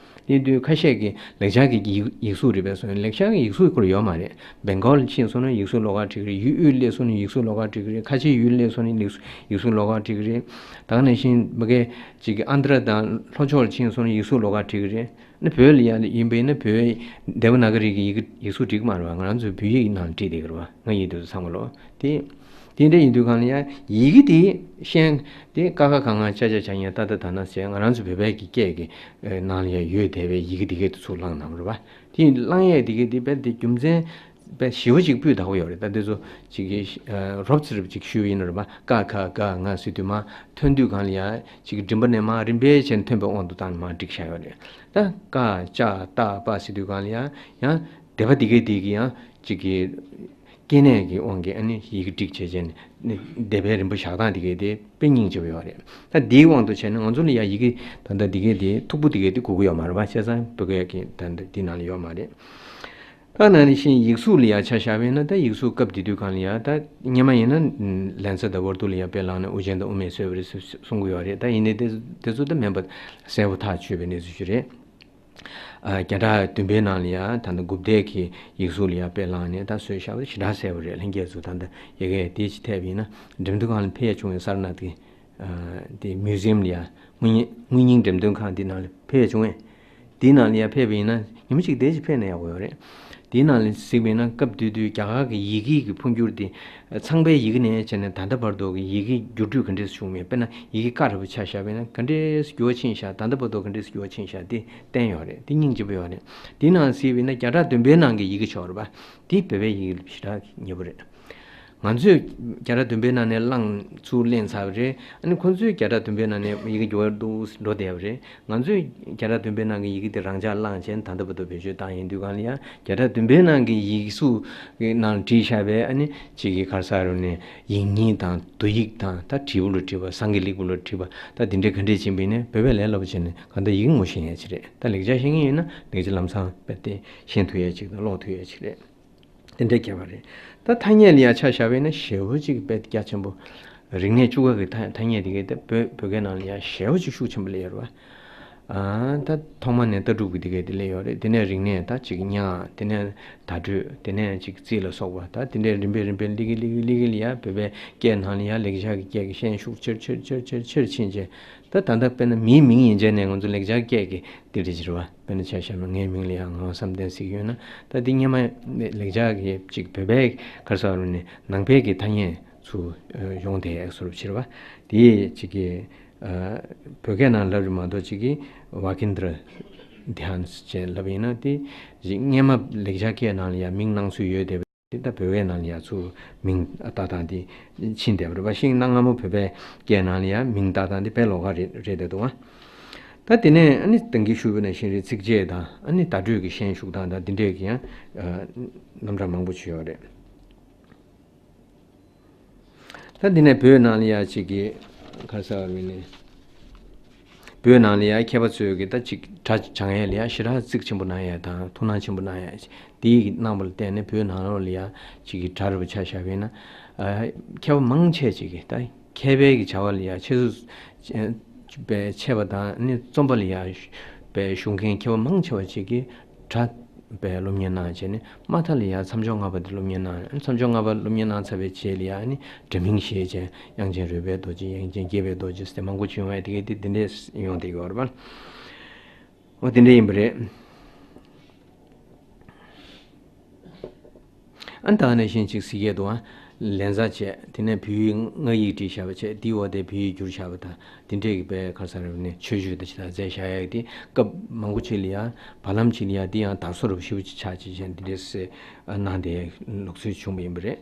དེ་དུས་ཁ་ཤས་ཀྱིས་ལེགས་སྦྱར་གྱི་ཡིག་ཡིག་གཟུགས་རེད་པས་སོ་ནས་ལེགས་སྦྱར་གྱི་ཡིག་གཟུགས་ཁོ་རང་ཡོད་མ་རེད། སྦེང་གོལ་ཕྱིན་སོང་ན་ཡིག་གཟུགས་ལོགས་ཀ་བྲིས་ཀྱི་རེད། ཡུལ་དབུས་སླེབས་སོང་ན་ཡིག་གཟུགས་ལོགས་ཀ་བྲིས་ཀྱི་རེད། ཁ་ཆེ་ཡུལ་སླེབས་སོང་ན་ཡིག་གཟུགས་ཡིག་གཟུགས་ལོགས་ཀ་བྲིས་ཀྱི་རེད། ད་ག་ནང་བཞིན་མ་གི་ཅིག་གི་ཨན་དྷ་ར་དང་ལྷོ་ཕྱོགས་ལ་ཕྱིན་སོང་ན་ཡིག་གཟུགས་ལོགས་ཀ་བྲིས་ཀྱི་རེད། ནི་བོད་ལ་ཡང་ཡིན་པས་ན་བོད་དེ་ཝ་ན་ག་རི་གི་ཡི་གེ་ཡིག་གཟུགས་འབྲི་གི་མ་རེད་བ། ང་རང་ཚོའི་བོད་ཡིག་ནང་བྲིས་བསྡད་ཀྱི་རེད་བ། ང་ཡིན་དུས་ཚང་མ་ལོ། དེ་དེ་འདྲ་ཡིན་དུས་གང་ལ་ཡང་ཡི་གེ་དེ་ཤན་དེ་ཀ་ཁ་ག་ང་ཅ་ཆ་ཇ་ཉ་ཏ་ཏ་ད་ན་ཟེར་ང་རང་ཚོ་བོད་པའི་གི་སྐད་ཀྱི་ནང་ལ་ཡང་ཡོད་བསྡད་པའི་ཡི་གེ་དེ་གས་དེ་ཚུར་བླངས་གནང་རེད་བ། དེ་བླངས་ཡས་དེ་གས་དེ་བས་དེ་རྒྱུ་མཚན་དཔེ་ཞི་བ་ཅིག་སྤུས་དག་པོ་ཡོད་རེད། ད་འདི་ཚོ་ཅིག་གི་རོབ་ཙམ་ཅིག་ཞུས་པ་ཡིན་ན་རེད་པ། ཀ་ཁ་ག་ང་ཟེར་དུས་མ་ཐོན་དུས་གང་ལ་ཡ་ཅིག་གི་མགྲིན་པ་ནས་མ་རིམ་པས་བྱས་ནས་ཐོན་པའི་དབང་དུ་བཏང་ནས་མ་བསྒྲིགས་བཞག་ཡོད་རེད། ད་ཀ་ཅ་ཏ་པ་ཟེར་དུས་གང་ལ་ཡ་ཡང་སྡེ་པ་འདི་གའི་འདི་གི་ཡང་ཅིག་གི་སྐྱེ་གནས་ཀྱི་དབང་གིས་ཨ་ནི་ཡི་གེ་བསྒྲིགས་བྱས་བྱས་ནས་སྡེ་པའི་རིམ་པ་བཞག་སྟངས་འདི་གའི་དེ་དཔེ་སྙིང་རྗེ་པོ་ཡོད་རེད། ད་འདིའི་དབང་དུ་བྱས་ནས་ང་ཚོ་ལ་ཡ་ཡི་གེ་ད་ལྟ་འདི་གའི་དེ་མཐུག་པོ་འདི་གའི་དེ་དགོས་ཀྱི་ཡོད་མ་རེད་པ། བྱས་ཙང་བོད་སྐད་ཀྱི་ད་ལྟ་འདི་ནང་ལ་ཡོད་མ་རེད། ད་ནང་བཞིན་ཡིག་གཟུགས་ལ་ཡ་ཆ་བཞག་པ་ཡིན་ན་ད་ཡིག་གཟུགས་སྐབས་དེ་དུས་གང་ལ་ཡ་ད་སྔོན་མ་ཡིན་ན་ལེན་ཚ་དང་ཝར་དུ་ལ་ཡ་དཔེ་བླངས་ནས་དབུ་ཅན་དང་དབུ་མེད་བཟོས་པ་རེད་གསུང་གི་ཡོད་རེད། ད་ཡིན་ནའི་དེ་དེ་ཚོ་ད་མིན་པ་གསལ་པོ་ཐག་ཆོད་པའི་གནས་ཚུལ་ཞིག་རེད། ཨ་བརྒྱ་ཕྲག་བདུན་པའི་ནང་ལ་ཡ་ད་ལྟ་དགུ་བརྒྱ་གི་ཡིག་གཟུགས་ལ་ཡ་དཔེ་བླངས་ནས་ད་བཟོས་བཞག་པ་ཞེ་དྲག་གསལ་པོ་རེད། ལྷན་རྒྱས་ཚོ་ད་ལྟ་ཡ་གི་དེ་ཅི་ཐེབས་ཡིན་ན་འགྲེམས་སྟོན་ཁང་ལ་ཕེབས་ཡ་བྱུང་བའི་སར་ནཱཐ་གི་དེ་མིའུ་ཛི་ཡམ་ལ་ཡ་དངོས་གཉེན་དངོས་གཉེན་འགྲེམས་སྟོན་ཁང་འདི་ནང་ལ་ཕེབས་བྱུང་བས། དེའི་ནང་ལ་ཡ་ཕེབས་པ་ཡིན་ན་ཉི་མ་གཅིག་དེ་ཅིག་ཕེབས་ན་ཡག་པོ་ཡོད་རེད། དེའི་ནང་ལ་གཟིགས་པ་ཡིན་ན་སྐབས་དེ་དུས་རྒྱ་གར་གྱི་ཡི་གེ་གི་འཕོ་འགྱུར་དེ་ཚངས་པའི་ཡི་གེ་ནས་བྱས་ནས་ད་ལྟ་བར་དུ་གི་ཡི་གེ་འགྱུར་འགྲོས་ག་འདྲས་བྱུང་མེད། དཔེར་ན་ཡི་གེ་ཀ་རེད་པ་ཆ་བཞག་པ་ཡིན་ན་ག་འདྲས་འགྱུར་བ་ཕྱིན་ཤག་ད་ལྟ་བར་དུ་ག་འདྲས་འགྱུར་བ་ཕྱིན་ཤག་དེ་བསྟན་ཡོད་རེད། དེ་སྙིང་རྗེ་པོ་ཡོད་རེད། དེའི་ནང་གཟིགས་པ་ཡིན་ན་བརྒྱ་ཕྲག་བདུན་པའི་ནང་གི་ཡི་གེ་ཆོག་རེད་པ། དེ་བོད་པའི་ཡི་གེ་ཞེ་དྲག་ཉེ་པོ་རེད། ང་ཚོས་བརྒྱ་ཕྲག་བདུན་པའི་ནང་ནས་བླངས་ཚུར་ལེན་ཚར་བ་རེད། ཨ་ནི་ཁོ་ཚོས་བརྒྱ་ཕྲག་བདུན་པའི་ནང་ནས་ཡི་གེ་འགྱུར་བ་འགྲོ་བསྡད་པ་རེད། ང་ཚོས་བརྒྱ་ཕྲག་བདུན་པའི་ནང་གི་ཡི་གེ་དེ་རང་འཇགས་བླངས་བྱས་ད་ལྟ་བར་དུ་བེད་སྤྱོད་བཏང་ཡིན་དུས་གང་ལ་ཡང་བརྒྱ་ཕྲག་བདུན་པའི་ནང་གི་ཡིག་གཟུགས་ཀྱི་ནང་བྲིས་བཞག་པའི་ཨ་ནི་ཅིག་གི་ག་རེ་ཟེར་རུང་ནས་ཡིག་རྙིང་དང་བསྡུ་ཡིག་དང་ད་དྲིལ་བུ་ལ་བྲིས་པ་ཟངས་ཀྱི་ལེགས་པོ་ལ་བྲིས་པ་ད་དེ་འདྲའི་ག་འདྲས་ཕྱིན་པ་ཡིན་ནའི་བོད་པས་ལས་སླ་པོ་བྱས་ནས་གང་ལྟར་ཡིག་ངོ་ཤེས་ཡ་ཅིག་རེད། ད་ལེགས་སྦྱར་ཤེས་མཁན་ཡིན་ན་ལེགས་སྦྱར་ལམ་སང་རྦད་དེ་ཤེས་ཐུབ་ཡ་ཅིག་དང་ཀློག་ཐུབ་ཡ་ཅིག་རེད། དེ་འདྲའི་ཁྱད་པར་རེད། ད་ཐ་སྙད་ལ་ཡ་ཆ་བཞག་པ་ཡིན་ན་ཞེ་པོ་ཅིག་དཔེ་རྒྱ་ཆེན་པོ། རིག་གནས་བཅུ་ཀ་གི་ཐ་ཐ་སྙད་དེ་གའི་ད་བོད་བོད་སྐད་ནང་ལ་ཡ་ཞེ་པོ་ཅིག་ཤུགས་ཆེན་པོ་སླེབས་ཡོད་རེད་བ། ཨ་ད་ཐོག་མ་ནས་ལྟ་གྲུབ་ཀྱི་དེ་གའི་དེ་སླེབས་ཡོད་རེད། དེ་ནས་རིག་གནས་ད་ཅིག་ཉག་དེ་ནས་བརྡ་སྤྲོད་དེ་ནས་ཅིག་རྩིས་ལ་སོགས་པ་ད་དེ་འདྲའི་རིམ་པས་རིམ་པས་སླེབས་ཀྱི་སླེབས་ཀྱི་སླེབས་ཀྱི་ལ་ཡ་བོད་པའི་སྐད་ནང་ལ་ཡ་ལེགས་སྦྱར་གྱི་སྐད་ཀྱི་ཤན་ཤུགས་ཆེར་ཆེར་ཕྱིན་བྱས་ད་ད་ལྟ་དཔེར་ན་མིའི་མིང་ཡིན་བྱས་ནས་ང་ཚོ་ལེགས་སྦྱར་སྐད་ཀྱི་དེ་འདྲ་ཅིག་རེད་བ། དཔེར་ན་ཆ་བཞག་ན་ངའི་མིང་ལ་ཡང་ངག་དབང་བསམ་གཏན་ཟེར་གྱི་ཡོད་ན་ད་འདི་སྔོན་མ་ལེགས་སྦྱར་གྱི་ཅིག་བོད་པའི་ག་རེ་ཟེར་རུང་ནས་ནང་པའི་གི་ཐ་སྙད་ཚུར་ཡོང་བསྡད་ཡག་བཟོ་འདྲ་ཅིག་རེད་བ། དེ་ཅིག་གི་བོད་སྐད་ནང་ལབ་རེད་མ་གཏོགས་ཅིག་གི་ཝཱ་ཀེན་དྲ་དྷྱཱན་ཅེས་ལབ་ཡིན་ན་དེ་ཅིག་སྔོན་མ་ལེགས་སྦྱར་སྐད་ནང་ལ་ཡང་མིང་གནང་སྲོལ་ཡོད་བསྡད་པ། དེ་ད་བོད་སྐད་ནང་ལ་ཡ་ཚུར་མིང་བཏགས་སྟངས་དེ་ཕྱིན་བསྡད་པ་རེད་པ། ཤིང་གནའ་སྔ་མོ་བོད་པའི་སྐད་ནང་ལ་ཡ་མིང་བཏགས་སྟངས་དེ་དཔེ་ལོགས་ཀ་རེད་རེད་བསྡད་འདུག་ཨ། ད་དེ་ནས་ཨ་ནི་ད་གིན་ཞུས་པ་ནང་བཞིན་རེད། ཚིགས་བཅད་དང་ཨ་ནི་བརྡ་སྤྲོད་ཀྱི་ཤན་ཞུགས་སྟངས་དང་འདི་འདྲས་ཀྱི་ཡང་རྣམ་གྲངས་མང་པོ་ཅིག་ཡོད་རེད། ད་འདི་ནས་བོད་ནང་ལ་ཡ་ཅིག་གི་ག་རེ་ཟེར་བ་རེད་ནས། བོད་ནང་ལ་ཡ་མཁས་པ་ཚོས་ཀྱི་ད་ཅིག་སྒྲ་སྦྱང་ཡས་ལ་ཡ་ཞེ་དྲག་གཙིགས་ཆེན་པོ་གནང་ཡས་དང་ཐུགས་སྣང་ཆེན་པོ་གནང་ཡས་དེའི་གནང་བ་ལ་བརྟེན་ནས་བོད་ནང་ལོགས་ལ་ཡ་ཅིག་གི་སྒྲ་རེད་པ་ཆ་བཞག་པ་ཡིན་ན། མཁས་པ་མང་ཆེ་ཅིག་གིས་ད་མཁས་པའི་གི་བྱ་བ་ལ་ཡ་ཆེད་དུ་ པའི་ཆད་པ་དང་ནི་རྩོམ་པ་ལ་ཡང་པའི་ཞུགས་མཁན་མཁས་པ་མང་ཆེ་བ་ཅིག་གིས་སྒྲ་པའི་སློབ་གཉེར་གནང་བྱས་ནས། མ་མཐའ་ལ་ཡང་མཚམས་སྦྱོར་ལྔ་པ་དེ་སློབ་གཉེར་གནང་། མཚམས་སྦྱོར་ལྔ་པ་སློབ་གཉེར་གནང་ཚར་བའི་རྗེས་ལ་ཡང་ནི་འདྲ་མིན་ཞེས་བྱས། དབྱངས་ཅན་རོལ་པའི་རྡོ་རྗེ། དབྱངས་ཅན་དགྱེས་པའི་རྡོ་རྗེ་ཟེར་མང་པོ་བྱུང་བས། དེ་གའི་དེ་དེ་འདྲས་ཡོང་བསྡད་ཡོད་རེད་པ། འོ་དེ་འདྲས་ཡིན་པ་རེད། ཨ་ནི་ད་ག་ནང་བཞིན་ཅིག་སི་ཀེ་དུ་ཨ་ལན་ཚ་བྱས། དེ་ནས་བོད་ཡིག་སྔགས་ཡིག་བྲིས་བཞག་པ་བྱས། དེའི་འོག་དེ་བོད་ཡིག་བསྒྱུར་བཞག་པ་དང་། དེ་འདྲས་ཀྱི་པའི་ཁ་སང་རེ་ནས་ཆོས་ཞུ་དང་ཅི་དང་མཛད་བཞག་ཡག་དེ་སྐབས་མང་པོ་ཅིག་ལ་ཡང་། བར་ལམ་ཅིག་ལ་ཡང་དེ་ཡང་དར་སྲོལ་རུ་ཞེ་པོ་ཅིག་ཆགས་ཅིག་བྱས། དེ་འདྲས་སེ་གནང་བསྡད་ལུགས་སྲོལ་བྱུང་བ་ཡིན་པ་རེད།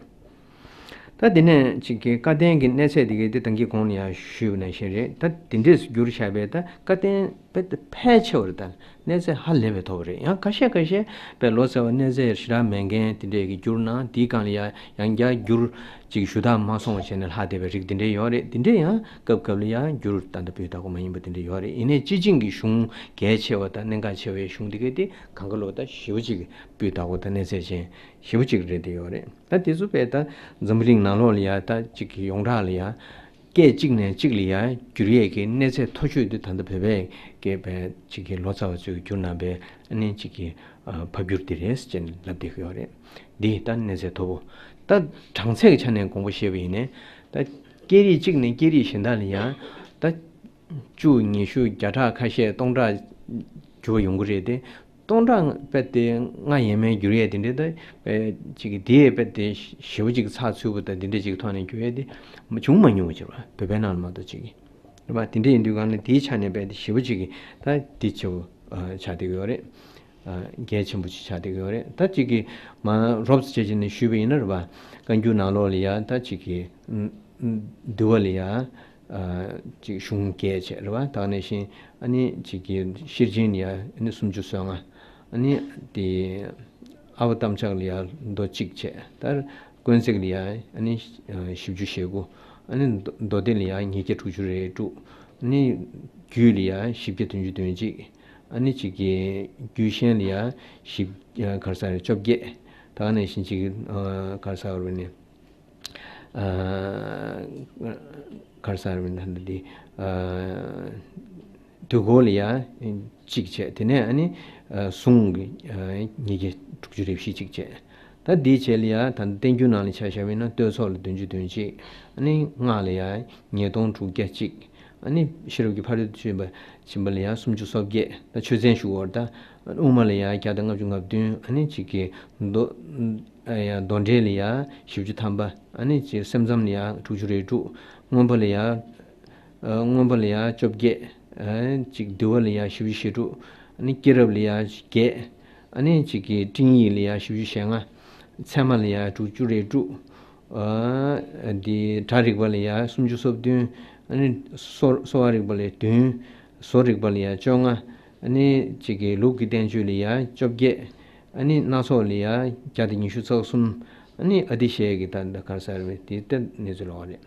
ད་དེ་ནས་ཅིག་གི་བཀའ་བསྟན་གྱི་གནས་ཚད་དེ་གའི་དེ་ད་གིན་གོང་ལ་ཡང་ཞུས་པ་ནང་བཞིན་རེད། ད་དེ་འདྲས་བསྒྱུར་བཞག་པའི་ད་བཀའ་བསྟན་དཔེ་ཕལ་ཆེ་བ་རེད། ད་གནས་ཚད་ཧ་ལས་པའི་མཐོ་བ་རེད། ཡང་ཁ་ཤས་ཁ་ཤས་པའི་ལོ་ཙཱ་བ་གནས་ཚད་ཞེ་དྲག་མེད་མཁན་དེ་འདྲས་ཀྱི་བསྒྱུར་གནང་། དེའི་སྒང་ལ་ཡང་ཡང་བསྐྱར་བསྒྱུར་ཅིག་ཞུ་དག་མ་སོང་བ་བྱས་ནས་ལྷག་བསྡད་པའི་རིགས་དེ་འདྲས་ཡོད་རེད། དེ་འདྲས་ཡང་སྐབས་སྐབས་ལ་ཡང་བསྒྱུར། ད་ལྟ་སྤུས་དག་པོ་མ་ཡིན་པ་དེ་འདྲས་ཡོད་རེད། ཡིན་ནའི་སྤྱི་བྱིངས་ཀྱི་གཞུང་གལ་ཆེ་བ་དང་གནད་འགག་ཆེ་བའི་གཞུང་དེ་གའི་དེ་གང་ག་ལོ་ད་ཞེ་པོ་ཅིག་སྤུས་དག་པོ་དང་གནས་ཚད་ཅན་ཞེ་པོ་ཅིག་རེད་བསྡད་ཡོད་རེད། ད་དེ་ཚོ་དཔེ་ད་འཛམ་བུ་གླིང་ནང་ལོགས་ལ་ཡ་ད་ཅིག་གི་ཡོངས་གྲགས་ལ་ཡ་སྐད་གཅིག་ནས་གཅིག་ལ་ཡ་བསྒྱུར་ཡས་ཀྱི་གནས་ཚད་མཐོ་ཤོས་དེ་ད་ལྟ་བོད་པའི་སྐད་པའི་ཅིག་གི་ལོ་ཙཱ་བ་ཚོས་བསྒྱུར་གནང་པའི་ཨ་ནི་ཅིག་གི་ཨ་ཕབ་བསྒྱུར་དེ་རེད་ཟེར་ནས་ལབ་བསྡད་ཀྱི་ཡོད་རེད། འདི་ད་གནས་ཚད་མཐོ་པོ། ད་གྲངས་ཚད་ཀྱི་ཆ་ནས་དགོངས་པ་བཞེས་པ་ཡིན་ནའི། ད་སྐད་རིགས་གཅིག་ནས་སྐད་རིགས་གཞན་དག་ལ་ཡ་ད་བཅུ་ཉི་ཤུ་བརྒྱ་ཕྲག་ཁ་ཤས་སྟོང་ཕྲག་འགྱུར་བ་ཡོང་གི་རེད་དེ། སྟོང་ཕྲག་དཔེ་དེ་ལྔ་ཡས་མས་འགྱུར་ཡས་དེ་འདྲའི་ད་ཅིག་གི་དེ་དཔེ་དེ་ཞེ་པོ་ཅིག་ཚགས་ཚུད་པོ་དང་དེ་འདྲ་ཅིག་ཐོག་ནས་འགྱུར་ཡས་དེ་བྱུང་མ་མྱོང་བ་ཅིག་རེད་བ། བོད་པའི་ནང་ལ་མ་གཏོགས་ཅིག་གི་རེད་བ། དེ་འདྲ་ཡིན་དུས་གང་ལ་དེའི་ཆ་ནས་དཔེ་དེ་ཞེ་པོ་ཅིག་གི་ད་དེ་ཆེ་བོ་ཆགས་བསྡད་ཀྱི་ཡོད་རེད། གལ་ཆེན་པོ་ཅིག་ཆགས་བསྡད་ཀྱི་ཡོད་རེད། ད་ཅིག་གི་མ་རོབ་ཙམ་བྱས་བྱས་ནས་ཞུས་པ་ཡིན་ན་རེད་བ། བཀའ་འགྱུར་ནང་ལོགས་ལ་ཡ་ད་ཅིག་གི་འདུལ་བ་ལ་ཡ། ཅིག་གཞུང་བརྒྱད་བྱས་རེད་བ། ད་ག་ནང་བཞིན་ཨ་ནི་ཅིག་གི་ཤེར་ཕྱིན་ལ་ཡ་ཨ་ནི་སུམ་ཅུ་སོ་ལྔ། ཨ་ནི་དེ་ཨ་བ་ཏམ་ཕྱག་ལ་ཡ་མདོ་གཅིག་བྱས། ད་དཀོན་བརྩེགས་ལ་ཡ་ཨ་ནི་བཞི་བཅུ་ཞེ་དགུ། ཨ་ནི་མདོ་མདོ་སྡེ་ལ་ཡ་ཉིས་བརྒྱ་དྲུག་ཅུ་རེ་དྲུག། ཨ་ནི་རྒྱུད་ལ་ཡ་བཞི་བརྒྱ་བདུན་ཅུ་དོན་གཅིག། ཨ་ནི་ཅིག་གི་རྒྱུད་གཞན་ལ་ཡ་བཞི་ག་རེ་ཟེར་རེད། བཅོ་བརྒྱད། ད་ག་ནང་བཞིན་ཅིག་ག་རེ་ཟེར་བ་རེད་ནི། ག་རེ་ཟེར་བ་ཡིན་ན་འདི། དུས་འཁོར་ལ་ཡ་གཅིག་བྱས། དེ་ནས་ཨ་ནི་གཟུངས་ཀྱི་ཉིས་བརྒྱ་དྲུག་ཅུ་རེ་བཞི་གཅིག་བྱས། ད་འདིའི་རྗེས་ལ་ཡ་ད་བསྟན་འགྱུར་ནང་ལ་ཆ་བཞག་པ་ཡིན་ན་བསྟོད་ཚོགས་ལ་བདུན་ཅུ་དོན་གཅིག། ཨ་ནི་སྔགས་ལ་ཡ་ཉིས་སྟོང་དྲུག་བརྒྱ་གཅིག། ཨ་ནི་ཤེས་རབ་ཀྱི་ཕ་རོལ་ཏུ་ཕྱིན་པ་ཕྱིན་པ་ལ་ཡ་སུམ་ཅུ་སོ་བརྒྱད། ད་ཆོས་ཚན་ཞུ་བར་ད་དབུ་མ་ལ་ཡ་བརྒྱ་དང་ལྔ་བཅུ་ང་བདུན། ཨ་ནི་གཅིག་གི་མདོ། ཡང་མདོ་འགྲེལ་ལ་ཡ་བཞི་བཅུ་ཐམ་པ། ཨ་ནི་ཅིག་སེམས་ཙམ་ལ་ཡ་དྲུག་ཅུ་རེ་དྲུག། མངོན་པ་ལ་ཡ། མངོན་པ་ལ་ཡ་བཅོ་བརྒྱད། ཅིག་འདུལ་བ་ལ་ཡ་བཞི་བཅུ་ཞེ་དྲུག། ཨ་ནི་སྐྱེས་རབས་ལ་ཡ་བརྒྱད། ཨ་ནི་ཅིག་གི་སྤྲིངས་ཡིག་ལ་ཡ་བཞི་བཅུ་ཞེ་ལྔ། ཚད་མ་ལ་ཡ་དྲུག་ཅུ་རེ་དྲུག། འདི་སྒྲ་རིག་པ་ལ་ཡ་སུམ་ཅུ་སོ་བདུན། ཨ་ནི་གསོ་གསོ་བ་རིག་པ་ལ་བདུན། བཟོ་རིག་པ་ལ་ཡ་བཅོ་ལྔ། ཨ་ནི་གཅིག་གི་ལུགས་ཀྱི་བསྟན་བཅོས་ལ་ཡ་བཅོ་བརྒྱད། ཨ་ནི་སྣ་ཚོགས་ལ་ཡ་བརྒྱ་དང་ཉི་ཤུ་རྩ་གསུམ། ཨ་ནི་ཨ་ཏི་ཤའི་གི་ད་ད་ག་རེ་ཟེར་བའི་དེ་ལྟ་གནས་ཚུལ་ལོག་རེད།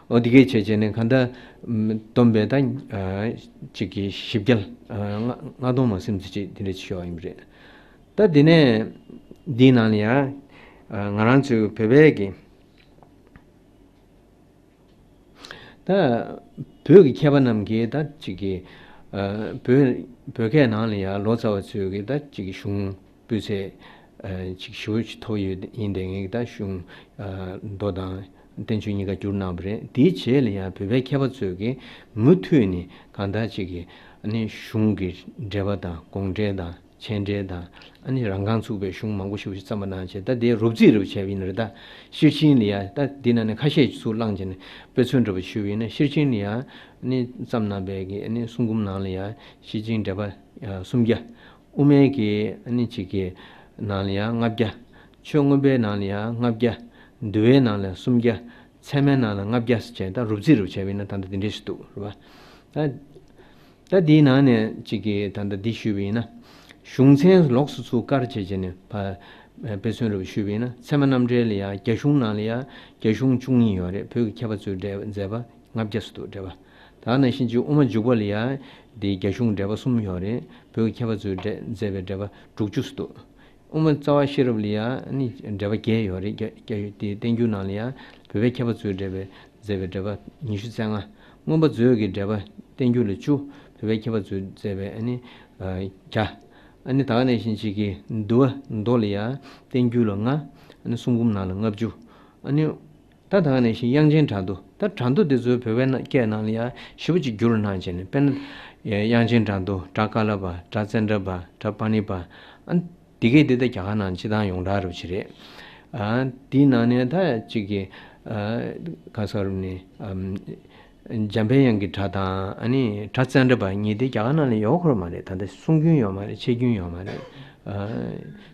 འོ་དེ་གའི་བྱས་བྱས་ནས་གང་ལྟར་བསྡོམས་པས་ད་གཅིག་གི་བཞི་བརྒྱ་ལྔ་ལྔ་སྟོང་མ་ཟིན་ཙམ་ཅིག་དེ་འདྲ་ཅིག་ཤོག་ཡིན་པ་རེད། ད་དེ་ནས་འདིའི་ནང་ལ་ཡ་ང་རང་ཚོའི་བོད་པའི་གི་ད་བོད་ཀྱི་མཁས་པ་རྣམས་ཀྱིས་ད་ཅིག་གི་ཨ་བོད་བོད་སྐད་ནང་ལ་ཡང་ལོ་ཙཱ་བ་ཚོས་ཀྱིས་ད་ཅིག་གི་གཞུང་སྤུས་ཚད་ཨ་ཅིག་ཞེ་པོ་ཅིག་མཐོ་ཡོད་ཡིན་དེ་ངེས་ཀྱི་ད་གཞུང་ཨ་མདོ་དང་བསྟན་བཅོས་གཉིས་ཀ་བསྒྱུར་གནང་བ་རེད། དེའི་རྗེས་ལ་ཡང་བོད་པའི་མཁས་པ་ཚོས་ཀྱིས་མུ་མཐུད་ནས་གང་ལྟར་ཅིག་གི་ཨ་ནི་གཞུང་གི་འགྲེལ་པ་དང་དགོངས་འགྲེལ་དང་། མཆན་འགྲེལ་དང་། ཨ་ནི་རང་རྐང་ཚུགས་པའི་གཞུང་མང་པོ་ཞེ་པོ་ཞིག་བརྩམས་པ་གནང་བྱས། ད་དེ་རོབ་རྩིས་རོབ་བྱས་པ་ཡིན་ན་རེད། ད་ཤེར་ཕྱིན་ལ་ཡ་ད་འདི་ནང་ནས་ཁ་ཤས་ཅིག་ཚུར་བླངས་བྱས་ནས་དཔེ་མཚོན་འདྲ་པོ་ཞུས་པ་ཡིན་ན། ཤེར་ཕྱིན་ལ་ཡ་ཨ་ནི་བརྩམས་གནང་པའི་གི་ཨ་ནི་གསུང་འབུམ་ནང་ལ་ཡ་ཤེར་ཕྱིན་འགྲེལ་པ་ཡ་སུམ་བརྒྱ། དབུ་མའི་གི་ཨ་ནི་གཅིག་གི་ནང་ལ་ཡ་ལྔ་བརྒྱ། ཆོས་མངོན་པའི་ནང་ལ་ཡ་ལྔ་བརྒྱ། འདུལ་བའི་ནང་ལ་སུམ་བརྒྱ། ཚད་མའི་ནང་ལ་ལྔ་བརྒྱ་ཟེར་བྱས། ད་རོབ་རྩིས་རོབ་བྱས་པ་ཡིན་ན་ད་ལྟ་འདི་འདྲས་ཞིག་འདུག་རེད་པ། ད། ད་འདིའི་ནང་ནས་གཅིག་གིས་ད་ལྟ་འདི་ཞུས་པ་ཡིན་ན། གཞུང་ཚན་ལོགས་སུ་ཚུར་བཀར་བྱས་བྱས་ནས་ཕ་དཔེ་མཚོན་རུ་ཞུས་པ་ཡིན་ན། ཚད་མ་རྣམ་འགྲེལ་ལ་ཡང་རྒྱ་གཞུང་ནང་ལ་ཡང་རྒྱ་གཞུང་བཅུ་གཉིས་ཡོད་རེད། བོད་ཀྱི་མཁས་པ་ཚོས་འགྲེལ་མཛད་པ་ལྔ་བརྒྱ་ཙམ་འདུག་འགྲེལ་པ། ད་ནང་བཞིན་གྱི་དབུ་མ་འཇུག་པ་ལ་ཡང་འདི་རྒྱ་གཞུང་འགྲེལ་པ་གསུམ་ཡོད་རེད། བོད་ཀྱི་མཁས་པ་ཚོས་འགྲེལ་མཛད་པའི་འགྲེལ་པ་དྲུག་ཅུ་ཙམ་འདུག་དབུ་མ་རྩ་བ་ཤེས་རབ་ལ་ཡང་ནི་འགྲེལ་པ་བརྒྱད་ཡོད་རེད། རྒྱ་རྒྱ་དེ་བསྟན་འགྱུར་ནང་ལ་ཡང་བོད་པའི་མཁས་པ་ཚོས་འགྲེལ་པའི་མཛད་པའི་འགྲེལ་པ་ཉི་ཤུ་རྩ་ལྔ། མངོན་པ་མཛོད་ཀྱི་འགྲེལ་པ་བསྟན་འགྱུར་ལ་བཅུ། བོད་པའི་མཁས་པ་ཚོས་མཛད་པའི་ཨ་ནི་བརྒྱ། ཨ་ནི་ད་ག་ནང་བཞིན་ཅིག་གི་འདུལ་བ་མདོ་ལ་ཡ་བསྟན་འགྱུར་ལ་ལྔ། ཨ་ནི་གསུང་འབུམ་ནང་ལ་ལྔ་བཅུ། ཨ་ནི་ད་ད་ག་ནང་བཞིན་དབྱངས་ཅན་སྒྲ་མདོ། ད་སྒྲ་མདོ་འདི་ཚོའི་བོད་པའི་སྐད་ནང་ལ་ཡ་ཞེ་པོ་ཅིག་བསྒྱུར་གནང་བྱས་ནས། དཔེར་ན་དབྱངས་ཅན་སྒྲ་མདོ། སྒྲ་ཀ་ལ་པ། སྒྲ་ཙནྡྲ་པ། སྒྲ་པཱ་ཎི་པ། ཨ་ནི་འདི་གའི་འདི་ད་རྒྱ་གར་ནང་སྤྱི་བཏང་ཡོངས་གྲགས་རུ་ཆེ་རེད། ཨ་འདིའི་ནང་ནས་ད་ཅིག་གི་ཨ་ག་ཟེར་ནི་ཨམ། འཇམ་པའི་དབྱངས་ཀྱི་སྒྲ་དང་ཨ་ནི་སྒྲ་ཙནྡྲ་པ་གཉིས་དེ་རྒྱ་གར་ནང་ལ་ཡོད་ཁོ་ར་མ་རེད། ད་ལྟ་གསུང་རྒྱུན་ཡོད་མ་རེད། འཆད་རྒྱུན་ཡོད་མ་རེད། ཨ་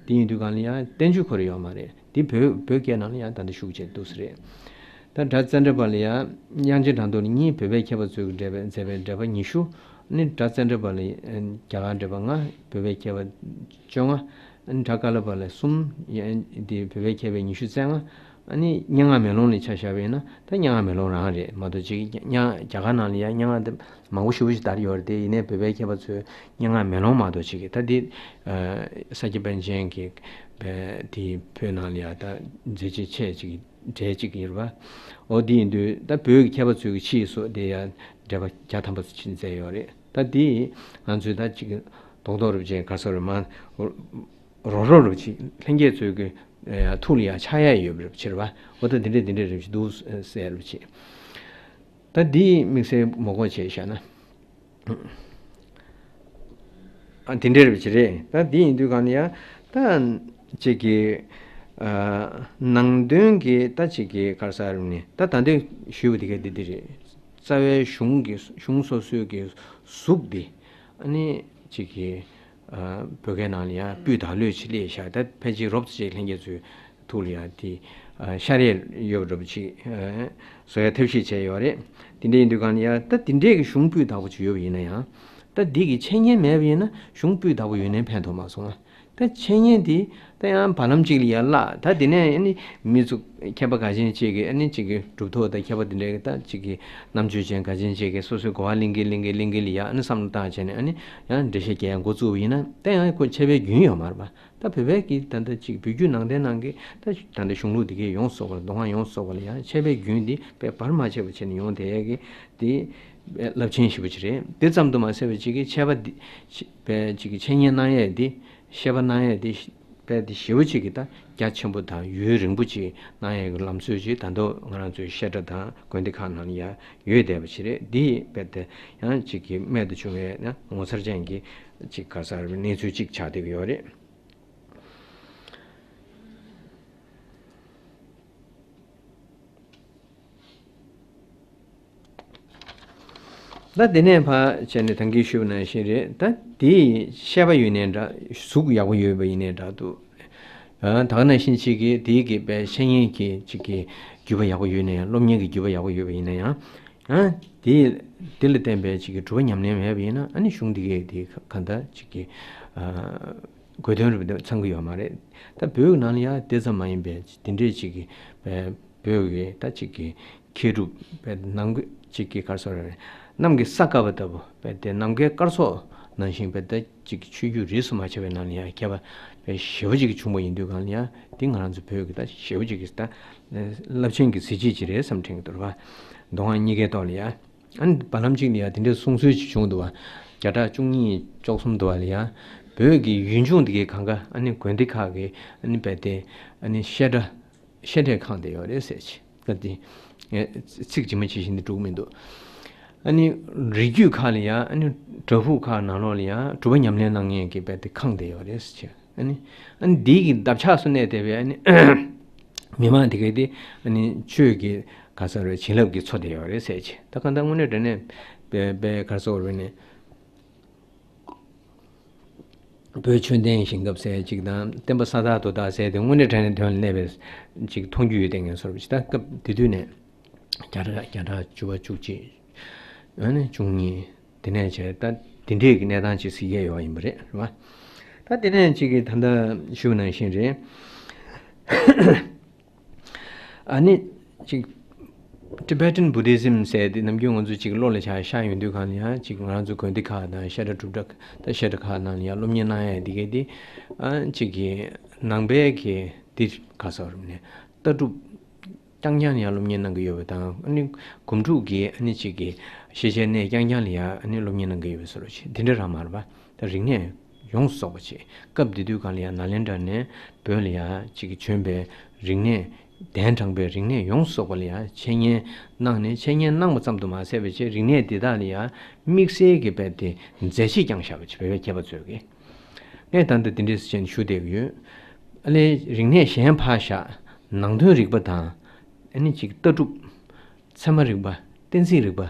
དེ་ཡིན་དུས་གང་ལ་ཡང་བསྟན་བཅོས་ཁོ་ར་ཡོད་མ་རེད། དེ་བོད་བོད་སྐད་ནང་ལ་ཡང་ད་ལྟ་ཤུགས་ཆེ་འདུག་ས་རེད། ད་སྒྲ་ཙནྡྲ་པ་ལ་ཡང་དབྱངས་ཅན་སྒྲ་མདོ་ལ་གཉིས། བོད་པའི་མཁས་པ་ཚོས་འགྲེལ་པ་མཛད་པའི་འགྲེལ་པ་ཉི་ཤུ། ཨ་ནི་སྒྲ་ཙནྡྲ་པ་ལ་རྒྱ་གར་འགྲེལ་པ་ལྔ། བོད་པའི་མཁས་པ་བཅོ་ལྔ། ཨ་ནི་སྒྲ་ཀ་ལ་པ་ལ་གསུམ། ཡ་འདི་བོད་པའི་མཁས་པའི་ཉི་ཤུ་རྩ་ལྔ། ཨ་ནི་སྙན་ངག་མེ་ལོང་ལ་ཆ་བཞག་པ་ཡིན་ན་ད་སྙན་ངག་མེ་ལོང་རང་རེད་མ་གཏོགས་ཅིག་སྙན་རྒྱ་གར་ནང་ལ་ཡང་སྙན་ངག་འདི་མང་པོ་ཞེ་པོ་ཞིག་དར་ཡོད་རེད་དེ། ཡིན་ནའི་བོད་པའི་མཁས་པ་ཚོས་སྙན་ངག་མེ་ལོང་མ་གཏོགས་ཅིག་ད་འདི་ས་སྐྱ་པཎ་ཆེན་གྱི་དེའི་བོད་ནང་ལ་ཡང་ད་མཛད་རྗེས་ཆེ་ཅིག་གྲས་ཅིག་ཡིན་པ། འོ་འདི་ཡིན་དུས་ད་བོད་ཀྱི་མཁས་པ་ཚོས་ཀྱི་ཕྱིས་སུ་དེ་ཡང་འགྲེལ་པ་བརྒྱ་ཐམ་པ་ཅིག་མཛད་ཡོད་རེད། ད་འདི་ང་ཚོས་ད་ཅིག་རྡོག་རྡོག་རུ་བྱས་ག་ཟེར་རེད་མ། རོ་རོ་རུ་ཅིག་ལྷན་རྒྱས་ཚོའི་གི་ཨ་ཐུགས་ལ་ཡང་འཆར་ཡ་ཡོད་པ་རེད་ཕྱིར་བ། འོ་ད་འདི་འདྲས་འདི་འདྲས་རེད་ཅིག་འདུག་ཟེར་རུ་ཅིག་ད་འདི་དམིགས་བསལ་མོ་གོ་བྱས་བཞག་ན། ཨ་འདི་འདྲས་རེད་ཅིག་རེད། ད་འདི་ཡིན་དུས་གང་ལ་ཡང་ད་ཅིག་གི་ཨ་ནང་དོན་གྱི་ད་ཅིག་གི་ག་རེ་ཟེར་ནི་ད་ད་འདི་ཞུས་པ་འདི་ག་འདི་འདི་རེད། རྩ་བའི་གཞུང་གི་གཞུང་སོ་སོའི་གི་གཟུགས་འདི་ཨ་ནི་ཅིག་གི་ཨ་བོད་སྐད་ནང་ལ་ཡང་སྤུས་དག་ལོས་ཅིག་སླེབས་བཞག་ད་ཕལ་ཆེར་རོབ་ཙམ་ཅིག་ལྷན་རྒྱས་ཚོའི་ཐུགས་ལ་ཡང་དེ་ཨ་ཤར་ཡས་ཡོད་པ་འདྲ་པོ་ཅིག་ཨ་བཟོ་ཡ་ཐབས་ཤེས་བྱས་ཡོད་རེད། དེ་འདྲ་ཡིན་དུས་གང་ལ་ཡང་ད་དེ་འདྲས་ཀྱི་གཞུང་སྤུས་དག་པོ་ཅིག་ཡོད་པ་ཡིན་ན་ཡང་། ད་འདི་གི་འཆད་ཉན་མེད་པ་ཡིན་ན་གཞུང་སྤུས་དག་པོ་ཡོད་ནའི་ཕན་ཐོགས་མ་སོང་ང་། ད་འཆད་ཉན་འདི་ད་ཡང་བར་ལམ་གཅིག་ལ་ཡར་བརླག་ད་དེ་ནས་ཨ་ནི་མི་ཚོ་མཁས་པ་ག་ཅན་ཅིག་གིས་ཨ་ནི་ཅིག་གི་གྲུབ་ཐོབ་དང་མཁས་པ་དེ་འདྲའི་ད་ཅིག་གི་རྣམ་དཔྱོད་ཅན་ག་ཅན་ཅིག་གིས་སོ་སོའི་གོ་བ་ལེན་གིན་ལེན་གིན་ལེན་གིན་ལ་ཡ་ཨ་ནི་བསམ་བློ་བཏང་བྱས་ནས་ཨ་ནི་ཡང་འགྲེལ་བཤད་རྒྱག་ཡ་འགོ་བཙུགས་པ་ཡིན་ན་ད་ཡང་ཁོ་འཆད་པའི་རྒྱུན་ཡོད་མ་རེད་པ། ད་བོད་པའི་གི་ད་ལྟ་ཅིག་བོད་བརྒྱུད་ནང་བསྟན་ནང་གི་ད་ད་ལྟ་གཞུང་ལུགས་འདི་གའི་ཡོངས་སུ་རྫོགས་པ་ལ་མདོ་སྔགས་ཡོངས་སུ་རྫོགས་པ་ལ་ཡང་འཆད་པའི་རྒྱུན་འདི་དཔེ་བར་མ་ཆད་པ་བྱས་ནས་ཡོང་བསྡད་ཡ་གི་དེ་རླབས་ཆེན་ཞེ་པོ་ཅིག་རེད། དེ་ཙམ་དུ་མ་ཟད་པའི་ཅིག་གི་འཆད་པ་འདི་པའི་ཅིག་གི་འཆད་ཉན་གནང་ཡས་འདི་བཤད་པ་གནང་ཡས་འདི་དཔེ་འདི་ཞེ་པོ་ཅིག་གི་ད་རྒྱ་ཆེན་པོ་དང་ཡུན་རིང་པོ་ཅིག་གནང་ཡས་ཀྱི་ལམ་སྲོལ་ཅིག་ད་དུང་ང་རང་ཚོའི་བཤད་གྲྭ་དང་དགོན་སྡེ་ཁག་ནང་ལ་ཡང་ཡོད་བསྡད་པ་ཅིག་རེད། འདི་དཔེ་དེ་ཡང་ཅིག་གི་རྨད་དུ་བྱུང་བའི་ན་ངོ་མཚར་ཅན་གྱི་ཅིག་ག་ཟེར་གནས་ཚུལ་ཅིག་ཆགས་བསྡད་ཀྱི་ཡོད་རེད། ད་དེ་ནས་ཕར་བྱས་ནས་ད་གིན་ཞུས་པ་ནང་བཞིན་རེད། ད་དེ་ཤེས་པ་ཡོད་ནའི་འདྲ། གཟུགས་ཡག་པོ་ཡོད་པ་ཡིན་ནའི་འདྲ་འདུག་ཨ་ད་ག་ནང་བཞིན་ཅིག་གིས་དེའི་གི་པའི་འཆད་ཉན་གྱི་ཅིག་གི་རྒྱུད་པ་ཡག་པོ་ཡོད་ནའི་ཡང་སློབ་གཉེར་གྱི་རྒྱུད་པ་ཡག་པོ་ཡོད་པ་ཡིན་ན་ཡང་ཨ་དེ་དེ་ལ་བརྟེན་པའི་ཅིག་གི་སྒྲུབ་པ་ཉམས་ལེན་མེད་པ་ཡིན་ན་ཨ་ནི་གཞུང་འདི་གའི་དེ་ག་འདྲ་ཅིག་གི་ཨ་དགོས་དོན་རུ་ཚང་གི་ཡོད་མ་རེད། ད་བོད་ཀྱི་ནང་ལ་ཡང་དེ་ཙམ་མ་ཡིན་པའི་དེ་འདྲས་ཅིག་གི་བོད་ཀྱི་ད་ཅིག་གི་མཁས་གྲུབ་པའི་ནང་གི་ཅིག་གི་ག་རེ་ཟེར་རེད། གནམ་གྱི་ས་ཀ་བ་ལྟ་བུ་བས་དེ་ནམ་མཁའི་སྐར་ཚོགས་ནང་བཞིན་བས་ད་ཅིག་གི་ཆོས་བརྒྱུད་རིས་སུ་མ་ཆད་པའི་ནང་ལ་ཡང་མཁས་པ་བས་ཞེ་པོ་ཅིག་གི་བྱུང་བ་ཡིན་དུས་གང་ལ་ཡང་དེ་ང་རང་ཚོ་བོད་ཀྱི་ད་ཞེ་པོ་ཅིག་གི་ད་རླབས་ཆེན་གྱི་གཟི་བརྗིད་ཅིག་རེད་བསམ་དྲན་གྱི་འདུག་ར་བ། མདོ་སྔགས་གཉིས་ཀའི་ཐོག་ལ་ཡང་། ཨ་ནི་བར་ལམ་གཅིག་ལ་ཡང་དེ་འདྲའི་གསུང་སྲོལ་ཅིག་བྱུང་འདུག་བ། བརྒྱ་ཕྲག་བཅུ་གཉིས་བཅུ་གསུམ་འདུག་བ་ལ་ཡང་བོད་ཀྱི་ཡུལ་ལྗོངས་འདི་གའི་གང་ག་ཨ་ནི་དགོན་སྡེ་ཁག་གི་ཨ་ནི་རྦད་དེ་ཨ་ནི་བཤད་གྲྭ་བཤད་གྲྭས་ཁེངས་བསྡད་ཡོད་རེད་ཟེར་ཅིག་ད་དེ་ཚིག་ཇི་མ་ཇི་བཞིན་དུ་འགྲོ་གི་མི་འདུག་ཨ་ནི་རི་རྒྱུད་ཁག་ལ་ཡང་ཨ་ནི་བྲག་ཕུག་ཁག་ནང་ལོགས་ལ་ཡང་སྒྲུབ་པ་ཉམས་ལེན་གནང་མཁན་གྱི་རྦད་དེ་ཁེངས་བསྡད་ཡོད་རེད་ཟེར་ཅིག་ཨ་ནི་ཨ་ནི་འདི་གི་འདབ་ཆགས་སུ་གནས་བསྡད་པའི་ཨ་ནི་མི་མང་དེ་གས་དེ་ཨ་ནི་ཆོས་ཀྱི་ག་ས་རེད་བྱིན་རླབས་ཀྱིས་འཚོ་བསྡད་ཡོད་རེད་ཟེར་ཅིག་ད་གང་ལྟར་དངོས་གནས་དྲང་གནས་པའི་པའི་ག་ས་རེད་ནས་བོད་ཆོས་ལྡན་ཞིང་ཁམས་ཟེར་ཅིག་དང་བསྟན་པ་ས་ཐག་རྡོ་ཐག་ཟེར་དེ་དངོས་གནས་དྲང་གནས་དོན་ལ་གནས་པའི་ཅིག་མཐོང་རྒྱུ་ཡོད་བསྡད་མཁན་ཚོར་ཅིག་ད་སྐབས་དེ་དུས་ནས་བརྒྱ་ཕྲག་བརྒྱ་ཕྲག་བཅུ་པ་བཅུ་གཅིག་ཨ་ནི་བཅུ་གཉིས། དེ་ནས་བྱས་ད་དེ་འདྲས་ཀྱི་གནས་སྟངས་ཅིག་གཟིགས་ཡས་ཡོད་ཡིན་པ་རེད་རེད་བ། ད་དེ་ནས་ཅིག་གིས་ད་ལྟ་ཞུ་ནང་བཞིན་རེད། ཨ་ནི་ཅིག་Tibetan Buddhism ཟེར་དེ་ནམ་རྒྱུན་ང་ཚོ་ཅིག་བློ་ལ་ཆགས་ཤར་ཡོང་དུས་གང་ལ་ཡང་ཅིག་ང་རང་ཚོ་དགོན་སྡེ་ཁག་དང་བཤད་གྲྭ་སྒྲུབ་གྲྭ་ད་བཤད་གྲྭ་ཁག་ནང་ལ་ཡང་སློབ་གཉེར་གནང་ཡས་དེ་གས་དེ་ཨ་ཅིག་གི་ནང་པའི་གི་དེ་ག་ས་རུ་ནས་ལྟ་གྲུབ། རྐྱང་རྐྱང་ལ་ཡང་སློབ་གཉེར་གནང་གི་ཡོད་པ་དང་། ཨ་ནི་སྒོམ་སྒྲུབ་ཀྱི་ཨ་ནི་གཅིག་གི་ཤེས་བྱའི་གནས་རྐྱང་རྐྱང་ལ་ཡང་ཨ་ནི་སློབ་གཉེར་གནང་གི་ཡོད་པའི་བཟོ་འདྲ་ཅིག་འདི་འདྲ་རང་མ་རེད་པ། ད་རིག་གནས་ཡོངས་སུ་རྫོགས་པ་ཅིག་སྐབས་དེ་དུས་སྒང་ལ་ཡང་ནཱ་ལེནྡྲ་ནས་བོད་ལ་ཡང་གཅིག་གི་བྱོན་པའི་རིག་གནས་གདན་དྲངས་པའི་རིག་གནས་ཡོངས་སུ་རྫོགས་པ་ལ་ཡང་འཆད་ཉན་གནང་ནས། འཆད་ཉན་གནང་བ་ཙམ་དུ་མ་ཟད་པའི་ཆེད་རིག་གནས་འདི་དག་ལ་ཡང་དམིགས་བསལ་གྱི་དཔེ་དེ་མཛད་རྗེས་བསྐྱངས་བཞག་པ་ཅིག་བོད་པའི་མཁས་པ་ཚོས་ཀྱིས། ངས་ད་ལྟ་འདི་འདྲས་བྱས་ནས་ཞུ་བསྡད་ཀྱི་ཡོད། ཨ་ལས་རིག་གནས་གཞན་ཕར་བཞག་ནང་དོན་རིག་པ་དང་། ཨ་ནི་གཅིག་ལྟ་གྲུབ། ཚད་མ་རིག་པ། གཏན་ཚིགས་རིག་པ།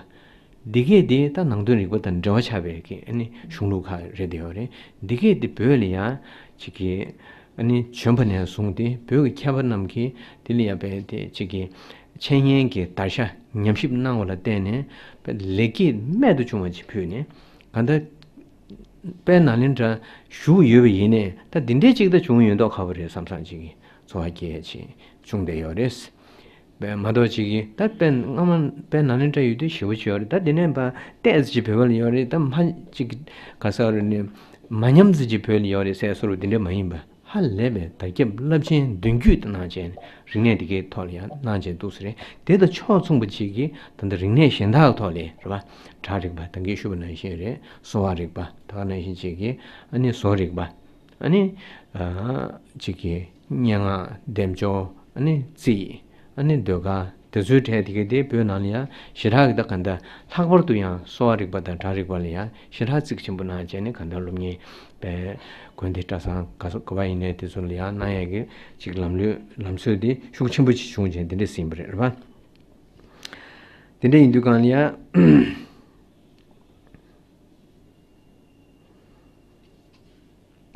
འདི་གས་དེ་ད་ནང་དོན་རིག་པ་དང་འབྲེལ་བ་ཆགས་པའི་གི་ཨ་ནི་གཞུང་ལུགས་ཁག་རེད་བསྡད་ཡོད་རེད། འདི་གས་དེ་བོད་ལ་ཡང་གཅིག་གི་ཨ་ནི་བྱོན་པ་ནས་བཟུང་སྟེ་བོད་ཀྱི་མཁས་པ་རྣམས་ཀྱིས་དེ་ལ་ཡང་དཔེ་དེ་གཅིག་གི་འཆད་ཉན་གྱི་དར་ཆ་ཉམས་ཞིབ་གནང་བ་ལ་བརྟེན་ནས་དཔེ་ལེགས་སྐྱེས་རྨད་དུ་བྱུང་བ་ཅིག་ཕུལ་ནས། གང་ལྟར་དཔལ་ནཱ་ལེནྡྲ་བཞུགས་ཡོད་པ་ཡིན་ནའི་ད་འདི་འདྲའི་ཅིག་ད་བྱུང་ཡོད་མདོག་ཁ་པོ་རེད་བསམ་བསམ་ཅིག་གི་ཚོར་བ་སྐྱེ་ཡ་ཅིག་བྱུང་བསྡད་ཡོད་རེད། དཔེ་མ་གཏོགས་ཅིག་གི་ད་དཔེ་སྔ་མ་དཔལ་ནཱ་ལེནྡྲ་ཡོད་དུས་ཞེ་པོ་ཅིག་ཡོད་རེད། ད་འདི་ནས་ཕར་ཏོག་ཙམ་ཅིག་བོད་པ་ལ་ཡོད་རེད། ད་མ་ཅིག་ག་ས་རེད་ནས་མ་ཉམས་ཙམ་ཅིག་བོད་ལ་ཡོད་རེད་ཟེར་བཟོ་འདྲ་འདི་འདྲ་མ་ཡིན་པ། ཧ་ལས་པའི་དར་ཁྱབ་རླབས་ཆེན་མདུན་སྐྱོད་དུ་གནང་བྱས་ནས་རིག་གནས་འདི་གའི་ཐོག་ལ་ཡང་གནང་བྱས་འདུག་ས་རེད། དེ་དང་ཕྱོགས་མཚུངས་པ་ཅིག་གིས་ད་ལྟ་རིག་གནས་གཞན་དག་ཐོག་ལ་རེད་པ། སྒྲ་རིག་པ་ད་གིན་ཞུས་པ་ནང་བཞིན་རེད། གསོ་བ་རིག་པ་ད་ག་ནང་བཞིན་ཅིག་གིས་ཨ་ནི་བཟོ་རིག་པ། ཨ་ནི་ཨ་ཅིག་གིས་སྙན་ངག་འདེམས་སྦྱོར། ཨ་ནི་རྩིས། ཨ་ནི་ཟློས་གར། དེ་ཚོའི་གྲས་དེ་གའི་དེ་བོད་ནང་ལ་ཡང་ཞེ་དྲག་གི་ད་ག་འདྲ་ལྷག་པར་དུ་ཡང་གསོ་བ་རིག་པ་དང་སྒྲ་རིག་པ་ལ་ཡང་ཞེ་དྲག་གཙིགས་ཆེན་པོ་གནང་བྱས་ནས་ག་འདྲ་སློབ་གཉེར་པའི་དགོན་སྡེ་གྲྭ་ཚང་ག་ཚོད་ག་པ་ཡིན་ནའི་དེ་ཚོ་ལ་ཡང་གནང་ཡས་ཀྱི་ཅིག་ལམ་ལུགས་ལམ་སྲོལ་དེ་ཤུགས་ཆེན་པོ་ཅིག་བྱུང་བྱས་དེ་འདྲས་ཟིན་པ་རེད་རེད་པ། དེ་འདྲས་ཡིན་དུས་གང་ལ་ཡང་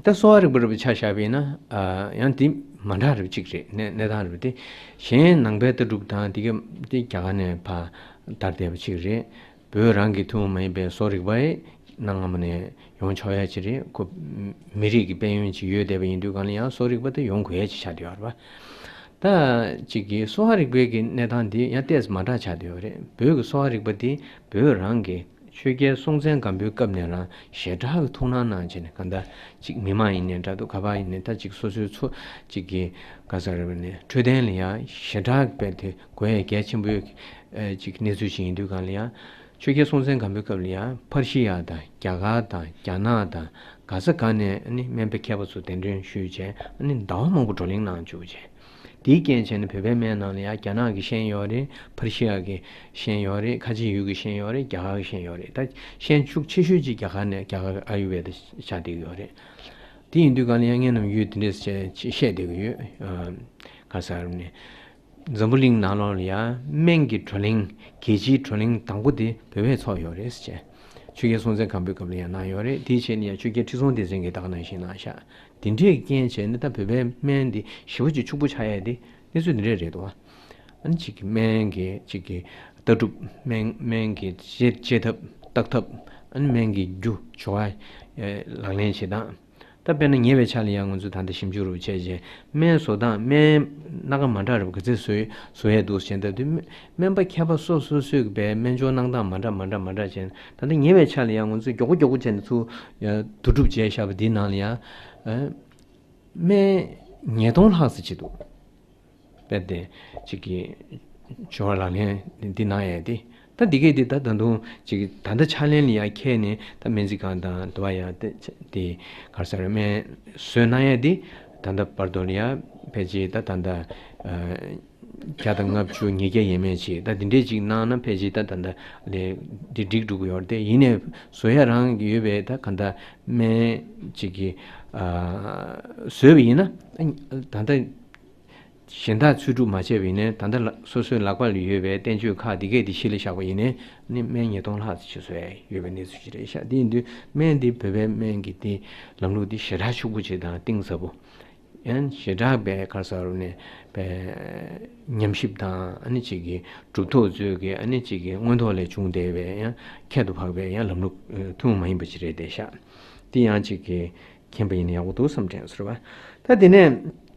ད་གསོ་བ་རིག་པ་རེད་པ་ཆ་བཞག་པ་ཡིན་ན། ཨ་ཡང་དེ་མ་འདྲ་རེད་པ་གཅིག་རེད། གནས་གནས་སྟངས་རེད་པ་དེ། གཞན་ནང་པའི་ལྟ་གྲུབ་དང་དེ་ག་དེ་རྒྱ་གར་ནས་ཕར་དར་བསྡད་པ་གཅིག་རེད། བོད་རང་གི་ཐུན་མོང་མ་ཡིན་པའི་གསོ་རིག་པ་ཡི་གནའ་སྔ་མོ་ནས་ཡོང་ཆོག་ཡ་ཅིག་རེད། ཁོ་མི་རིགས་ཀྱི་དཔལ་ཡོན་ཅིག་ཡོད་བསྡད་པ་ཡིན་དུས་གང་ལ་ཡང་གསོ་རིག་པ་དེ་ཡོང་དགོས་ཡ་ཅིག་ཆགས་བསྡད་ཡོད་རེད་པ། ད་གཅིག་གི་གསོ་བ་རིག་པའི་གི་གནས་སྟངས་དེ་ཡང་ཏོག་ཙམ་མ་འདྲ་ཆགས་བསྡད་ཡོད་རེད། བོད་ཀྱི་གསོ་བ་རིག་པ་དེ་བོད་རང་གི་ཆོས་རྒྱལ་སྲོང་བཙན་སྒམ་པོའི་སྐབས་ནས་རང་ཞེ་དྲག་གི་ཐུགས་སྣང་གནང་བྱས་ནས། གང་ལྟར་ཅིག་མི་མང་ཡིན་ནའི་འདྲ་འདུག་ག་པར་ཡིན་ནའི་ད་ཅིག་སོ་སོའི་ཚོ་ཅིག་གི་ག་ས་རེད་པ་ནས་འཕྲོད་བསྟེན་ལ་ཡང་ཞེ་དྲག་གི་དཔེ་དེ་དགོས་ཡ་གལ་ཆེན་པོའི་ཨེ་ཅིག་གནས་ཚུལ་ཞིག་ཡིན་དུས་གང་ལ་ཡང་། ཆོས་རྒྱལ་སྲོང་བཙན་སྒམ་པོའི་སྐབས་ལ་ཡང་ཕར་ཤི་ཡ་དང་རྒྱ་གར་དང་རྒྱ་ནག་དང་ག་ས་ག་ནས་ནི་སྨན་པ་མཁས་པ་ཚོ་གདན་འདྲེན་ཞུས་བྱས་ནི་ཟླ་བ་མང་པོ་བགྲོ་གླེང་གནང་བཅུག་བྱས། དེའི་རྐྱེན་བྱས་ནས་བོད་པའི་སྨན་ནང་ལ་ཡང་རྒྱ་ནག་གི་ཤན་ཡོད་རེད། ཕར་ཤི་ཡ་གི་ཤན་ཡོད་རེད། ཁ་ཆེ་ཡུལ་གྱི་ཤན་ཡོད་རེད། རྒྱ་གར་གྱི་ཤན་ཡོད་རེད། ད་ཤན་ཤུགས་ཆེ་ཤོས་ཅིག་རྒྱ་གར་ནས་རྒྱ་གར་གྱི་ཨ་ཡུར་ཝེ་ད་ཆགས་བསྡད་ཀྱི་ཡོད་རེད། དེ་ཡིན་དུས་གང་ལ་ཡང་ངས་ནམ་རྒྱུན་དེ་འདྲས་བཤད་བཤད་བསྡད་ཀྱི་ཡོད། ཨ་ག་ས་རེད་ནས། འཛམ་བུ་གླིང་ནང་ལོགས་ལ་ཡང་སྨན་གྱི་བགྲོ་གླེང་། རྒྱལ་སྤྱིའི་བགྲོ་གླེང་དང་པོ་དེ་བོད་པས་ཚོགས་ཡོད་རེད་ཟེར་བྱས། ཆོས་རྒྱལ་སྲོང་བཙན་སྒམ་པོའི་སྐབས་ལ་ཡང་གནང་ཡོད་རེད། དེའི་རྗེས་ནས་ཡང་ཆོས་རྒྱལ་ཁྲི་སྲོང་ལྡེ་བཙན་གྱིས་ད་ག་ནང་བཞིན་གནང་ཤག་དེ་འདྲའི་རྐྱེན་བྱས་ནས་ད་བོད་པའི་སྨན་འདི་ཞེ་པོ་ཅིག་ཕྱུག་པོ་ཆགས་ཡས་དེ་གནས་ཚུལ་འདི་འདྲས་རེད་འདུག་ཨ་ནི་གཅིག་གི་སྨན་གྱི་གཅིག་གི་ལྟ་གྲུབ། སྨན་སྨན་གྱི་བྱེད་བྱེད་ཐབས་བརྟག་ཐབས། ཨ་ནི་སྨན་གྱི་རྒྱུ་སྦྱོར་བ་ལག་ལེན་བྱེད་སྟངས། ད་དཔེར་ན་ཉེ་བའི་ཆར་ལ་ཡང་ང་ཚོས་ད་ལྟ་ཞིབ་འཇུག་རུ་བྱས་རྗེས་སྨན་བཟོ་སྟངས། སྨན་སྣ་ཁ་མ་འདྲ་རུ་ག་ཚད་བཟོ་བཟོ་ཡས་འདུག་བྱས། ད་དུས་སྨན་པ་མཁས་པ་སོ་སོ་སོས་ཀྱི་བའི་སྨན་སྦྱོར་གནང་སྟངས་མ་འདྲ་མ་འདྲ་མ་འདྲ་བྱས། ད་ལྟ་ཉེ་བའི་ཆར་ལ་ཡང་ང་ཚོས་མགྱོགས་པོ་མགྱོགས་པོ་བྱས་ནས་ཚུར་བསྡུ་སྒྲུབ་བྱས་བཞག་པ་འདིའི་ནང་ལ་ཡང་སྨན་ཉིས་སྟོང་ལྷག་ཙམ་ཅིག་འདུག་དཔེ་དེ་གཅིག་གི་སྦྱོར་བ་ལག་ལེན་འདི་གནང་ཡས་དེ། ད་འདི་གས་འདི་ད་ད་དུང་གཅིག་ད་ལྟ་ཕྱག་ལེན་ལ་ཡང་འཁྱེར་ནས། ད་སྨན་རྩིས་ཁང་དང་དུ་བ་ཡང་དེ་དེ་ག་རེ་ཟེར། སྨན་བཟོས་གནང་ཡས་དེ་ད་ལྟ་བར་དུ་ལ་ཡང་ཕལ་ཆེར་ད་ད་ལྟ་ཨ་བརྒྱ་དང་ལྔ་བཅུ་ཉིས་བརྒྱ་ཡས་མས་ཅིག་ད་འདི་འདྲས་ཅིག་གནང་ན་ཕལ་ཆེར་ད་ད་ལྟ་ལས་འདི་འགྲིག་འགྲོ་གི་ཡོད་རེད་དེ། ཡིན་ནའི་བཟོ་ཡས་རང་ཡོད་པའི་ད་ག་ད་སྨན་གཅིག་གི་ཨ་བཟོས་པ་ཡིན་ན་ད་ལྟ། གཞན་དག་འཚོལ་སྒྲུབ་མ་བྱས་པ་ཡིན་ནའི། ད་ལྟ་ལ་སོ་སོའི་ལག་པ་ལ་ཡོད་པའི་བསྟན་བཅོས་ཁག་འདི་གས་འདི་གཞི་ལ་བཞག་པ་ཡིན་ནའི་ནི་སྨན་ཉིས་སྟོང་ལྷག་ཙམ་ཅིག་བཟོ་ཡ་ཡོད་པའི་གནས་ཚུལ་ཅིག་རེད་ཤག་དེ་ཡིན་དུས་སྨན་འདི་བོད་པའི་སྨན་གྱི་དེ་ལམ་ལུགས་འདི་ཞེ་དྲག་ཕྱུག་པོ་ཅིག་དང་གཏིང་ཟབ་པོ། ཡང་ཞེ་དྲག་པའི་ག་རེ་ཟེར་ནས་པའི་ཉམས་ཞིབ་དང་། ཨ་ནི་གཅིག་གི་གྲུབ་ཐོབ་ཚོས་ཀྱི་ཨ་ནི་གཅིག་གི་མངོན་ཐོག་ལས་བྱུང་བསྡད་པའི་ཡང་ཁྱད་དུ་འཕགས་པའི་ཡང་ལམ་ལུགས་ཐུན་མོང་མ་ཡིན་པ་ཅིག་རེད་བསྡད་ཤག་དེ་ཡང་གཅིག་གི་མཁྱེན་པ་ཡིན་ན་ཡག་པོ་འདུག་བསམ་དྲན་ཟེར་བ། ད་དེ་ནས་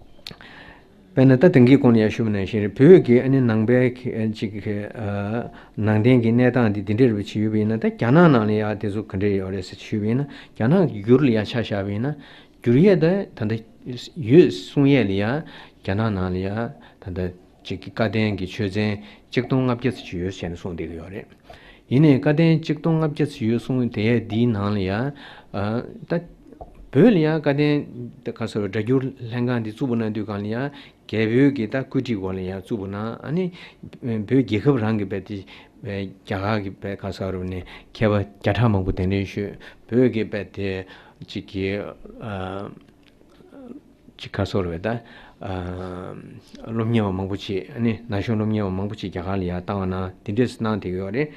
དཔེར་ན་ད་དེང་གི་གོང་ལ་ཡང་ཞུས་པ་ནང་བཞིན་རེད། བོད་ཀྱི་ཨ་ནི་ནང་པའི་གི་ཅིག་གི་ཨ་ནང་བསྟན་གྱི་གནས་སྟངས་འདི་འདི་འདྲ་རེད་པ་ཅིག་ཡོད་པ་ཡིན་ན། ད་རྒྱ་ནག་ནང་ལ་ཡང་དེ་ཚོ་ག་འདྲ་ཡོད་རེད་ཟེར་ཞུས་པ་ཡིན་ན། རྒྱ་ནག་གི་འགྱུར་ལ་ཡང་ཆ་བཞག་པ་ཡིན་ན། འགྱུར་ཡས་ད་ད་ལྟ་ཡོད་གསུང་ཡས་ལ་ཡང་རྒྱ་ནག་ནང་ལ་ཡང་ད་ལྟ་ ཅིག་གི་བཀའ་བསྟན་གྱི་ཆོས་ཚན་གཅིག་སྟོང་ལྔ་བརྒྱ་ཙམ་ཅིག་ཡོད་ཟེར་ནས་གསུངས་བསྡད་ཀྱི་ཡོད་རེད། ཡིན་ནའི་བཀའ་བསྟན་གཅིག་སྟོང་ལྔ་བརྒྱ་ཙམ་ཡོད་གསུངས་དེ་འདིའི་ནང་ལ་ཡང་ད་བོད་ལ་ཡང་བཀའ་བསྟན་ད་ག་ཟེར་སྒྲ་སྒྱུར་ལྷན་ཁང་འདི་བཙུགས་པ་གནང་དུས་སྒང་ལ་ཡང་རྒྱ་བོད་ཀྱི་ད་བཀོད་སྒྲིག་འོག་ལ་ཡང་བཙུགས་པ་གནང་། ཨ་ནི་བོད་རྒྱལ་ཁབ་རང་གི་བས་དེ་རྒྱ་གར་གྱི་བས་ག་ཟེར་རུ་ནས་མཁས་པ་བརྒྱ་ཕྲག་མང་པོ་གདན་འདྲེན་ཞུས། བོད་ཀྱི་བས་དེ་ཅིག་གི་ཅིག་ག་ཟེར་རུ་བས་ད་སློབ་གཉེར་བ་མང་པོ་ཅིག་ཨ་ནི་ན་གཞོན་སློབ་གཉེར་བ་མང་པོ་ཅིག་རྒྱ་གར་ལ་ཡང་བཏང་བ་གནང་དེ་འདྲས་གནང་བསྡད་ཀྱི་ཡོད་རེད།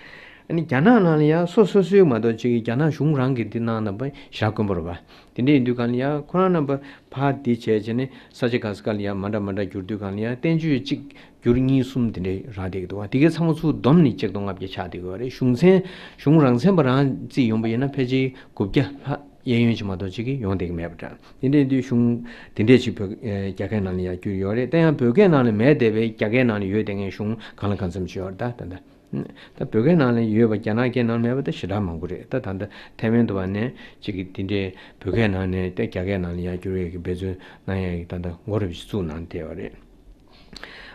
ཨ་ནི་རྒྱ་ནག་ནང་ལ་ཡང་སོ་སོ་སོའི་མ་གཏོགས་ཅིག་རྒྱ་ནག་གཞུང་རང་གི་འདི་གནང་ན་བས་ཞེ་དྲག་དཀོན་པོ་རེད་བ། དེ་འདྲ་ཡིན་དུས་གང་ལ་ཡང་ཁོ་རང་རྣམ་པ་ཕར་འདི་བྱས་བྱས་ནས་ས་ཆ་ག་ས་ག་ལ་ཡང་མ་འདྲ་མ་འདྲ་བསྒྱུར་དུས་གང་ལ་ཡང་བསྟན་བཅོས་གཅིག་བསྒྱུར་གཉིས་གསུམ་དེ་འདྲ་རག་བསྡད་ཀྱི་འདུག་བ། དེ་གའི་ཚང་མ་ཚུར་བསྡོམས་ནས་གཅིག་སྟོང་ལྔ་བརྒྱ་ཆགས་བསྡད་ཀྱི་ཡོད་རེད། གཞུང་ཚན་གཞུང་རང་ཚན་པ་རང་རྩིས་ཡོང་པ་ཡིན་ན་ཕལ་ཆེར་དགུ་བརྒྱ་ལྷག་གཡས་གཡོན་ཅིག་མ་གཏོགས་ཅིག་གི་ཡོང་བསྡད་ཀྱི་མེད་པ་འདྲ། དེ་འདྲ་ཡིན་དུས་གཞུང་དེ་འདྲས་ཅིག་བོད་རྒྱ་སྐད་ནང་ལ་ཡང་བསྒྱུར་ཡོད་རེད། ད་ཡང་བོད་སྐད་ནང་ལ་མེད་བསྡད་པའི་རྒྱ་སྐད་ནང་ལ་ཡོད་བསྡད་མཁན་གཞུང་གང་ལ་གང་འཚམ་ཅིག་ཡོད་རེད། ད་ད་ད། ད་བོད་སྐད་ནང་ལ་ཡོད་པ་རྒྱ་ནག་སྐད་ནང་མེད་པ་ད་ཞེ་དྲག་མང་པོ་རེད། ད་ད་ལྟ་ཐའེ་ཝན་དུ་བ་ནས་ཅིག་གི་དེ་འདྲའི་བོད་སྐད་ནང་ནས་ད་རྒྱ་སྐད་ནང་ལ་ཡར་བསྒྱུར་ཡས་ཀྱི་འབད་བརྩོན་གནང་ཡས་ཀྱི་ད་ལྟ་འགོ་རེ་བཞིན་བཙུགས་གནང་བསྡད་པ་རེད།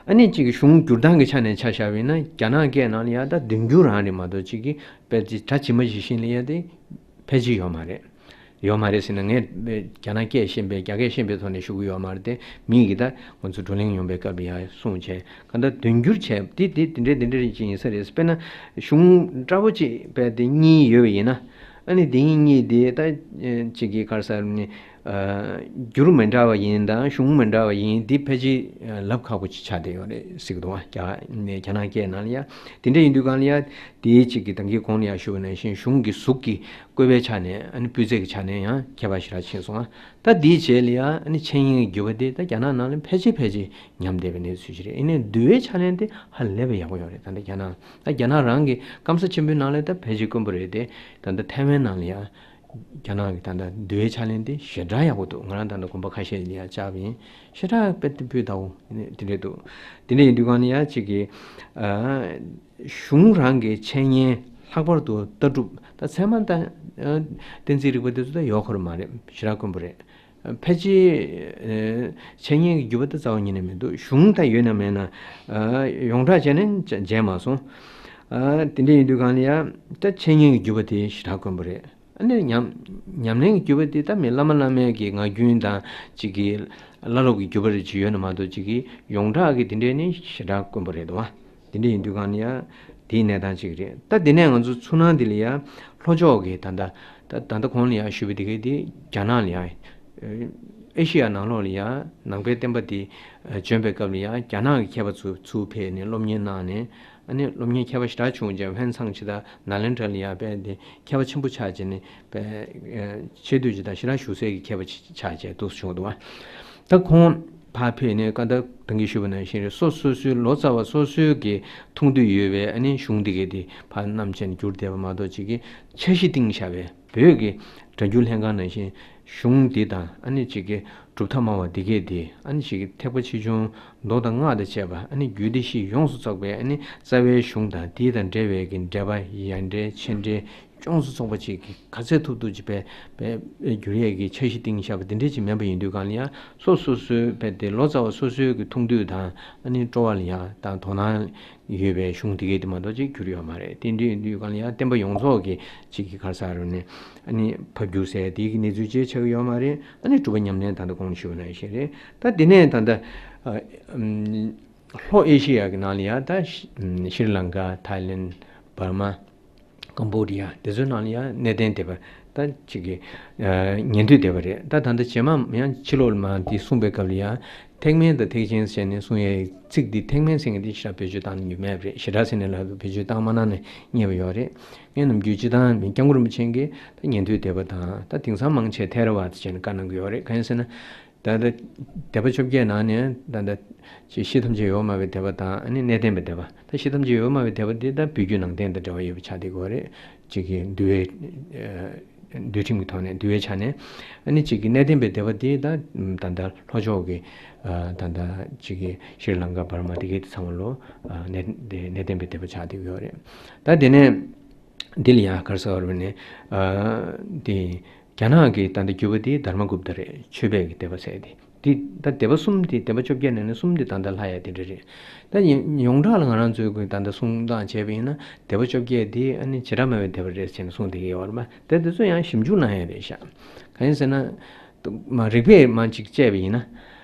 ཨ་ནི་ཅིག་གི་གཞུང་བསྒྱུར་སྟངས་ཀྱི་ཆ་ནས་ཆ་བཞག་པ་ཡིན་ན་རྒྱ་ནག་སྐད་ནང་ལ་ཡང་ད་དོན་འགྱུར་རང་རེད་མ་གཏོགས་ཅིག་གི་དཔེ་ཅིག་གྲ་ཇི་མ་ཇི་བཞིན་ལ་ཡ་དེ་ཕལ་ཆེར་ཡོད་མ་རེད། ཡོད་མ་རེད་ཟེར་ན་ངས་རྒྱ་ནག་སྐད་ཤེས་པའི་རྒྱ་སྐད་ཤེས་པའི་ཐོག་ནས་ཞུ་གི་ཡོད་མ་རེད་དེ། མིས་གི་ད་ང་ཚོ་བགྲོ་གླེང་ཡོང་པའི་སྐབས་ལ་ཡང་གསུངས་བྱས་གང་ལྟར་དོན་འགྱུར་བྱས་དེ་དེ་དེ་འདྲས་དེ་འདྲས་ཅིག་ཡིན་ས་རེད། དཔེར་ན་གཞུང་འདྲ་པོ་ཅིག་དཔེ་དེ་གཉིས་ཡོད་པ་ཡིན་ན། ཨ་ནི་དེ་གཉིས་གཉིས་དེ་ད་ཅིག་གི་ག་རེ་ཟེར་ནི་བསྒྱུར་མི་འདྲ་བ་ཡིན་དང་གཞུང་མི་འདྲ་བ་ཡིན་དེ་ཕལ་ཆེར་ལབ་ཁག་པོ་ཅིག་ཆགས་བསྡད་ཡོད་རེད་ཟེར་གི་འདུག་བ། རྒྱ་རྒྱ་ནག་སྐད་ནང་ལ་ཡ་དེ་འདྲས་ཡིན་དུས་གང་ལ་ཡ་དེའི་ཅིག་གི་ད་གིན་གོང་ལ་ཡ་ཞུས་པ་ནང་བཞིན་གཞུང་གི་གཟུགས་ཀྱི་བཀོད་པའི་ཆ་ནས་ཨ་ནི་སྤུས་ཚད་ཀྱི་ཆ་ནས་ཡང་ཁྱད་པར་ཞེ་དྲག་ཕྱིན་སོང་ང་། ད་འདིའི་རྗེས་ལ་ཡང་ཨ་ནི་འཆད་ཉན་གྱི་བརྒྱུད་པ་དེ་ད་རྒྱ་ནག་ནང་ལ་ཕལ་ཆེར་ཕལ་ཆེར་ཉམས་བསྡད་པའི་གནས་ཚུལ་ཞིག་རེད། ཡིན་ནའི་འདུལ་བའི་ཕྱག་ལེན་དེ་ཧ་ལས་པའི་ཡག་པོ་ཡོད་རེད། ད་ལྟ་རྒྱ་ནག་ད་རྒྱ་ནག་རང་གི་སྐམ་ས་ཆེན་པོའི་ནང་ལ་ད་ཕལ་ཆེར་དཀོན་པོ་རེད་དེ། ད་ལྟ་ཐའེ་ཝན་ནང་ལ་ཡང་རྒྱ་ནག་གི་ད་ལྟ་འདུལ་བའི་ཕྱག་ལེན་དེ་ཞེ་དྲག་ཡག་པོ་འདུག་ང་རང་ད་ལྟ་དགོན་པ་ཁ་ཤས་ལ་ཡང་བཅར་བ་ཡིན། ཞེ་དྲག་དཔེ་དེ་སྤུས་དག་པོ་དེ་འདྲས་འདུག་དེ་འདྲས་ཡིན་དུས་གང་ལ་ཡང་ཅིག་གི་གཞུང་རང་གི་འཆད་ཉན་ལྷག་པར་དུ་ལྟ་གྲུབ་ད་ཚད་མ་ད་གཏན་ཚིགས་རིག་པ་དེ་ཚོ་ད་ཡོད་ཁོ་ར་མ་རེད། ཞེ་དྲག་དཀོན་པོ་རེད། ཕལ་ཆེར་འཆད་ཉན་གྱི་རྒྱུད་པ་ད་རྩ་བ་ཉིད་ནས་མི་འདུག་གཞུང་ད་ཡོད་ན་མེད་ན་ཡོངས་གྲགས་བྱས་ནས་མཇལ་མ་སོང་། དེ་འདྲ་ཡིན་དུས་གང་ལ་ཡང་ད་འཆད་ཉན་གྱི་རྒྱུད་པ་དེ་ཞེ་དྲག་དཀོན་པོ་རེད། ཨ་ནི་ཉམས་ཉམས་ལེན་གྱི་རྒྱུད་པ་དེ་ད་མི་བླ་མ་བླ་མའི་གི་ངག་རྒྱུན་དང་གཅིག་གི་བླ་སློབ་ཀྱི་རྒྱུད་པ་རེ་ཅིག་ཡོད་ན་མ་གཏོགས་གཅིག་གི་ཡོངས་གྲགས་ཀྱི་དེ་འདྲས་ནི་ཞེ་དྲག་དཀོན་པོ་རེད་དོ། དེ་འདྲས་ཡིན་དུས་གང་ལ་ཡང་དེའི་གནས་སྟངས་གཅིག་རེད། ད་དེ་ནས་ང་ཚོ་ཚུར་སྣང་འདི་ལ་ཡང་ལྷོ་ཕྱོགས་ཀྱི་ད་ལྟ་ད་ད་ལྟ་གོང་ལ་ཡང་ཞུས་པ་དེ་གའི་དེ་རྒྱ་ནག་ལ་ཡང་ཨེ་ཤི་ཡ་ནང་ལོགས་ལ་ཡང་ནང་པའི་བསྟན་པ་དེ་བྱོན་པའི་སྐབས་ལ་ཡང་རྒྱ་ནག་གི་མཁས་པ་ཚོ་ཚུར་ཕེབས་ནས་སློབ་གཉེར་གནང་ནས། ཨ་ནི་སློབ་གཉེར་མཁས་པ་ཞེ་དྲག་བྱུང་རྗེས་ཧྥན་ཚང་ཆི་ད་ནཱ་ལེནྡྲ་ལ་ཡང་དཔེ་དེ་མཁས་པ་ཆེན་པོ་ཆགས་རྗེས་ནས་དཔེ་ཆེ་བསྟོད་ཅིག་དང་ཞེ་དྲག་ཞུ་སའི་གི་མཁས་པ་ཆགས་རྗེས་འདུག་བྱུང་འདུག་བ། ད་ཁོང་ཕར་ཕེབས་ནས་ཀ་ད་ད་གིན་ཞུས་པ་ནང་བཞིན་རེད། སོ་སོ་སོའི་ལོ་ཙཱ་བ་སོ་སོའི་གི་ཐུང་དུས་ཡོད་པའི་ཨ་ནི་གཞུང་འདི་གའི་དེ་ཕར་བསྣམས་བྱས་ནས་བསྒྱུར་བསྡད་པ་མ་གཏོགས་ཅིག་གི་འཆར་གཞི་བཏིང་བཞག་པའི་བོད་ཀྱི་སྒྲ་སྒྱུར་ལྷན་ཁང་ནང་བཞིན་གཞུང་འདི་དང་ཨ་ནི་ཅིག་གི་གྲུབ་མཐའ་སྨྲ་བ་འདི་གས་དེ་ཨ་ནི་ཅིག་གི་ཐེག་པ་ཆེ་ཆུང་མདོ་དང་སྔགས་དང་བཅས་པ་ཨ་ནི་རྒྱུད་སྡེ་བཞི་ཡོངས་སུ་རྫོགས་པའི་ཨ་ནི་རྩ་བའི་གཞུང་དང་དེ་དང་འབྲེལ་བའི་གི་འགྲེལ་པ་ཡ་འགྲེལ་མཆན་འགྲེལ་ཡོངས་སུ་རྫོགས་པ་ཅིག་གི་ག་ཚད་ཐུབ་ཐུབ་ཅིག་དཔེ་དཔེ་བསྒྱུར་ཡས་ཀྱི་འཆར་གཞི་བཏིང་བཞག་པ་འདི་འདྲས་ཅིག་མིན་པ་ཡིན་དུས་གང་ལ་ཡང་སོ་སོ་སོའི་དཔེ་དེ་ལོ་ཙཱ་བ་སོ་སོའི་གི་ཐུང་དུས་དང་ཨ་ནི་སྤྲོ་བ་ལ་ཡང་དང་དོ་སྣང་ཡོད་པའི་གཞུང་དེ་གས་དེ་མ་གཏོགས་ཅིག་བསྒྱུར་ཡོད་མ་རེད། དེ་འདྲའི་ཡིན་དུས་གང་ལ་ཡང་བསྟན་པ་ཡོངས་རྫོགས་ཀྱི་ཅིག་གི་ག་རེ་ཟེར་རུང་ནས་ཨ་ནི་ཕབ་བསྒྱུར་ཟེར་དེ་གི་གནས་ཚུལ་ཅིག་ཆགས་ཀྱི་ཡོད་མ་རེད། ཨ་ནི་སྒྲུབ་པ་ཉམས་ལེན་ད་ལྟ་གོང་ཞུས་པ་ནང་བཞིན་རེད། ད་དེ་ནས་ད་ལྟ་ཨ་ཨམ་ལྷོ་ཨེ་ཤི་ཡ་གི་ནང་ལ་ཡང་ད་ཤི་ཨམ་ཤྲི་ལང་ཀ། ཐའི་ལེན། འབར་མ། ཀམ་བོ་ཌི་ཡ་དེ་ཚོའི་ནང་ལ་ཡང་གནས་བརྟན་སྡེ་པ་ད་ཅིག་གི་ཨ་ཉན་ཐོས་སྡེ་པ་རེད། ད་ད་ལྟ་རྗེས་མ་ཡང་ཕྱི་ལོགས་ལ་མ་དེ་གསུངས་པའི་སྐབས་ལ་ཡང་ཐེག་དམན་དང་ཐེག་ཆེན་ཟེར་ནས་གསུང་ཡའི་ཚིག་འདི་ཐེག་དམན་ཟེར་མཁན་འདི་ཞེ་དྲག་བེད་སྤྱོད་བཏང་ཡོད་མེད་རེད། ཞེ་དྲག་ཟེར་ནས་ལབ་བེད་སྤྱོད་བཏང་མ་གནང་ནས་རྙེད་པ་ཡོད་རེད། ངས་ནམ་རྒྱུན་སྤྱི་བཏང་མི་སྐྱབས་མགོན་རིན་པོ་ཆེ་གིས་ད་ཉན་ཐོས་སྡེ་པ་དང་ད་དེང་སང་མང་ཆེ་ཐེ་ར་ཝཱ་ཏི་བྱས་ནས་བཀའ་གནང་གི་ཡོད་རེད། གང་ཡིན་ཟེར་ན། ད་ལྟ་སྡེ་པ་བཅོ་བརྒྱད་ནང་ནས་ད་ལྟ་ཅིག་གཞི་ཐམས་ཅད་ཡོད་མ་བའི་སྡེ་པ་དང་ཨ་ནི་གནས་བརྟན་པའི་སྡེ་པ། ད་གཞི་ཐམས་ཅད་ཡོད་མ་བའི་སྡེ་པ་འདི་ད་བོད་བརྒྱུད་ནང་བསྟན་དང་འབྲེལ་བ་ཡོད་པ་ཆགས་བསྡད་ཀྱི་ཡོད་རེད། ཅིག་གི་འདུལ་བའི་ཨ་འདུལ་ཁྲིམས་ཀྱི་ཐོག་ནས་འདུལ་བའི་ཆ་ནས། ཨ་ནི་ཅིག་གི་གནས་བརྟན་པའི་སྡེ་པ་འདི་ད་ད་ལྟ་ལྷོ་ཕྱོགས་ཀྱི་ཨ་ད་ལྟ་ཅིག་གི་ཤྲི་ལང་ཀ། འབར་མ་དེ་གའི་དེ་ཚང་མ་ལོ་ཨ་གནས་དེ་གནས་བརྟན་པའི་སྡེ་པ་ཆགས་བསྡད་ཀྱི་ཡོད་རེད། ད་དེ་ནས་འདི་ལ་ཡང་ག་རེ་ཟེར་བ་རེད་ནས་ཨ་འདི། རྒྱ་ནག་གི་ད་ལྟ་བརྒྱུད་པ་དེ་དྷརྨ་གུཔྟ་རེད། ཆོས་པའི་གི་སྡེ་པ་ཟེར་དེ། དེ་ད་སྡེ་པ་གསུམ་དེ། སྡེ་པ་བཅོ་བརྒྱད་ནང་ནས་གསུམ་དེ་ད་ལྟ་ལྷག་ཡ་དེ་འདྲ་རེད། ད་ཡིན་ཡོངས་གྲགས་ལ་ང་རང་ཚོའི་གི་ད་ལྟ་གསུང་སྟངས་བྱས་པ་ཡིན་ན། སྡེ་པ་བཅོ་བརྒྱད་དེ་ཨ་ནི་བྱེ་བྲག་སྨྲ་བའི་སྡེ་པ་རེད་ཟེར་ནས་གསུངས་བསྡད་ཀྱི་ཡོད་རེད་པ། དེ་དེ་ཚོ་ཡང་ཞིབ་འཇུག་གནང་ཡ་རེད་ཤག་གང་ཡིན་ཟེར་ན། མ་རིག་པས་མ་ཅིག་དཔྱད་པ་ཡིན་ན།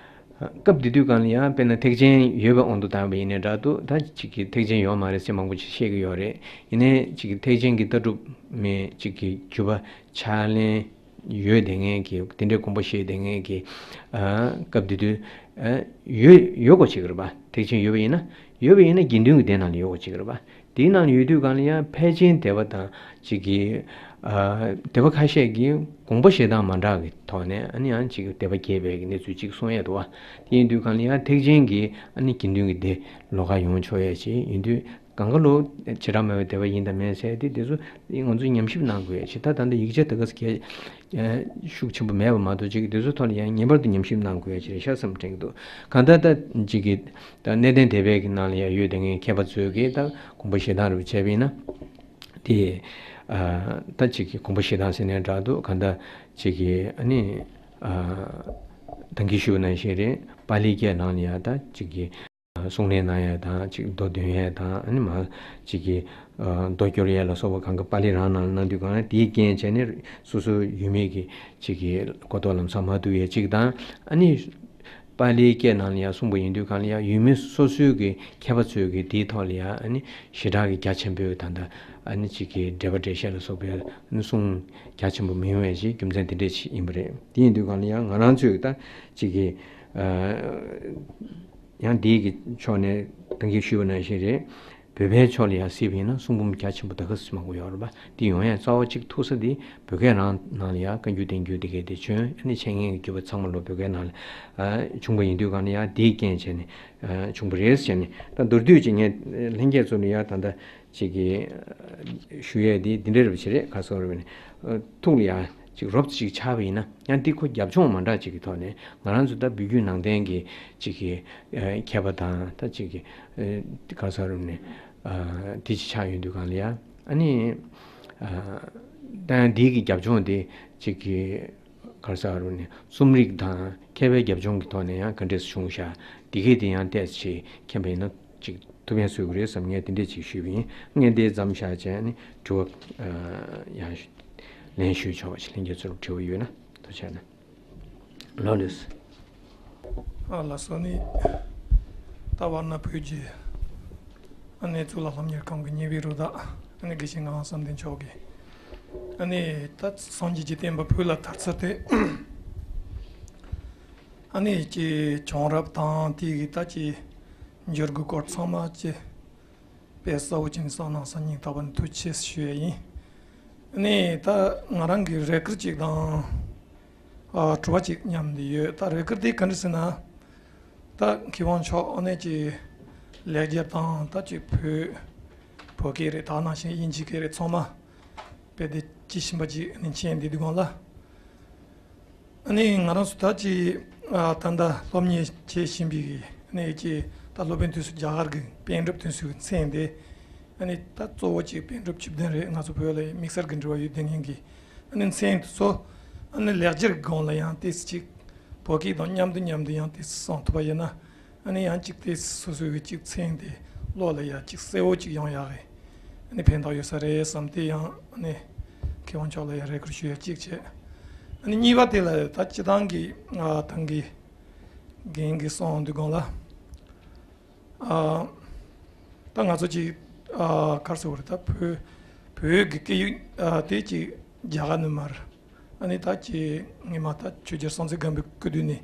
སྐབས་དེ་དུས་སྒང་ལ་ཡང་དཔེར་ན་ཐེག་ཆེན་ཡོད་པའི་དབང་དུ་བཏང་བ་ཡིན་ནའི་འདྲ་འདུག་ད་ཅིག་གི་ཐེག་ཆེན་ཡོད་མ་རེད་ཟེར་མང་པོ་ཅིག་བཤད་ཀྱི་ཡོད་རེད། ཡིན་ནའི་ཅིག་གི་ཐེག་ཆེན་གྱི་ལྟ་གྲུབ་མེད་ཅིག་གི་རྒྱུད་པ་ཕྱག་ལེན་ཡོད་བསྡད་མཁན་གྱི། དེ་འདྲའི་དགོངས་པ་བཞེས་བསྡད་མཁན་གྱི་ཨ་སྐབས་དེ་དུས་ཨ་ཡོད་ཡོད་དགོས་བྱེད་ཀྱི་རེད་པ། ཐེག་ཆེན་ཡོད་པ་ཡིན་ན། ཡོད་པ་ཡིན་ན་དགེ་འདུན་གྱི་སྡེ་ནང་ལ་ཡོད་དགོས་བྱེད་ཀྱི་རེད་པ། དེའི་ནང་ལ་ཡོད་དུས་སྒང་ལ་ཡང་ཕལ་ཆེར་སྡེ་པ་དང་ཅིག་གི་ཨ་སྡེ་པ་ཁ་ཤས་ཀྱིས་དགོངས་པ་བཞེས་སྟངས་མ་འདྲ་གི་ཐོག་ནས་ཨ་ནི་ཡང་ཅིག་སྡེ་པ་རྒྱས་པའི་གནས་ཚུལ་ཅིག་གསུང་ཡས་འདུག་བ། དེ་ཡིན་དུས་སྒང་ལ་ཡང་ཐེག་ཆེན་གྱི་ཨ་ནི་དགེ་འདུན་གྱི་སྡེ་ལོགས་ཀ་ཡོང་ཆོག་ཡས་ཅིག་ཡིན་དུས། གང་ག་ལོ་བྱེ་བྲག་སྨྲ་བའི་སྡེ་པ་ཡིན་དང་མིན་ཟེར་དེ། དེ་ཚོ་ང་ཚོས་ཉམས་ཞིབ་གནང་དགོས་ཡས་ཅིག་ད་ད་ལྟ་ཡིག་ཆ་དེ་ག་ས་གས་ཤུགས་ཆེན་པོ་མེད་པ་མ་གཏོགས། ཅིག་དེ་ཚོའི་ཐོག་ལ་ཡང་ངེས་པར་དུ་ཉམས་ཞིབ་གནང་དགོས་ཡ་ཅིག་རེད་ཤག་བསམ་དྲན་གྱི་འདུག་གང་ལྟར་ད་ཅིག་གི་ད་གནས་བརྟན་སྡེ་པའི་གི་ནང་ལ་ཡང་ཡོད་བསྡད་མཁན་མཁས་པ་ཚོས་གི་ད་དགོངས་པ་བཞེས་སྟངས་རུ་བྱས་པ་ཡིན་ན། དེ་ཨ་ད་ཅིག་གི་དགོངས་པ་བཞེས་སྟངས་ཟེར་ནའི་འདྲ་འདུག་གང་ལྟར་ཅིག་གི་ཨ་ནི་ཨ་ད་གིན་ཞུས་པ་ནང་བཞིན་རེད། པཱ་ལིའི་སྐད་ནང་ལ་ཡང་ད་ཅིག་གི་གསུང་གླེང་གནང་ཡས་དང་། ཅིག་མདོ་འདོན་ཡས་དང་། ཨ་ནི་མ་ཅིག་གི་ཨ་མདོ་སྐྱོར་ཡས་ལ་སོགས་པ་གང་ག་པཱ་ལི་རང་ནང་གནང་དུས་སྒང་ལ། དེའི་རྐྱེན་བྱས་ནས་སོ་སོ་ཡུལ་མི་གི་ཅིག་གི་གོ་རྟོགས་ལམ་སང་མ་ཐུབ་ཡས་ཅིག་དང་། ཨ་ནི་པཱ་ལིའི་སྐད་ནང་ལ་ཡང་གསུངས་པ་ཡིན་དུས་སྒང་ལ་ཡང་ཡུལ་མི་སོ་སོའི་གི་མཁས་པ་ཚོས་གི་དེའི་ཐོག་ལ་ཡང་ཨ་ནི་ཞེ་དྲག་གི་རྒྱ་ཆེན་པོའི་ད་ལྟ་ཨ་ནི་ཅིག་གི་འགྲེལ་པ་འགྲེལ་བཤད་ལ་སོགས་པའི་ཨ་ནི་གསུང་རྒྱ་ཆེན་པོ་མི་ཡོང་ཡས་ཅིག་རྒྱུ་མཚན་དེ་འདྲས་ཅིག་ཡིན་པ་རེད། དེ་ཡིན་དུས་སྒང་ལ་ཡང་ང་རང་ཚོས་ད་ཅིག་གི་ཨ། ཡང་འདིའི་གི་ཕྱོགས་ནས་ད་གིན་ཞུས་པ་ནང་བཞིན་རེད། བོད་པའི་ཕྱོགས་ལ་ཡང་གཟིགས་པ་ཡིན་ན་གསུང་འབུམ་རྒྱ་ཆེན་པོ་ད་ག་ཙམ་མང་པོ་ཡོད་རེད་པ། འདི་ཡོང་ཡ་རྩ་བ་གཅིག་ཐུག་ས་འདི་བོད་སྐད་རང་ནང་ལ་ཡང་བཀའ་འགྱུར་བསྟན་འགྱུར་འདི་གའི་དེ་བྱོན། ཨ་ནི་འཆད་ཉན་གྱི་བརྒྱུད་པ་ཚང་མ་ལོ་བོད་སྐད་ནང་ལ་ཨ་བྱུང་པ་ཡིན་དུས་སྒང་ལ་ཡང་འདིའི་རྐྱེན་བྱས་ནས་ཨ་བྱུང་པ་རེད་ཟེར་ནས། ད་མདོར་བསྡུས་ཅིག་ངས་ལྷན་རྒྱས་ཚོ་ལ་ཡང་ད་ལྟ་ཅིག་གི་ཞུ་ཡས་འདི་འདི་འདྲ་རེད་པ། ཅི་རེད་ག་སོགས་རེད་པ་ནི། ཐུགས་ལ་ཡང་ཅིག་རོབ་ཙམ་ཅིག་ཆགས་པ་ཡིན་ན། ཡང་འདི་ཁོ་རྒྱབ་ལྗོངས་མ་འདྲ་ཅིག་གི་ཐོག་ནས་ང་རང་ཚོ་ད་བོད་བརྒྱུད་ནང་བསྟན་གྱི་ཅིག་གི་ཨ་མཁས་པ་དང་། ད་ཅིག་གི་ཨ་ག་ས་རུ་ནས་ཨ་དེ་ཅིག་ཆགས་ཡོང་དུས་སྒང་ལ་ཡང་། ཨ་ནི་ཨ་ད་ཡང་འདི་གི་རྒྱབ་ལྗོངས་དེ་ཅིག་གི་ག་ས་རུ་ནས་རྩོམ་རིག་དང་མཁས་པའི་རྒྱབ་ལྗོངས་ཀྱི་ཐོག་ནས་ཡང་ག་འདྲས་བྱུང་ཤག་འདི་གས་དེ་ཡང་ཏོག་ཙམ་ཅིག་མཁྱེན་པ་ཡིན་ན་ཅིག་ཐུགས་ཕན་གསོས་ཀྱི་རེད་བསམ། ངས་དེ་འདྲས་ཅིག་ཞུས་པ་ཡིན། ངས་འདི་མཚམས་བཞག་བྱས་ནས་དྲི་བ་ཨ་ཡང་ཞུ་ལན་ཞུས་ཆོག་པ་ཞིག་ལྷན་རྒྱས་ཚོར་དྲི་བ་ཡོད་ན་ཐུགས་རྗེ་གནང་། ལགས་ལགས། ཨ་ལགས་སོ། ནི་ད་བར་ན་བོད་ཀྱི་ཨ་ནི་གཙུག་ལག་སློབ་གཉེར་ཁང་གི་གཉེར་པའི་རུ་དག་ཨ་ནི་དགེ་བཤེས་ངག་དབང་བསམ་གཏན་མཆོག་གིས་ཨ་ནི་ད་སངས་རྒྱས་ཀྱི་བསྟན་པ་བོད་ལ་དར་ཚུལ་དེ། ཨ་ནི་ཀྱི་བྱུང་རབས་དང་དེ་གི་ད་ཀྱི་འགྱུར་དགོས་སྐོར་ཚང་མ་ཀྱི་དཔེ་གསལ་བོ་ཅན་གསུངས་གནང་སོང་། སྙིང་ཐག་པ་ནས་ཐུགས་རྗེ་ཆེ་ཞུ་ཡས་ཡིན། ཨ་ནི་ད་ང་རང་གི་རེ་སྐུལ་ཅིག་དང་ཨ་དྲི་བ་ཅིག་མཉམ་དུ་ཡོད། ད་རེ་སྐུལ་དེ་ག་འདྲ་ཟེར་ན། ད་མཁས་དབང་མཆོག་ཨ་ནི་ཀྱི་ལེགས་སྦྱར་དང་ད་ཀྱི་བོད་བོད་སྐད་རེད། ད་ནང་བཞིན་དབྱིན་ཇིའི་སྐད་རེད། ཚང་མ་དཔེ་དེབ་ཅིག་ཤིན་པ་ཅིག་ཨ་ནི་མཁྱེན་བསྡད་དུས་སྒང་ལ། ཨ་ནི་ང་རང་ཚོ་ད་ཅི་ཨ་ད་ལྟ་སློབ་གཉེར་བྱེད་བཞིན་པའི་གི་ཨ་ནི་ཀྱི་ད་སློབ་དཔོན་དུས་སུ་རྒྱ་གར་གི་པཎ་གྲུབ་དུས་སུ་གི་མཚན་དེ། ཨ་ནི་ད་གཙོ་བོ་ཅིག་པཎ་གྲུབ་བཅུ་བདུན་རེད། ང་ཚོ་བོད་ལ་དམིགས་བསལ་གི་འབྲེལ་བ་ཡོད་བསྡད་མཁན་གི་ཨ་ནི་མཚན་དེ་ཚོ་ཨ་ནི་ལེགས་སྦྱར་གི་སྒང་ལ་ཡང་ཏོག་ཙམ་ཅིག་བོད་སྐད་དང་མཉམ་དུ་མཉམ་དུ་ཡང་ཏོག་ཙམ་གསུང་ཐུབ་པ་ཡིན་ན། ཨ་ནི་ཡང་ཅིག་དེ་སོ་སོའི་གི་ཅིག་མཚན་དེ་བློ་ལ་ཡ་ཅིག་གསལ་བོ་ཅིག་ཡོང་ཡག་གི་ཨ་ནི་ཕན་ཐོགས་ཡོད་ས་རེད་བསམ་སྟེ། ཡང་ཨ་ནི་མཁས་དབང་མཆོག་ལ་ཡང་རེ་སྐུལ་ཞུ་ཡ་གཅིག་བྱས། ཨ་ནི་གཉིས་པ་དེ་ལ་ད་སྤྱི་བཏང་གི་ཨ་ཐང་གི་རྒན་གྱིས་གསུངས་དུས་སྒང་ལ། ཨ་ད་ང་ཚོ་ཅིག་ཨ་ག་རེ་ཟེར་དགོས་རེད། ད་བོད་བོད་ཀྱི་སྐད་ཡིག་ཨ་དེ་ཅིག་རྒྱ་གར་ནས་མར། ཨ་ནི་ད་ཅི་ངས་མ་ད་ཆོས་རྒྱལ་སྲོང་བཙན་སྒམ་པོའི་སྐུ་དུས་ནས་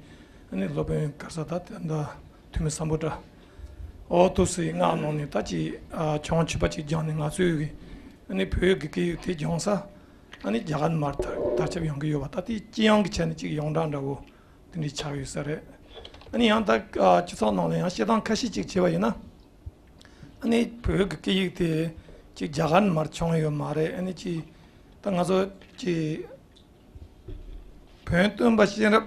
ཨ་ནི་སློབ་དཔོན་ག་རེ་ཟེར་ད་ད་ཐོན་མི་སམ་བྷོ་ཊ་ཨོ་ཐུ་སི་སྔགས་ནང་ནས་ད་ཅི་ཨ་བྱང་ཆུབ་པ་ཅིག་སྦྱངས་ནས་ང་ཚོའི་གི་ཨ་ནི་བོད་ཀྱི་སྐད་ཡིག་དེ་སྦྱངས་ས་ཨ་ནི་རྒྱ་གར་ནས་མར་དར་དར་ཁྱབ་ཡོང་གི་ཡོད་པ། ད་དེ་སྤྱི་ཡོངས་ཀྱི་ཆ་ནས་ཅིག་ཡོངས་གྲགས་འདྲ་བོ་དེ་འདྲའི་ཆགས་ཡོད་ས་རེད། ཨ་ནི་ཡང་ད་ཨ་སྤྱི་ཚོགས་ནང་ལ་ཡང་བཤད་སྟངས་ཁ་ཤས་ཅིག་བྱས་པ་ཡིན་ན། ཨ་ནི་བོད་ཀྱི་སྐད་ཡིག་དེ་ཅིག་རྒྱ་གར་ནས་མར་བྱུང་ཡོད་མ་རེད། ཨ་ནི་ཅིག་ད་ང་ཚོ་ཅིག་བོན་སྟོན་པ་གཤེན་རབ་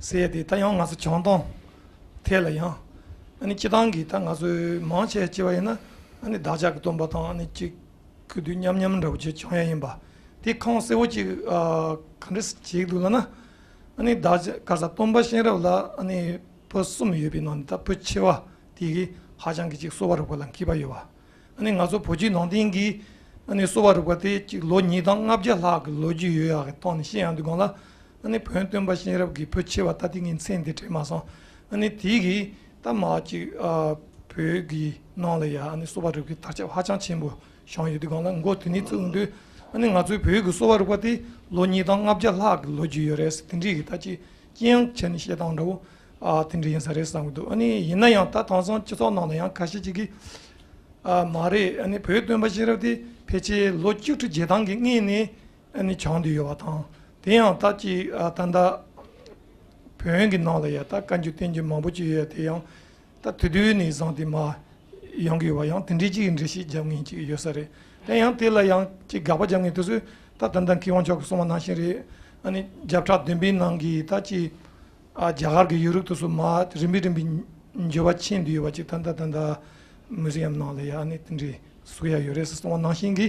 ཟེར་དེ་ད་ཡང་ང་ཚོ་བྱང་ཐང་ཐད་ལ་ཡང་ཨ་ནི་སྤྱི་བཏང་གི་ད་ང་ཚོའི་མང་ཆེ་བྱས་པ་ཡིན་ན་ཨ་ནི་བདག་ཅག་གི་སྟོན་པ་དང་ཨ་ནི་ཅིག་སྐུ་དུས་མཉམ་མཉམ་འདྲ་བོ་ཅིག་བྱུང་ཡ་ཡིན་པ་དེ་ཁུངས་གསལ་བོ་ཅིག་ཨ་ག་འདྲ་ཞིག་འདུག་ལབ་ན། ཨ་ནི་ད་ག་ས་སྟོན་པ་གཤེན་རབ་ལ་ཨ་ནི་བུ་གསུམ་ཡོད་པའི་ནང་ནས་ད་བུ་ཆེ་བ་དེ་གིས་ཧ་ཅང་གི་ཅིག་གསོ་བ་རིག་པ་ལ་མཁས་པ་ཡོད་པ། ཨ་ནི་ང་ཚོ་བོད་བརྒྱུད་ནང་བསྟན་གྱི་ཨ་ནི་གསོ་བ་རིག་པ་དེ་ཅིག་ལོ་ཉིས་སྟོང་ལྔ་བརྒྱ་ལྷག་གི་ལོ་རྒྱུས་ཡོད་ཡག་གི་ཐོག་ནས་བཤད་ཡོང་དུས་སྒང་ལ། ཨ་ནི་བོན་སྟོན་པ་གཤེན་རབ་ཀྱི་བུ་ཆེ་བ་ད་ལྟའི་ངའི་མཚན་དེ་དྲན་མ་སོང་། ཨ་ནི་དེ་གིས་ད་མ་ཅིག་ཨ་བོད་ཀྱི་ནང་ལ་ཡ་ཨ་ནི་གསོ་བ་རིག་པའི་དར་ཁྱབ་ཧ་ཅང་ཆེན་པོ་བྱུང་ཡོད་དུས་སྒང་ལ། མགོ་དེ་ནས་བཙུགས་དུས་ཨ་ནི་ང་ཚོའི་བོད་ཀྱི་གསོ་བ་རིག་པ་དེ་ལོ་ཉིས་སྟོང་ལྔ་བརྒྱ་ལྷག་གི་ལོ་རྒྱུས་ཡོད་རེད་ཟེར། དེ་འདྲའི་གི་ད་ཅིག་ཅི་ཡང་བྱས་ནས་བཤད་སྟངས་འདྲ་བོ་ཨ་དེ་འདྲ་ཡིན་ས་རེད་བསམ་གྱི་འདུག་ཨ་ནི་ཡིན་ན་ཡང་ད་དེང་སང་སྤྱི་ཚོགས་ནང་ལ་ཡང་ཁ་ཤས་ཅིག་གིས་ཨ་མ་རེད། ཨ་ནི་བོད་སྟོན་པ་གཤེན་རབ་དེ་ཕལ་ཆེར་ལོ་བཅུ་ཁྲི་བརྒྱད་སྟོང་གི་སྔོན་ནས་ཨ་ནི་བྱུང་བསྡད་ཡོད་པ་དང་། དེ་ཡང་ད་ཅིག་ཨ་ད་ལྟ་བོན་གྱི་ནང་ལ་ཡ་ད་བཀའ་འགྱུར་བསྟན་འགྱུར་མང་པོ་ཅིག་ཡོད་དེ་ཡང་ད་དེ་དུས་ནས་བཟུང་སྟེ་མར་ཡོང་གི་ཡོད་པ་ཡང་དེ་འདྲའི་ཅིག་འགྲེལ་བཤད་རྒྱབ་མཁན་ཅིག་ཡོད་ས་རེད། དེ་ཡང་དེ་ལ་ཡང་ཅིག་དགག་པ་རྒྱབ་མཁན་དེ་ཚོས་ད་ད་ལྟ་མཁས་དབང་མཆོག་གིས་གསུངས་པ་ནང་བཞིན་རེད། ཨ་ནི་བརྒྱ་ཕྲག་བདུན་པའི་ནང་གི་ད་ཅིག་ཨ་རྒྱ་གར་གྱི་ཡིག་རིགས་དེ་ཚོ་མར་རིམ་པས་རིམ་པས་འགྱུར་བ་ཕྱིན་བསྡད་ཡོད་པ་ཅིག་ད་ལྟ་ད་ལྟ་མུ་ཟི་ཡམ་ནང་ལ་ཡ་ཨ་ནི་དེ་འདྲའི་གཟིགས་ཡ་ཡོད་རེད་ཟེར་གསུངས་པ་ནང་བཞིན་གྱི།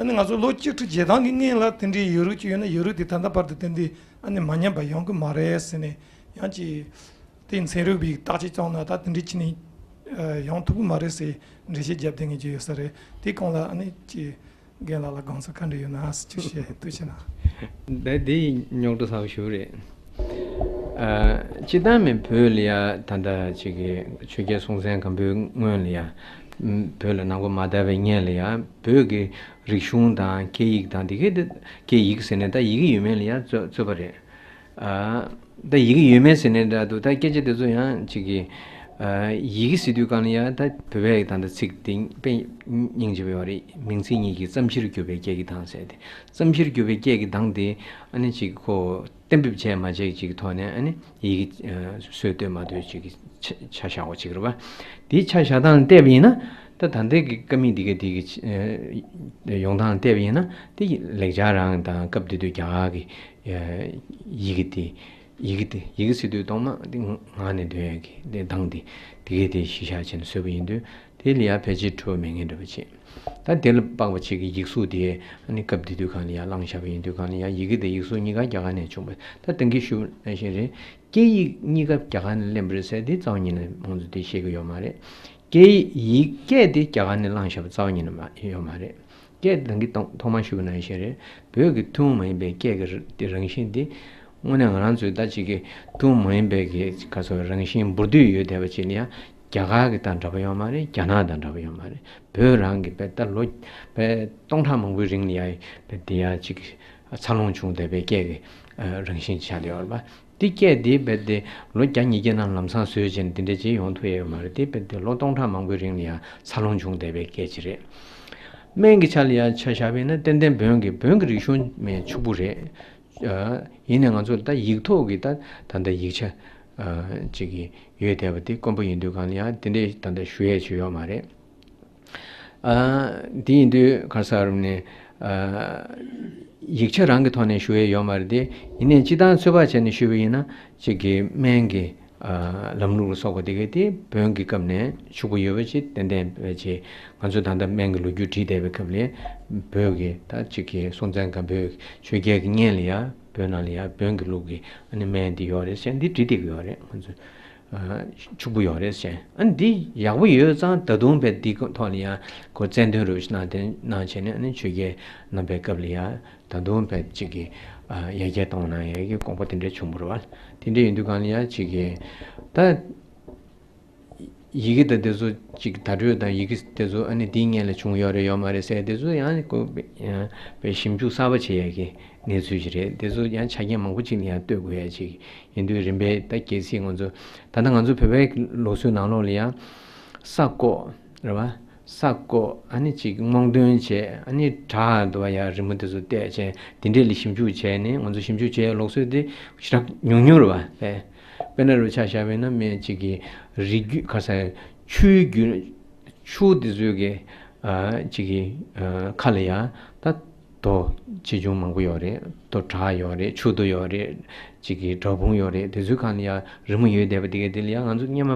ཨ་ནི་ང་ཚོ་ལོ་བཅུ་ཁྲི་བརྒྱད་སྟོང་གི་སྔོན་ལ་དེ་འདྲའི་ཡིག་རིགས་ཅིག་ཡོད་ན་ཡིག་རིགས་དེ་ད་ལྟ་བར་དུ་དེ་འདྲའི་ཨ་ནི་མ་ཉམས་པ་ཡོང་གི་མ་རེད་ཟེར་ནས། ཡང་ཅིག་དེ་ཚན་རིག་པས་བརྟག་དཔྱད་བྱུང་ན་ད་དེ་འདྲའི་ཅིག་ནི་ཡོང་ཐུབ་ཀྱི་མ་རེད་ཟེར་འགྲེལ་བཤད་རྒྱབ་བསྡད་མཁན་ཅིག་ཡོད་ས་རེད། དེ་གང་ལ་ཨ་ནི་ཅིག་རྒན་ལགས་ལ་དགོངས་ཚུལ་ག་འདྲ་ཡོད་ན་ཅིག་བཤད་ཐུགས་ཆེ་གནང་། ད་དེ་རྙོག་དྲ་ཚ་པོ་ཞིག་རེད། ཨ་སྤྱིར་བཏང་མི་བོད་ལ་ཡ་ད་ལྟ་ཅིག་གི་ཆོས་རྒྱལ་སྲོང་བཙན་སྒམ་པོའི་སྔོན་ལ་ཡ་བོད་ལ་ནང་པ་མ་དར་བའི་སྔོན་ལ་ཡ་བོད་ཀྱི་རིག་གཞུང་དང་སྐད་ཡིག་དང་དེ་གའི་དེ་སྐད་ཡིག་ཟེར་ནས་ད་ཡི་གེ་ཡོད་མེད་ལ་ཡ་རྩོད་རྩོད་པ་རེད། ཨ་ད་ཡི་གེ་ཡོད་མེད་ཟེར་ནས་འདྲ་འདུག་ད་སྐད་ཆ་དེ་ཚོ་ཡང་ཅིག་གི་ཨ་ཡི་གེ་ཟེར་དུས་གང་ལ་ཡང་ད་བོད་པའི་ད་ལྟ་ཚིག་དེ་དཔེ་སྙིང་རྗེ་པོ་ཡོད་རེད། མིང་ཚིག་གཉིས་ཀྱི་ཙམ་ཕྱིར་གྱུར་པའི་སྐད་ཀྱི་གདངས་ཟེར་ཏེ། ཙམ་ཕྱིར་གྱུར་པའི་སྐད་ཀྱི་གདངས་དེ་ཨ་ནི་ཅིག་ཁོ་གཏན་འབེབས་བྱས་མ་བྱས་ཀྱི་ཅིག་ཐོག་ནས་ཨ་ནི་ཡི་གེ་ཨ་སྲོལ་གཏོད་མ་གཏོད་ཅིག་གི་ཆ་ཆ་བཞག་པ་ཅིག་རེད་པ། དེའི་ཆ་བཞག་སྟངས་ལ་བལྟས་པ་ཡིན་ན་ད་ད་ལྟའི་གི་ཀ་མད་འདི་ག་འདི་གི་ཨ་ཡོང་སྟངས་ལ་བལྟས་པ་ཡིན་ན་དེ་ལེགས་སྦྱར་རང་དང་སྐབས་དེ་དུས་རྒྱ་གར་གྱི་ཡི་གེ་དེ། ཡི་གེ་དེ་ཡི་གེ་ཟེར་དུས་ཐོག་མ་དེ་ངག་ནས་འདོན་ཡག་གི་དེ་གདངས་དེ་དེ་གས་དེ་གཞི་བཞག་བྱས་ནས་བཟོས་པ་ཡིན་དུས་དེ་ལ་ཡང་ཕལ་ཆེར་འཕྲོད་མེད་མཁན་འདྲ་པོ་བྱས། ད་དེ་ལ་དཔག་པ་ཅིག་གི་ཡིག་གཟུགས་དེ་ཨ་ནི་སྐབས་དེ་དུས་སྒང་ལ་ཡང་བླངས་བཞག་པ་ཡིན་དུས་སྒང་ལ་ཡང་ཡི་གེ་དང་ཡིག་གཟུགས་གཉིས་ཀ་རྒྱ་གར་ནས་བྱུང་བ། ད་དེང་གི་ཞུ་ནང་བཞིན་རེད། སྐད་ཡིག་གཉིས་ཀ་རྒྱ་གར་ནས་ལེན་པ་རེད་ཟེར་དེ་རྩ་བ་ཉིད་ནས་ང་ཚོ་དེ་ཤེས་ཀྱི་ཡོད་མ་རེད། སྐད་ཡིག་སྐད་དེ་རྒྱ་གར་ནས་བླངས་བཞག་པ་རྩ་བ་ཉིད་ནས་མ་ཡོད་མ་རེད། སྐད་དང་གི་ཐོག་ཐོག་མར་ཞུས་པ་ནང་བཞིན་རེད། བོད་ཀྱི་ཐུན་མོང་མ་ཡིན་པའི་སྐད་ཀྱི་ར་དེ་རང་བཞིན་དེ་དངོས་གནས་ང་རང་ཚོའི་ད་ཅིག་གི་ཐུན་མོང་མ་ཡིན་པའི་གི་ག་ཚོད་རང་བཞིན་འབུར་དོད་ཡོད་བསྡད་པ་ཅིག་ལ་ཡང་རྒྱ་གར་གྱི་དང་འདྲ་པོ་ཡོད་མ་རེད། རྒྱ་ནག་དང་འདྲ་པོ་ཡོད་མ་རེད། བོད་རང་གི་བས་ད་ལོ་བས་སྟོང་ཕྲག་མང་པོའི་རིང་ལ་ཡང་བས་དེ་ཡང་ཅིག་འཚར་ལོངས་བྱུང་བསྡད་པའི་སྐད་ཀྱི་རང་བཞིན་ཆགས་བསྡད་ཡོད་རེད་པ། དེ་སྐད་དེ་རྦད་དེ་ལོ་བརྒྱ་ཉིས་བརྒྱ་ནང་ལམ་སང་བཟོས་བྱས་ནས་དེ་འདྲ་ཅིག་ཡོང་ཐུབ་ཡ་ཡོད་མ་རེད། དེ་རྦད་དེ་ལོ་སྟོང་ཕྲག་མང་པོའི་རིང་ལ་ཡང་འཚར་ལོངས་བྱུང་བསྡད་པའི་སྐད་ཅིག་རེད། སྨན་གྱི་ཆ་ལ་ཡང་ཆ་བཞག་པ་ཡིན་ན་ཏན་ཏན་བོན་གྱི་བོན་གྱི་རིག་གཞུང་མའི་ཕྱུག་པོ་རེད། ཨ་ཡིན་ནའི་ང་ཚོ་ད་ཡིག་ཐོག་གི་ད་ད་ལྟ་ཡིག་ཆ་ཨ་ཅིག་གི་ཡོད་བསྡད་པ་དེ་དཀོན་པོ་ཡིན་དུས་སྒང་ལ་ཡང་དེ་འདྲའི་ད་ལྟ་ཞུ་ཡས་ཅིག་ཡོད་མ་རེད། ཨ་དེ་ཡིན་དུས་ག་རེ་ཟེར་རུང་ནས་ཨ་ཡིག་ཆ་རང་གི་ཐོག་ནས་ཞུ་ཡས་ཡོད་མ་རེད་དེ། ཡིན་ནའི་སྤྱིར་བཏང་ཚོད་དཔག་བྱས་ནས་ཞུས་པ་ཡིན་ན་གཅིག་གི་སྨན་གྱི་ཨ་ལམ་ལུགས་ལ་སོགས་པ་དེ་གའི་དེ་བོན་གྱི་སྐབས་ནས་ཕྱུག་པོ་ཡོད་པ་ཅིག་ཏན་ཏན་བྱས། ང་ཚོ་ད་ལྟ་སྨན་གྱི་ལོ་རྒྱུས་བྲིས་བསྡད་པའི་སྐབས་ལ་བོད་ཀྱི་ད་གཅིག་གི་སྲོང་བཙན་སྒམ་པོའི་ཆོས་རྒྱལ་གྱི་སྔོན་ལ་ཡང་བོད་ནང་ལ་ཡང་བོན་གྱི་ལུགས་ཀྱི་ཨ་ནི་སྨན་འདི་ཡོད་རེད་ཟེར་འདི་བྲིས་བསྡད་ཀྱི་ཡོད་རེད། ང་ཚོ་ཕྱུག་པོ་ཡོད་རེད་ཟེར། ཨ་ནི་འདི་ཡག་པོ་ཡོད་ཙང་ད་དུང་བས་འདི་ཐོག་ལ་ཡང་ཁོ་རྩལ་འདོན་རུ་གནང་དེ་གནང་བྱས་ནས་ཨ་ནི་ཆོས་རྒྱལ་རྣམ་པའི་སྐབས་ལ་ཡང་ད་དུང་བས་གཅིག་གི་ཡར་རྒྱས་གཏོང་གནང་ཡས་ཀྱི་དགོངས་པ་དེ་འདྲ་བྱུང་བ་རེད་བ། དེ་འདྲ་ཡིན་དུས་གང་ལ་ཡང་གཅིག་གི་ད་ཡི་གེ་དང་དེ་ཚོ་གཅིག་བརྡ་སྤྲོད་དང་ཡི་གེ་དེ་ཚོ་ཨ་ནི་འདིའི་སྔོན་ལ་བྱུང་ཡོད་རེད་ཡོད་མ་རེད་ཟེར་དེ་ཚོ་ཡང་ཁོ་ཡང་བས་ཞིབ་འཇུག་གསར་པ་བྱེད་ཡས་ཀྱི་གནས་ཚུལ་ཞིག་རེད། དེ་ཚོ་ཡང་ཆ་རྐྱེན་མང་པོ་ཅིག་ལ་ཡང་ལྟོས་དགོས་ཡ་ཅིག་ཡིན་དུས་རིམ་པས་ད་གལ་སྲིད་ང་ཚོ་ད་ལྟ་ང་ཚོ་བོད་པའི་ལུགས་སྲོལ་ནང་ལོགས་ལ་ཡང་ས་བརྐོ་རེད་བ། ས་བརྐོ་ཨ་ནི་ཅིག་སྔོག་འདོན་བྱས་ཨ་ནི་བྲག་འདུག་བ་ཡ་རི་མོ་དེ་ཚོ་བལྟས་བྱས་དེ་འདྲས་ལ་ཞིབ་འཇུག་བྱས་ནས་ང་ཚོ་ཞིབ་འཇུག་བྱས་ཡ་ལུགས་སྲོལ་དེ་ཞེ་དྲག་ཉུང་ཉུང་རེད་བ། དཔེ་དཔེར་ན་རུ་ཆ་བཞག་པ་ཡིན་ན་སྨན་གཅིག་གི་རིགས་རྒྱུད་ག་ས་ཆུའི་རྒྱུད་ཆུ་དེ་ཚོའི་གི་ཨ་གཅིག་གི་ཨ་ཁ་ལ་ཡ་ད་རྡོ་ཆེ་ཆུང་མང་པོ་ཡོད་རེད། རྡོ་བྲག་ཡོད་རེད། ཆུ་རྡོ་ཡོད་རེད། གཅིག་གི་བྲག་ཕུང་ཡོད་རེད། དེ་ཚོའི་སྒང་ལ་ཡ་རི་མོ་ཡོད་བསྡད་པ་དེ་ག་དེ་ལ་ཡ་ང་ཚོ་སྔོན་མ་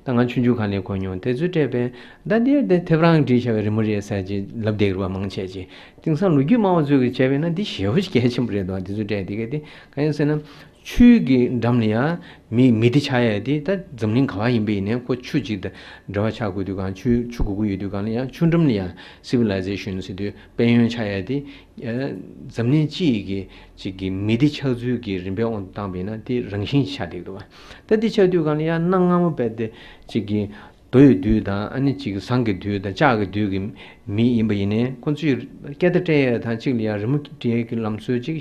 ད་ང་ཆུང་ཆུང་སྒང་ལ་གོ་མྱོང་། དེ་ཚོའི་སྤྲད་པས་ད་འདིར་དེ་ཐེབས་རང་བྲིས་བྱ་བའི་རི་མོ་རེད་ཟེར་གྱི་ལབ་བསྡད་ཀྱི་རེད་བ་མང་ཆེ་ཅིག་དེང་སང་ལོ་རྒྱུས་སྨྲ་བ་ཚོས་གི་བྱས་པས་ན་འདི་ཞེ་པོ་ཞིག་གལ་ཆེན་པོ་རེད་འདུག་དེ་ཚོའི་སྤྲད་དེ་ག་དེ་གང་ཡིན་ཟེར་ན། ཆུའི་གི་འགྲམ་ལ་ཡང་མི་མི་སྡེ་ཆགས་ཡ་དེ། ད་འཛམ་གླིང་ག་བ་ཡིན་པ་ཡིན་ནའི་ཁོ་ཆུ་གཅིག་དང་འབྲེལ་བ་ཆགས་དགོས་དུས་གང་། ཆུ་ཆུ་དགོས་ཀྱི་ཡོད་དུས་གང་ལ་ཡང་ཆུ་འགྲམ་ལ་ཡང་སི་ཝི་ལའི་ཟེ་ཤན་ཟེར་དུས་དཔལ་ཡོན་ཆགས་ཡ་དེ། ཨ། འཛམ་གླིང་སྤྱི་ཡི་གི་གཅིག་གི་མི་སྡེ་ཆགས་ཚུལ་གྱི་རིམ་པའི་དབང་དུ་བཏང་པ་ཡིན་ན་དེ་རང་བཞིན་ཆགས་བསྡད་འདུག་བ། ད་དེ་ཆགས་དུས་གང་ལ་ཡང་གནའ་སྔ་མོ་དཔེ་དེ་གཅིག་གི་མདོ་ཡི་དུས་དང་། ཨ་ནི་གཅིག་ཟངས་ཀྱི་དུས་དང་ལྕགས་ཀྱི་དུས་ཀྱི་མི་ཡིན་པ་ཡིན་ནའི་ཁོང་ཚོས་སྐད་བརྡ་སྤྲད་ཡས་དང་གཅིག་ལ་ཡང་རི་མོ་བྲིས་ཡས་ཀྱི་ལམ་སྲོལ་གཅིག་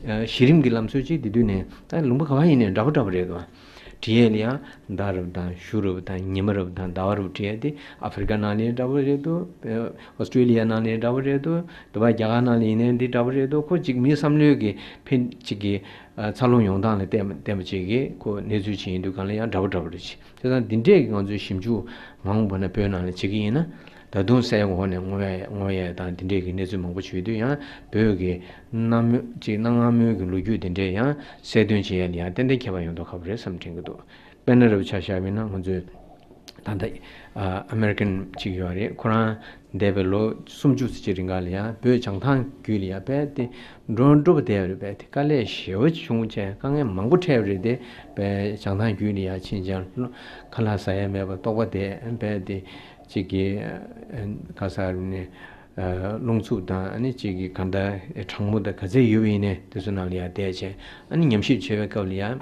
ཨ། གཞི་རིམ་གྱི་ལམ་སྲོལ་གཅིག་དེ་དུས་ནས། ད་ལུང་པ་ག་བ་ཡིན་ནའི་འདྲ་པོ་འདྲ་པོ་རེད་འདུག་བྲིས་ཡས་ལ་ཡང་ཟླ་རབ་དང་གཞུ་རབ་དང་ཉི་མ་རབ་དང་ཟླ་བ་རབ་བྲིས་ཡས་དེ་ཨ་ཧྥེ་རི་ཀ་ནང་ལ་འདྲ་པོ་རེད་འདུག་ཨོ་སི་ཀྲེ་ལི་ཡ་ནང་ལ་འདྲ་པོ་རེད་འདུག་དེ་བ་རྒྱ་གར་ནང་ལ་ཡིན་ནའི་འདི་འདྲ་པོ་རེད་འདུག་ཁོ་གཅིག་མིའི་བསམ་བློའི་གི་ཕན་གཅིག་གི་ཨ། འཚར་ལོངས་ཡོང་སྟངས་ལ་བརྟེན་བརྟེན་པ་བཅས་ཀྱིས་ཁོ་གནས་ཚུལ་ཅིག་ཡིན་དུས་གང་ལ་ཡང་འདྲ་པོ་འདྲ་པོ་རེད། བྱས་ཙང་འདི་འདྲས་ཀྱི་ང་ཚོས་ཞིབ་འཇུག་མ་འོངས་པ་ན་བོད་ནང་ལ་བྱེད་ཀྱི་ཡིན་ན། ད་དུང་སའི་འོག་ནས་བརྔོ་ཡ་བརྔོ་ཡ་དང་འདི་འདྲས་ཀྱི་གནས་ཚུལ་མང་པོ་བྱུང་དུས། ཡང་བོད་ཀྱི་གནའ་མོ་ཅིག་གནའ་སྔ་མོའི་གི་ལོ་རྒྱུས་འདི་འདྲས་ཡང་གསལ་སྟོན་བྱེད་ཡ་ལ་ཡང་ཏན་ཏན་ཁྱད་པར་ཡོང་མདོག་ཁ་པོ་རེད་བསམ་དྲན་གྱི་འདུག་དཔེར་ན་རབ་ཆ་བཞག་པ་ཡིན་ན་ང་ཚོས། ད་ལྟ་ཨ་ཨ་མེ་རི་ཀན་ཅིག་ཡོད་རེད། ཁོ་རང་འདས་པའི་ལོ་སུམ་ཅུ་ཙམ་ཅིག་རིང་ག་ལ་ཡང་བོད་བྱང་ཐང་རྒྱུད་ལ་ཡང་དཔེ་དེ་འགྲོ་འགྲོ་བ་བསྡད་ཡོད་རེད། དཔེ་དེ་དཀའ་ལས་ཞེ་པོ་ཅིག་བྱུང་བྱས། དཀའ་ངལ་མང་པོ་འཕྲད་ཡོད་རེད། དེ་དཔེ་བྱང་ཐང་རྒྱུད་ལ་ཡང་ཕྱིན་ཅིང་ཁ་ལག་ཟ་ཡ་མེད་པ་ལྟོགས་པ་བསྡད། དཔེ་དེ་ཅིག་གི་ཨ་ག་ས་རུ་ནས་ཨ་རླུང་འཚུབ་དང་། ཨ་ནི་ཅིག་གི་གང་ལྟར་གྲང་མོ་དང་ག་ཚད་ཡོད་པ་ཡིན་ནའི་དེ་ཚོ་ནང་ལ་ཡང་བསྡད་བྱས། ཨ་ནི་ཉམས་ཞིབ་བྱེད་པའི་སྐབས་ལ་ཡང་།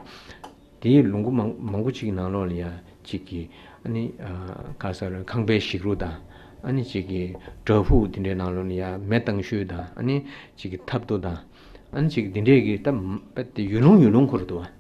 དེའི་ལུང་པ་མང་མང་པོ་ཅིག་གི་ནང་ལོགས་ལ་ཡང་ཅིག་གི་ཨ་ནི་ཨ་ག་ས་རུ་ཁང་པའི་ཞིག་རོ་དང་། ཨ་ནི་ཅིག་གི་བྲག་ཕུག་དེ་འདྲའི་ནང་ལོགས་ལ་ཡང་མེ་བཏང་ཤུལ་དང་། ཨ་ནི་ཅིག་གི་ཐབ་རྡོ་དང་། ཨ་ནི་ཅིག་དེ་འདྲའི་གི་ད་དཔེ་དེ་ཡུལ་ལུང་ཡུལ་ལུང་ཁོ་ར་འདུག་བ།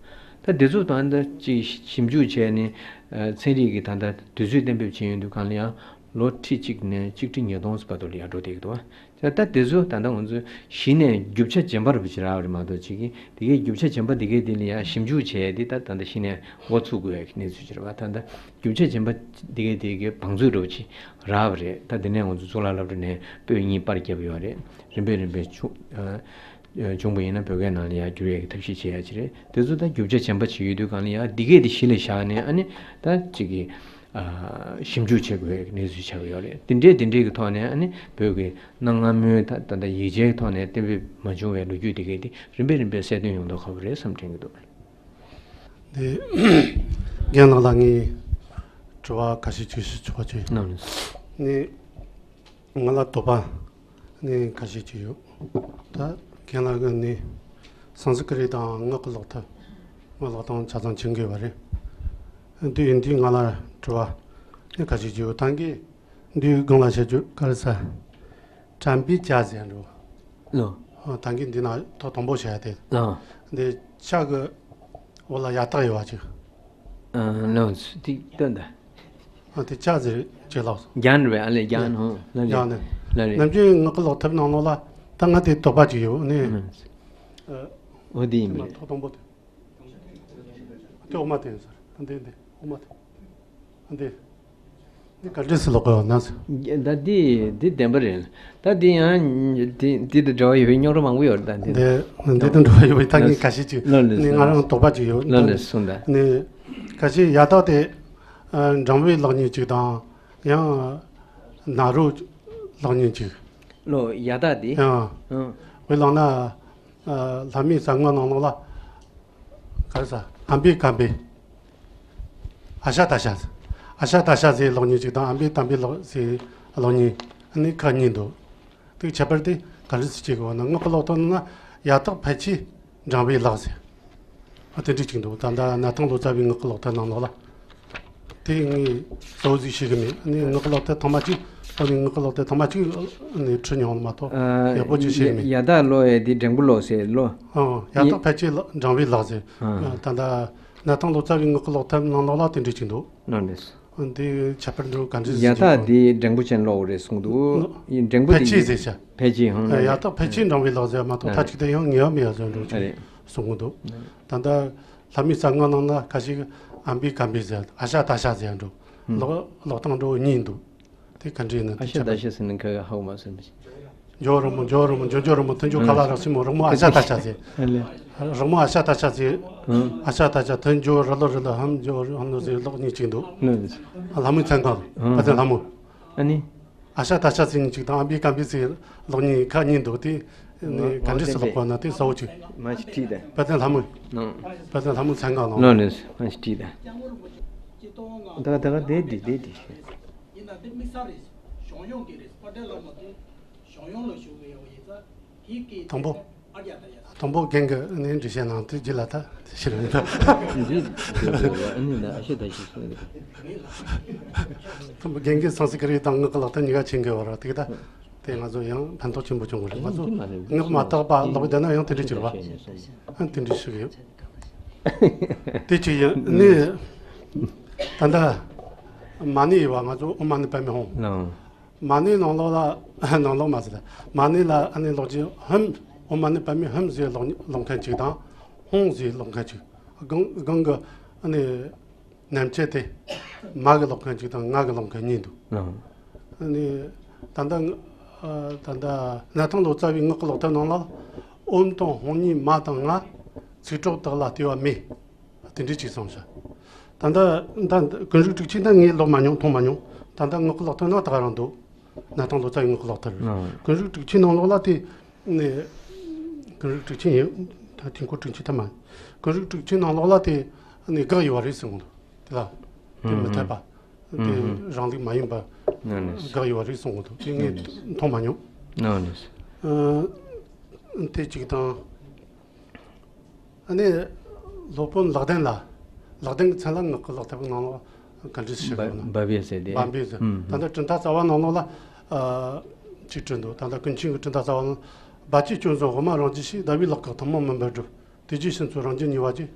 ད་དེ་ཚོ་ད་ལྟ་ཅིག་ཞིབ་འཇུག་བྱས་ནས་ཨ་ཚན་རིག་གི་ད་ལྟ་དུས་ཚོད་གཏན་འབེབས་བྱས་ཡོང་དུས་གང་ལ་ཡང་ལོ་ཁྲི་གཅིག་ནས་ཆིག་ཁྲི་ཉིས་སྟོང་བར་དུ་ལ་ཡང་འགྲོ་བསྡད་ཀྱི་འདུག་བ། ད་ལྟ་དེ་ཚོ་ད་ལྟ་ང་ཚོས་གཞི་ནས་རྒྱུ་ཆ་རྗེན་པ་རུ་ཅིག་རག་པ་རེད་མ་གཏོགས། ཅིག་གིས་དེ་གའི་རྒྱུ་ཆ་རྗེན་པ་དེ་གའི་དེ་ལ་ཡང་ཞིབ་འཇུག་བྱས་ཏེ། ད་ད་ལྟ་གཞི་ནས་འགོ་ཚུགས་དགོས་ཡ་གི་གནས་ཚུལ་ཅིག་རེད་བ། ད་ལྟ་རྒྱུ་ཆ་རྗེན་པ་དེ་གའི་དེ་གའི་བང་མཛོད་འདྲ་བོ་ཅིག་རག་པ་རེད། ད་དེ་ནས་ང་ཚོ་གཙུག་ལག་སློབ་གྲྭ་ནས་པོད་གཉིས་པར་བརྒྱབ་ཡོད་རེད། རིམ་པས་རིམ་པས་ཆུ་ཨ་བྱུང་བ་ཡིན་ན་བོད་སྐད་ནང་ལ་ཡང་བསྒྱུར་ཡས་ཀྱི་ཐབས་ཤེས་བྱེད་ཡ་ཅིག་རེད། དེ་ཚོ་ད་རྒྱུ་ཆ་རྗེན་པ་ཅིག་ཡོད་དུས་གང་ལ་ཡང་འདི་གས་དེ་གཞི་ལ་བཞག་ནས། ཨ་ནི་ད་ཅིག་གི་ཨ་ཞིབ་འཇུག་བྱེད་དགོས་ཡ་གནས་ཚུལ་ཆགས་ཀྱི་ཡོད་རེད། དེ་འདྲས་དེ་འདྲས་ཀྱི་ཐོག་ནས། ཨ་ནི་བོད་ཀྱི་གནའ་སྔ་མོའི་ད་ད་ལྟ་ཡིག་ཆའི་ཐོག་ནས་གཏན་འབེབས་མ་བྱུང་བའི་ལོ་རྒྱུས་དེ་གས་དེ་རིམ་པས་རིམ་པས་གསལ་སྟོན་ཡོང་མདོག་ཁ་པོ་རེད་བསམ་དྲན་གྱི་འདུག་དེ་རྒན་ལགས་ལ་ངས་དྲི་བ་ཁ་ཤས་ཅིག་ཞུ་ཆོག་པ་ཅིག་གནང་ནས། ངས་ང་ལ་དོགས་པ་ངས་ཁ་ཤས་ཅིག་ཡོད། ད་རྒན་ལགས་ཀྱིས་ནི་སཾ་སྐྲྀ་ཏ་དང་སྔགས་ཀྱི་ཀློག་ཐབས། སྔགས་ཀློག་སྟངས་ཆ་ཚང་མཁྱེན་གྱི་ཡོད་པ་རེད། དེ་ཡིན་དུས་ང་ལ་དྲི་བ་ནི་ཁ་ཤས་ཅིག་ཡོད། ད་གིན་འདིའི་སྒང་ལ་བཤད་རྒྱུ་ག་རེ་ཟ། དྲན་པའི་ལྕགས་ཟེར་འགྲོ། ལོ། ཨ། ད་གིན་འདི་ན་ཐོག་དང་པོ་བཤད་ཡ་དེ། ལོ། འདི་ལྕགས་ཀྱི་འོག་ལ་ཡ་བཏགས་ཡོད་པ་ཅིག་ཨ། ལོ། དེ་སྟོན་ད། ཨ། དེ་ལྕགས་ཟེར་ཅིག་ལགས། རྒྱན་རེད་པས། ཨ་ལས། རྒྱན། ཧོ། ལ་ལས། རྒྱན་ནི། ལ་ལས། ནམ་རྒྱུན་སྔགས་ཀྱི་ཀློག་ཐབས་ནང་ལོགས་ལ་ད་ང་དེ་དོགས་པ་ཅིག་ཡོད་ནི། ཨ། འོ་དེ་ཡིན་པ་རེད། ཐོག་དང་པོ་དེ། དེ་འོག་མ་དེ་ཡིན་ཟེར། འདི་འདི་འོག་མ་དེ། འདི། འདི་ག་འདྲས་སེ་ཀློག་དགོས་ན་ཟེར། ད་འདི་འདི་བདེན་པ་རེད། ད་འདི་ཡང་འདི་འདི་དང་འདྲ་བ་ཡོད་པའི་རྙོག་དྲ་མང་པོ་ཡོད་རེད། ད་འདི། འདི་འདི་དང་འདྲ་བ་ཡོད་པའི་ད་ངས་ཁ་ཤས་ཅིག་ལོ་ལེ། ནི་ང་རང་དོགས་པ་ཅིག་ཡོད། ལོ་ལེ། གསུངས་ད། ནི་ཁ་ཤས་ཡ་བཏགས་དེ་ཨ་འགྲེང་བུ་ཀློག་མཁན་ཅིག་དང་ཡང་ན་རོ་ཀློག་མཁན་ཅིག་ལོ། ཡ་བཏགས་དེ། ཡང་། ཨང་། དཔེ་བླངས་ན། ཨ། ལྷ་མོའི་གསང་སྔགས་ནང་ལོགས་ལ། ག་རེ་ཟ། ཨམ་པའི་སྐམ་པའི། ཨ་ཤ་ཏ་ཤ་ཟེར། ཨ་ཤ་ཏ་ཤ་ཟེར་ཀློག་མཁན་ཅིག་དང་། ཨམ་པའི་སྐམ་པའི་ཀློག་ཟེར་ཀློག་མཁན། ཨ་ནི་ཁག་གཉིས་འདུག་དེ་ཁྱད་པར་དེ་ག་འདྲ་སེ་ཕྱེ་དགོས་ན། སྔགས་ཀྱི་ཀློག་ཐབས་ནང་ན་ཡ་བཏགས་ཕལ་ཆེར་འགྲེང་བུའི་ལག་ཟེར། ཨ། དེ་འདྲ་ཅིག་འདུག་ད་ལྟ་གནས་སྟངས་ལོ་ཙཱ་བའི་སྔགས་ཀྱི་ཀློག་ཐབས་ནང་ལོགས་ལ། དེ་ངས་གཙོ་བོ་ཟིག་ཤེས་ཀྱི་མེད། ཨ་ནི་སྔགས་ཀྱི་ཀློག་ཐབས་ཐེངས་མ་གཅིག་ཨ་ནི་སྔགས་ཀྱི་ཀློག་ཐབས་ཐེངས་མ་གཅིག་ཨ་ནི་ཁྲིད་མྱོང་མ་གཏོགས་ཨ་ཡག་པོ་ཅིག་ཤེས་ཀྱི་མེད། ཡ་བཏགས་ཀློག་ཡས་དེ་འགྲེང་བུ་ཀློག་ཟེར་ལོ། ཨ། ཡ་བཏགས་ཕལ་ཆེར་ལག་འགྲེང་བུའི་ལག་ཟེར། ཨ། ད་ལྟ་གནས་སྟངས་ལོ་ཙཱ་བའི་སྔགས་ཀྱི་ཀློག་ཐབས་ནང་ལོགས་ལ་དེ་འདྲ་ཅིག་འདུག་ནོར་ལེས། འདི་ཁྱད་པར་འདུག་ག་འདྲ་ཡ་ཟེར་བཏགས་གྱི་འདི་འགྲེང་བུ་ཅན་ཀློག་རེད་གསུངས་འདུག་ནོ། འགྲེང་བུ་ཕལ་དེ་ཆེར་ཟེར་བྱ། ཕལ་ཆེར། ཧང་། ཨ། ཡ་བཏགས་ཕལ་ཆེར་འགྲེང་བུའི་ལག་ཟེར་མ་གཏོགས། ཨ་ཕ་རེད། གཅིག་དེ་ཡང་ངེས་པ་མེད་ཡ་ཟེར་འགྲོ་ཨ་ཅིག་རེད། གསུང་གི་འདུག་ཨ་རེད། ད་ལྟ་ལྷ་མོའི་གསང་སྔགས་ནང་ན་ཁ་ཤས་ཨམ་པའི་སྐམ་པའི་ཟེར། ཨ་ཤ་ཏ་ཤ་ཟེར་འགྲོ། ཨང་། ཀློག་ཀློག་སྟངས་འགྲོ་གཉིས་འདུག་དེ་ག་འདྲ་ཡིན་ན། ཨ་ཤ་ཏ་ཤ་ཟེར་ན་ག་ག་ཧ་གོ་མ་སོང་། འཇོ་རི་མོ། འཇོ་རི་མོ། འཇོ་འཇོ་རི་མོ། ཐུན་འཇོ་ཁ་ལ་རག་ཤི་མོ། རི་མོ་ཨ་ཤ་ཏ་ཤ་ཟེར། ཨ་ལེ། རི་མོ་ཨ་ཤ་ཏ་ཤ་ཟེར། ཨང་། ཨ་ཤ་ཏ་ཤ། ཐུན་འཇོ་རི་ལོ་རི་ལོ། ཧམ་འཇོ་ཧམ་ལོ་ཟེར་ཀློག་གཉིས་གཅིག་འདུག་ལོ་ཟེར། ལྷ་མོའི་མཚན་གང་། ཨང་། ཁ་ཚན་ལྷ་མོ། ཨ་ནི། ཨ་ཤ་ཏ་ཤ་ཟེར་གཉིས་གཅིག་དང་ཨམ་པའི་སྐམ་པའི་ཟེར་ཀློག་གཉིས་ཁག་གཉིས་འདུག་དེ་ ནས་ག་འདྲས་སུ་ལོག་པ་ན་དེ་གསལ་བོ་བྱོས། མ་ཞིག་བྲིས་ཏེ། དཔལ་ལྡན་ལྷ་མོ། ནང་། དཔལ་ལྡན་ལྷ་མོ་མཚན་གང་ལོ། ལོ་ནས་མ་ཞིག་བྲིས་ཏེ། ད་ག་ད་ག་དེ་བྲིས་དེ་བྲིས། ཡིན་ན་འདི་དམིགས་བསལ་རེད། ཞང་ཡོང་གི་རེད། དཔལ་ལྡན་ལྷ་མོ་དེ་ཞང་ཡོང་ལ་བཞུགས་པའི་ཡོད་ཡིན་ཙང་དེའི་སྐད་དེ། དང་པོ། ཨ་རྒྱ་ད་ཡ། དང་པོ་རྒན་གྱི་ནས་འདྲི་བཤད་གནང་དུས་རྒྱུད་ལ་ད་ཕྱིར་ཡོང་ད། འདི་ཨ་ནི་ན་ཨ་ཤེ་ད་ཤེ་སོང་། དང་པོ་རྒན་གྱི་སང་སི་ཀ་རི་དང་ངག་གི་ལག་རྟགས་གཉིས་ཀ་ཆེན་གི་བར་དེ་གི་ད། དེ་ང་ཚོ་ཡང་ཕན་ཐོགས་ཆེན་པོ་བྱུང་བ་རེད། ང་ཚོ་ངག་མ་བཏགས་པ་ལོག་བསྡད་ན་ཡང་དེ་འདྲ་གྱུར་བ། ཨ་དེ་འདྲ་ཞིག་ཡོད། དེ་ཅི་ཡིན་ནི། ད་ལྟ་མ་ཎི་ཡོད་བ། ང་ཚོ་ཨོཾ་མ་ཎི་པདྨེ་ཧཱུྃ། ལགས། མ་ཎི་ནང་ལོགས་ལ་ནང་ལོགས་མ་ཟེར། མ་ཎི་ལ་ཨ་ནི་ལོག་ཅིག་ཧཱུྃ། ཨོཾ་མ་ཎི་པདྨེ་ཧཱུྃ་ཟེར་ལོག་ལོག་མཁན་ཅིག་དང་། ཧཱུྃ་ཟེར་ལོག་མཁན་ཅིག་སྒང་སྒང་གི་ཨ་ནི། མཉམ་བཅད་དེ། མ་གི་ལོག་མཁན་གཅིག་དང་ང་གི་ལོག་མཁན་གཉིས་འདུག་ལགས། ཨ་ནི། ད་ལྟ་ང་། ཨ། ད་ལྟ་གནས་ཐང་ལོ་ཙཱ་བའི་ངག་གི་ལག་རྟགས་ནང་ལ། ཨོཾ་དང་ཧཱུྃ་གཉིས་མ་དང་ང་། ཚིག་གྲོགས་དག་ལ་ལྟོས་པ་མེད། དེ་འདྲའི་ཅིག་གསུངས་ཤག་ད་ལྟ་ད་ཀུན་རིག་དྲུག་ཅུ་ད་ངས་ཀློག་མ་མྱོང་མཐོང་མ་མྱོང་། ད་ལྟ་ངག་གི་ལག་རྟགས་ནང་ད་ག་རང་འདུག་གནས་ཐང་ལོ་ཙཱ་བའི་ངག་གི་ལག་རྟགས་རེད། ལགས། ཀུན་རིག་དྲུག་ཅུའི་ནང་ལོགས་ལ་དེ། ནས། ཀུན་རིག་དྲུག་ཅུ་ཡིན། ད་དེ་འཁོར་དྲུག་ཅུ་ཐ་མ། ཀུན་རིག་དྲུག་ཅུའི་ནང་ལོགས་ལ་དེ་ནས་དགག་ཡོད་པ་རེད་གསུང་གི་འདུག་དེ་ལ། དེ་མི་འཐད་པ། དེ་རང་ལུགས་མ་ཡིན་པ། ནོ་ནོ། དགག་ཡོད་པ་རེད་གསུང་གི་འདུག་དེ་ངས་མཐོང་མ་མྱོང་། ནོ་ནོ། ཨ། དེ་གཅིག་དང་། ཨ་ནི། སློབ་དཔོན་ལག་ལྡན་ལ། ལག་ལྡན་གྱི་མཚན་ལ་ངག་གི་ལག་ཐབ་ནང་ལ་ག་འདྲ་ཞིག་བཤད་དགོས་ན། བ་བེ་ཟེར་ཏེ། བམ་བེ་ཟེར། ད་ལྟ་གྲུབ་མཐའ་རྩ་བ་ནང་ལོགས་ལ། ཨ། ཅིག་བྲིས་འདུག་ད་ལྟ་ཀུན་མཁྱེན་གྱི་གྲུབ་མཐའ་རྩ་བ་ནང་། བ་ཅི་སྐྱོན་བཟང་དབུ་མ་རང་རྒྱུད་ཤེས། ཟླ་བའི་ལག་བཀག་ཐུན་མོང་མུན་པར་སྒྲུབ། དེ་རྗེས་ཕྱིན་ཚུལ་རང་རྒྱུད་གཉིས་པ་ཅན།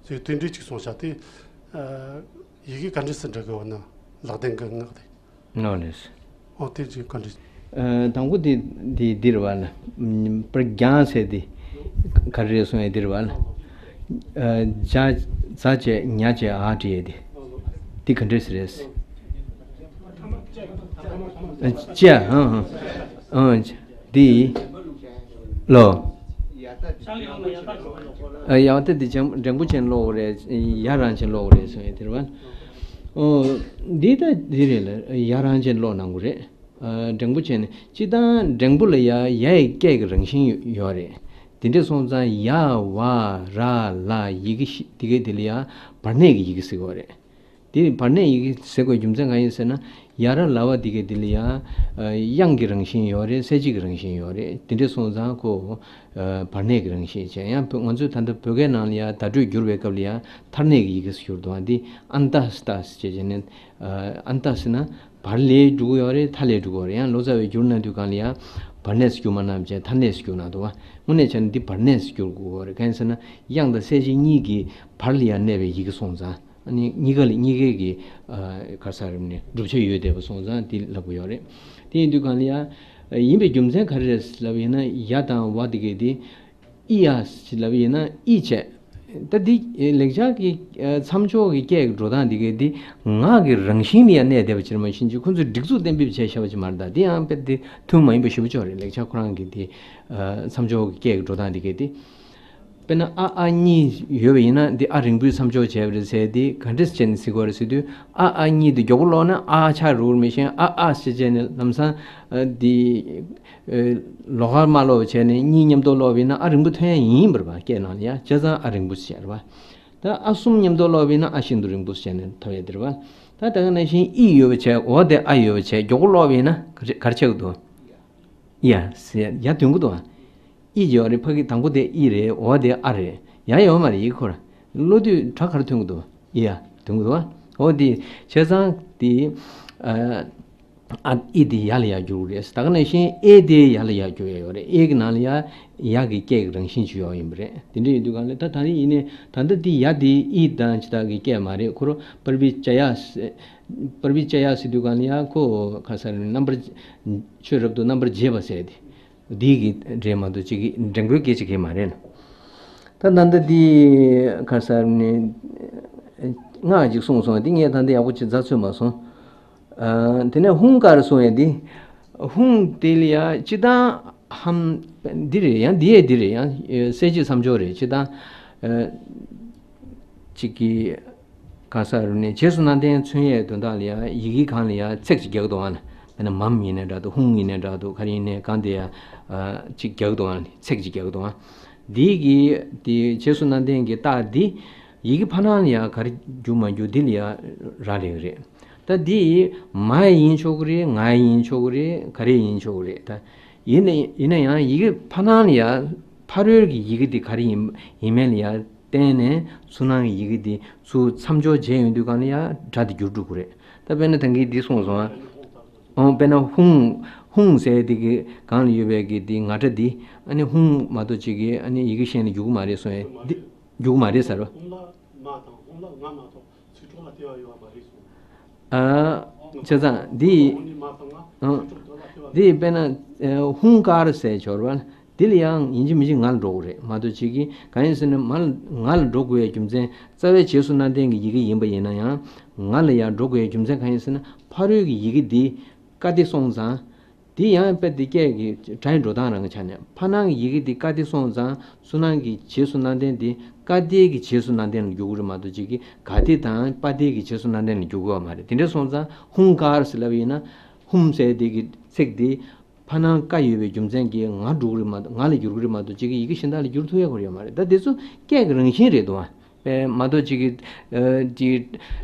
ཟེར་དེ་འདྲའི་ཅིག་གསུངས་ཤག་དེ། ཨ། ཡི་གེ་ག་འདྲ་སེ་འབྲི་དགོས་ན་ལག་ལྡན་གྱི་ངག་དེ། ནོ་ནོ། ཨོ་དེ་ཅིག་ག་འདྲ། ཨ། དང་པོ་དེ་དེ་འདིར་བ་ལ། པར་རྒྱང་ཟེར་དེ་ག་རེ་རེད་གསུངས་ཡས་འདིར་བ་ལ། ཨ། ཇ་ཛ་བྱས་ཉ་བྱས་ཨ་བྲིས་ཡས་དེ། དེ་ག་འདྲ་ཟེར་རེད། ཨ། ཅ། ཨང་ཨང་། ཨང་། འདི། ལོ། ཨ། ཡང་ཏི་འདི་འགྲེང་བུ་ཅན་ཀློག་རེད། ཡ་རང་ཅན་ཀློག་རེད་གསུངས་ཡས་དེར་བ། ཨོ། འདི་ད་འདི་རེད་ལ། ཡ་རང་ཅན་ཀློག་གནང་དགོས་རེད། ཨ། འགྲེང་བུ་ཅན་ནི་སྤྱིར་བཏང་འགྲེང་བུ་ལ་ཡ་ཡ་ཡི་སྐད་ཀྱི་རང་བཞིན་ཡོད་རེད། དེ་འདྲ་སོང་ཙང་ཡ་ཝ་ར་ལ་ཡི་གེ་བཞི་དེ་གའི་དེ་ལ་ཡ་བར་གནས་ཀྱི་ཡི་གེ་ཟེར་གྱི་ཡོད་རེད། དེ་བར་གནས་ཡི་གེ་ཟེར་དགོས་རྒྱུ་མཚན་གང་ཡིན་ཟེར་ན། ཡ་ར་ལ་བ་དེ་གའི་དེ་ལ་ཡ། ཨ། དབྱངས་ཀྱི་རང་བཞིན་ཡོད་རེད། གསལ་བྱེད་ཀྱི་རང་བཞིན་ཡོད་རེད། དེ་འདྲ་སོང་ཙང་ཁོ། ཨ། བར་གནས་ཀྱི་རང་བཞིན་བྱས། ཡང་ང་ཚོས་ད་ལྟ་བོད་སྐད་ནང་ལ་ཡ་བརྡ་སྤྲོད་བསྒྱུར་བའི་སྐབས་ལ་ཡ་མཐར་གནས་ཀྱི་ཡི་གེ་སུ་བསྒྱུར་འདུག་ཨ། འདི་ཨན་ཏ་སི་ཏ་སི་བྱས་བྱས་ནས། ཨ། ཨན་ཏ་སི་ན་བར་ལས་འགྲོ་གི་ཡོད་རེད། མཐའ་ལས་འགྲོ་གི་ཡོད་རེད། ཡང་ལོ་ཙཱ་བས་བསྒྱུར་གནང་དུས་སྒང་ལ་ཡ་བར་གནས་སུ་བསྒྱུར་མ་གནང་བྱས་མཐར་གནས་སུ་བསྒྱུར་གནང་འདུག་བ། དངོས་གནས་བྱས་ན་འདི་བར་གནས་སུ་བསྒྱུར་དགོས་ཀྱི་ཡོད་རེད། གང་ཡིན་ཟེར་ན་དབྱངས་དང་གསལ་བྱེད་གཉིས་ཀྱི་བར་ལ་ཡ་གནས་པའི་ཡི་གེ་སོང་ཙང་། ཨ་ནི་གཉིས་ཀ་ལ་གཉིས་ཀའི་གི། ཨ། ག་རེ་ཟེར་ནས་བསྒྲུབ་བྱ་ཡོད་བསྡད་པ་སོང་ཙང་དེ་ལབ་དགོས་ཡོད་རེད། དེ་ཡིན་དུས་སྒང་ལ་ཡ། ཡིན་པའི་རྒྱུ་མཚན་ག་རེ་རེད་ལབ་ཡིན་ན། ཡ་དང་ཝ་དེ་གའི་དེ། ཨི་ཡ་ཞེས་ལབ་ཡིན་ན་ཨི་བྱས། ད་འདི་ལེགས་སྦྱར་གྱི། ཨ། མཚམས་སྦྱོར་གྱི་སྐད་ཀྱི་འགྲོ་སྟངས་དེ་གའི་དེ་ངག་གི་རང་བཞིན་ལ་ཡ་གནས་བསྡད་པ་ཅིག་རེད། མ་གཞི་ཁོ་ཚོས་སྒྲིག་འཛུགས་གཏན་འབེབས་བྱས་བཞག་པ་ཅིག་མ་རེད། ད་དེ་ཡང་དཔེ་དེ་ཐུན་མ་ཡིན་པ་ཞེ་པོ་ཅིག་རེད། ལེགས་སྦྱར་ཁོ་རང་གི་དེ། ཨ། མཚམས་སྦྱོར་གྱི་སྐད་ཀྱི་འགྲོ་སྟངས་དེ་གའི་དེ། དཔེར་ན་ཨ་ཨ་གཉིས་ཡོད་པ་ཡིན་ན་འདི་ཨ་རིང་པོའི་མཚམས་སྦྱོར་བྱས་པ་རེད་ཟེར། དེ་ག་འདྲས་བྱས་ནས་ཟེར་དགོས་རེད་ཟེར་དུས། ཨ་ཨ་གཉིས་དེ་མགྱོགས་པོ་ཀློག་ན་ཨ་ཆགས་འགྲོ་གི་མེད་ཤེས། ཨ་ཨ་ཞེས་བྱས་ནས་ལམ་སང་། ཨ། འདི། ཨ། ལོགས་ཀ་མ་ཀློག་བྱས་ནས་གཉིས་མཉམ་དུ་ཀློག་པ་ཡིན་ན་ཨ་རིང་པོ་ཐོན་ཡ་ཡིན་པ་རེད་པ། སྐད་ནང་ལ་ཡ་བྱས་ཙང་ཨ་རིང་པོ་ཟེར་བ། ད་ཨ་གསུམ་མཉམ་དུ་ཀློག་པ་ཡིན་ན་ཨ་ཤིན་ཏུ་རིང་པོ་བྱས་ནས་ཐོབ་ཡ་དེ་རེད་པ། ད་ད་ག་ནང་བཞིན་ཨི་ཡོད་པ་བྱས། འོ་དེ་ཨ་ཡོད་པ་བྱས། མགྱོགས་པོ་ཀློག་པ་ཡིན་ན་ག་རེ་ག་རེ་ཆགས་ཀྱི་འདུག་ཡ་ཟེར་ཡ་དོན་གྱི་འདུག་ཨི་ཡོད་རེད། ཕ་གི་དང་པོ་དེ་ཨི་རེད། འོ་དེ་ཨ་རེད། ཡ་ཡོད་མ་རེད། ཡི་གེ་ཁོ་རང་ཀློག་དུས་སྒྲ་ག་རེ་ཐོན་གྱི་འདུག་ཨི་ཡ་དོན་གྱི་འདུག་འོ་དེ་བྱས་ཙང་དེ། ཨ། ཨི་དེ་ཡ་ལ་ཡ་འགྱུར་གྱི་རེད། ད་ག་ནང་བཞིན་ཨེ་དེ་ཡ་ལ་ཡ་འགྱུར་ཡ་ཡོད་རེད། ཨེ་གི་ནང་ལ་ཡ་ཡ་གི་སྐད་ཀྱི་རང་བཞིན་ཅིག་ཡོད་ཡིན་པ་རེད། དེ་འདྲ་ཡིན་དུས་གང་ལ་ད་ད་རེས་ཡིན་ནའི་ད་ལྟ་དེ་ཡ་དེ་ཨི་དང་ཇི་ལྟ་གི་སྐད་མ་རེད། ཁོ་རང་པར་བི་ཅ་ཡ་ཟེར། པར་བི་ཅ་ཡ་ཟེར་དུས་གང་ལ་ཡ་ཁོ་ག་རེ་ཟེར། རྣམ་པར། ཆོས་རབ་ཏུ་རྣམ་པར་འབྱེད་པ་ཟེར་དེ། འདི་གི་འདྲེས་མ་གཏོགས་ཅིག་གི་འགྲེང་བུའི་སྐད་ཅིག་གི་མ་རེད། ད་ད་ལྟ་འདི་ག་རེ་ཟེར་ནས་སྔགས་ཅིག་གསུངས་སོང་། འདི་ངས་ད་ལྟ་ཡག་པོ་ཅིག་རྩ་ཚོད་མ་སོང་། ཨ། དེ་ནས་ཧཱུྃ་ཀར་གསུངས་ཡ་འདི། ཧཱུྃ་དེ་ལ་ཡ་སྤྱིར་བཏང་ཧམ་འདི་རེད། ཡང་འདི་ཡས་འདི་རེད། ཡང་གསལ་བྱེད་མཚམས་སྦྱོར་རེད། སྤྱིར་བཏང་། ཨ། ཅིག་གི་ག་རེ་ཟེར་ནས་རྗེས་སུ་གནང་བསྟན་མཚོན་ཡས་དོན་དག་ལ་ཡ་ཡི་གེ་གང་ལ་ཡ་ཚེག་ཅིག་རྒྱག་གི་འདུག་ཨ་ན། དཔེར་ན་མམ་ཡིན་ནའི་འདྲ་འདུག་ཧུང་ཡིན་ནའི་འདྲ་འདུག་ག་རེ་ཡིན་ནའི་གང་དེ་ཡ་ཅིག་རྒྱག་གི་འདུག་ཨ་ནི་ཚེག་ཅིག་རྒྱག་གི་འདུག་ཨ། འདི་གི་དེ་རྗེས་སུ་བསྣན་ལྡན་གྱི་རྟགས་འདི་ཡི་གེ་ཕར་ནང་ལ་ཡ་ག་རེ་རྒྱུག་མ་རྒྱུག་འདི་ལ་ཡ་རག་ལས་ཀྱི་རེད། ད་འདི་མ་ཡིན་ཆོག་གི་རེད། ང་ཡིན་ཆོག་གི་རེད། ག་རེ་ཡིན་ཆོག་གི་རེད། ད་ཡིན་ན་ཡིན་ན་ཡང་ཡི་གེ་ཕར་ནང་ལ་ཡ་ཕ་རོལ་གྱི་ཡི་གེ་འདི་ག་རེ་ཡིན་ཡིན་མིན་ལ་ཡ་བརྟེན་ནས་ཚུར་ནང་གི་ཡི་གེ་འདི་ཚུར་མཚམས་སྦྱོར་བྱས་ཡོང་དུས་གང་ལ་ཡ་སྒྲ་འདི་འགྱུར་འགྲོ་གི་རེད། ད་དཔེར་ན་ད་གིན་འདི་གསུངས་སོང་ཨ། འོང་དཔེར་ན་ཧུང་ཧུང་ཟེར་དེ་གི་སྒང་ལ་ཡོད་པའི་གི་དེ་ང་སྒྲ་འདི་ཨ་ནི་ཧུང་མ་གཏོགས་ཅིག་གི་ཨ་ནི་ཡི་གེ་གཞན་ལ་འགྱུར་གི་མ་རེད་གསུངས་ཡ་འདི་འགྱུར་གི་མ་རེད་ཟེར་རོ། ཧུང་ལ་མ་དང་ཧུང་ལ་ང་མ་གཏོགས་ཚིག་གྲོགས་ལ་ལྟེ་བ་ཡོད་པ་མ་རེད་གསུངས། ཨ། བྱས་ཙང་འདི་ཧུང་ནི་མ་དང་ང་ཨ། ཚིག་གྲོགས་ལ་ལྟེ་བ་འདི་དཔེར་ན་ཨ་ཧུང་དཀར་ཟེར་སྦྱོར་བ། འདི་ལ་ཡང་ཡིན་གཅིག་མིན་གཅིག་ང་ལ་འགྲོ་དགོས་རེད་མ་གཏོགས་ཅིག་གིས་གང་ཡིན་ཟེར་ན་མ་ང་ལ་འགྲོ་དགོས་ཡའི་རྒྱུ་མཚན་རྩ་བའི་རྗེས་སུ་བསྣན་ལྡན་གྱི་ཡི་གེ་ཡིན་པ་ཡིན་ན་ཡང་ང་ལ་ཡང་འགྲོ་དགོས་ཡའི་རྒྱུ་མཚན་གང་ཡིན་ཟེར་ན་ཕ་རོལ་གྱི་ཡི་གེ་འདི་ཀ་ཏེ་སོང་ཙང་། འདི་ཡང་དཔེ་འདི་སྐད་ཀྱི་སྒྲ་ཡི་འགྲོ་སྟངས་རང་གི་ཆ་ནས་ཕར་ནང་གི་ཡི་གེ་འདི་ཀ་ཏེ་སོང་ཙང་ཚུར་ནང་གི་རྗེས་སུ་བསྣན་ལྡན་འདི་ཀ་ཏེ་གི་རྗེས་སུ་བསྣན་ལྡན་ལ་འགྱུར་གི་རེད་མ་གཏོགས་ཅིག་གིས་ག་ཏེ་དང་པ་ཏེ་གི་རྗེས་སུ་བསྣན་ལྡན་ལ་འགྱུར་གི་ཡོད་མ་རེད། དེ་འདྲ་སོང་ཙང་ཧུང་དཀར་ཟེར་ལབ་ཡིན་ན་ཧུམ་ཟེར་འདི་གི་ཚིག་འདི། ཕར་ནང་ཀ་ཡོད་པའི་རྒྱུ་མཚན་གྱིས་ང་འགྲོ་གི་རེད་མ་གཏོགས་ང་ལ་འགྱུར་གི་རེད་མ་གཏོགས་གཅིག་གི་ཡི་གེ་གཞན་དག་ལ་འགྱུར་ཐུབ་ཡ་གོ་རེད་མ་རེད། ད་དེ་ཚོ་སྐད་ཀྱི་རང་བཞིན་རེད་དོ། དཔེ་མ་གཏོགས་གཅིག་གི་ཨ་གཅིག་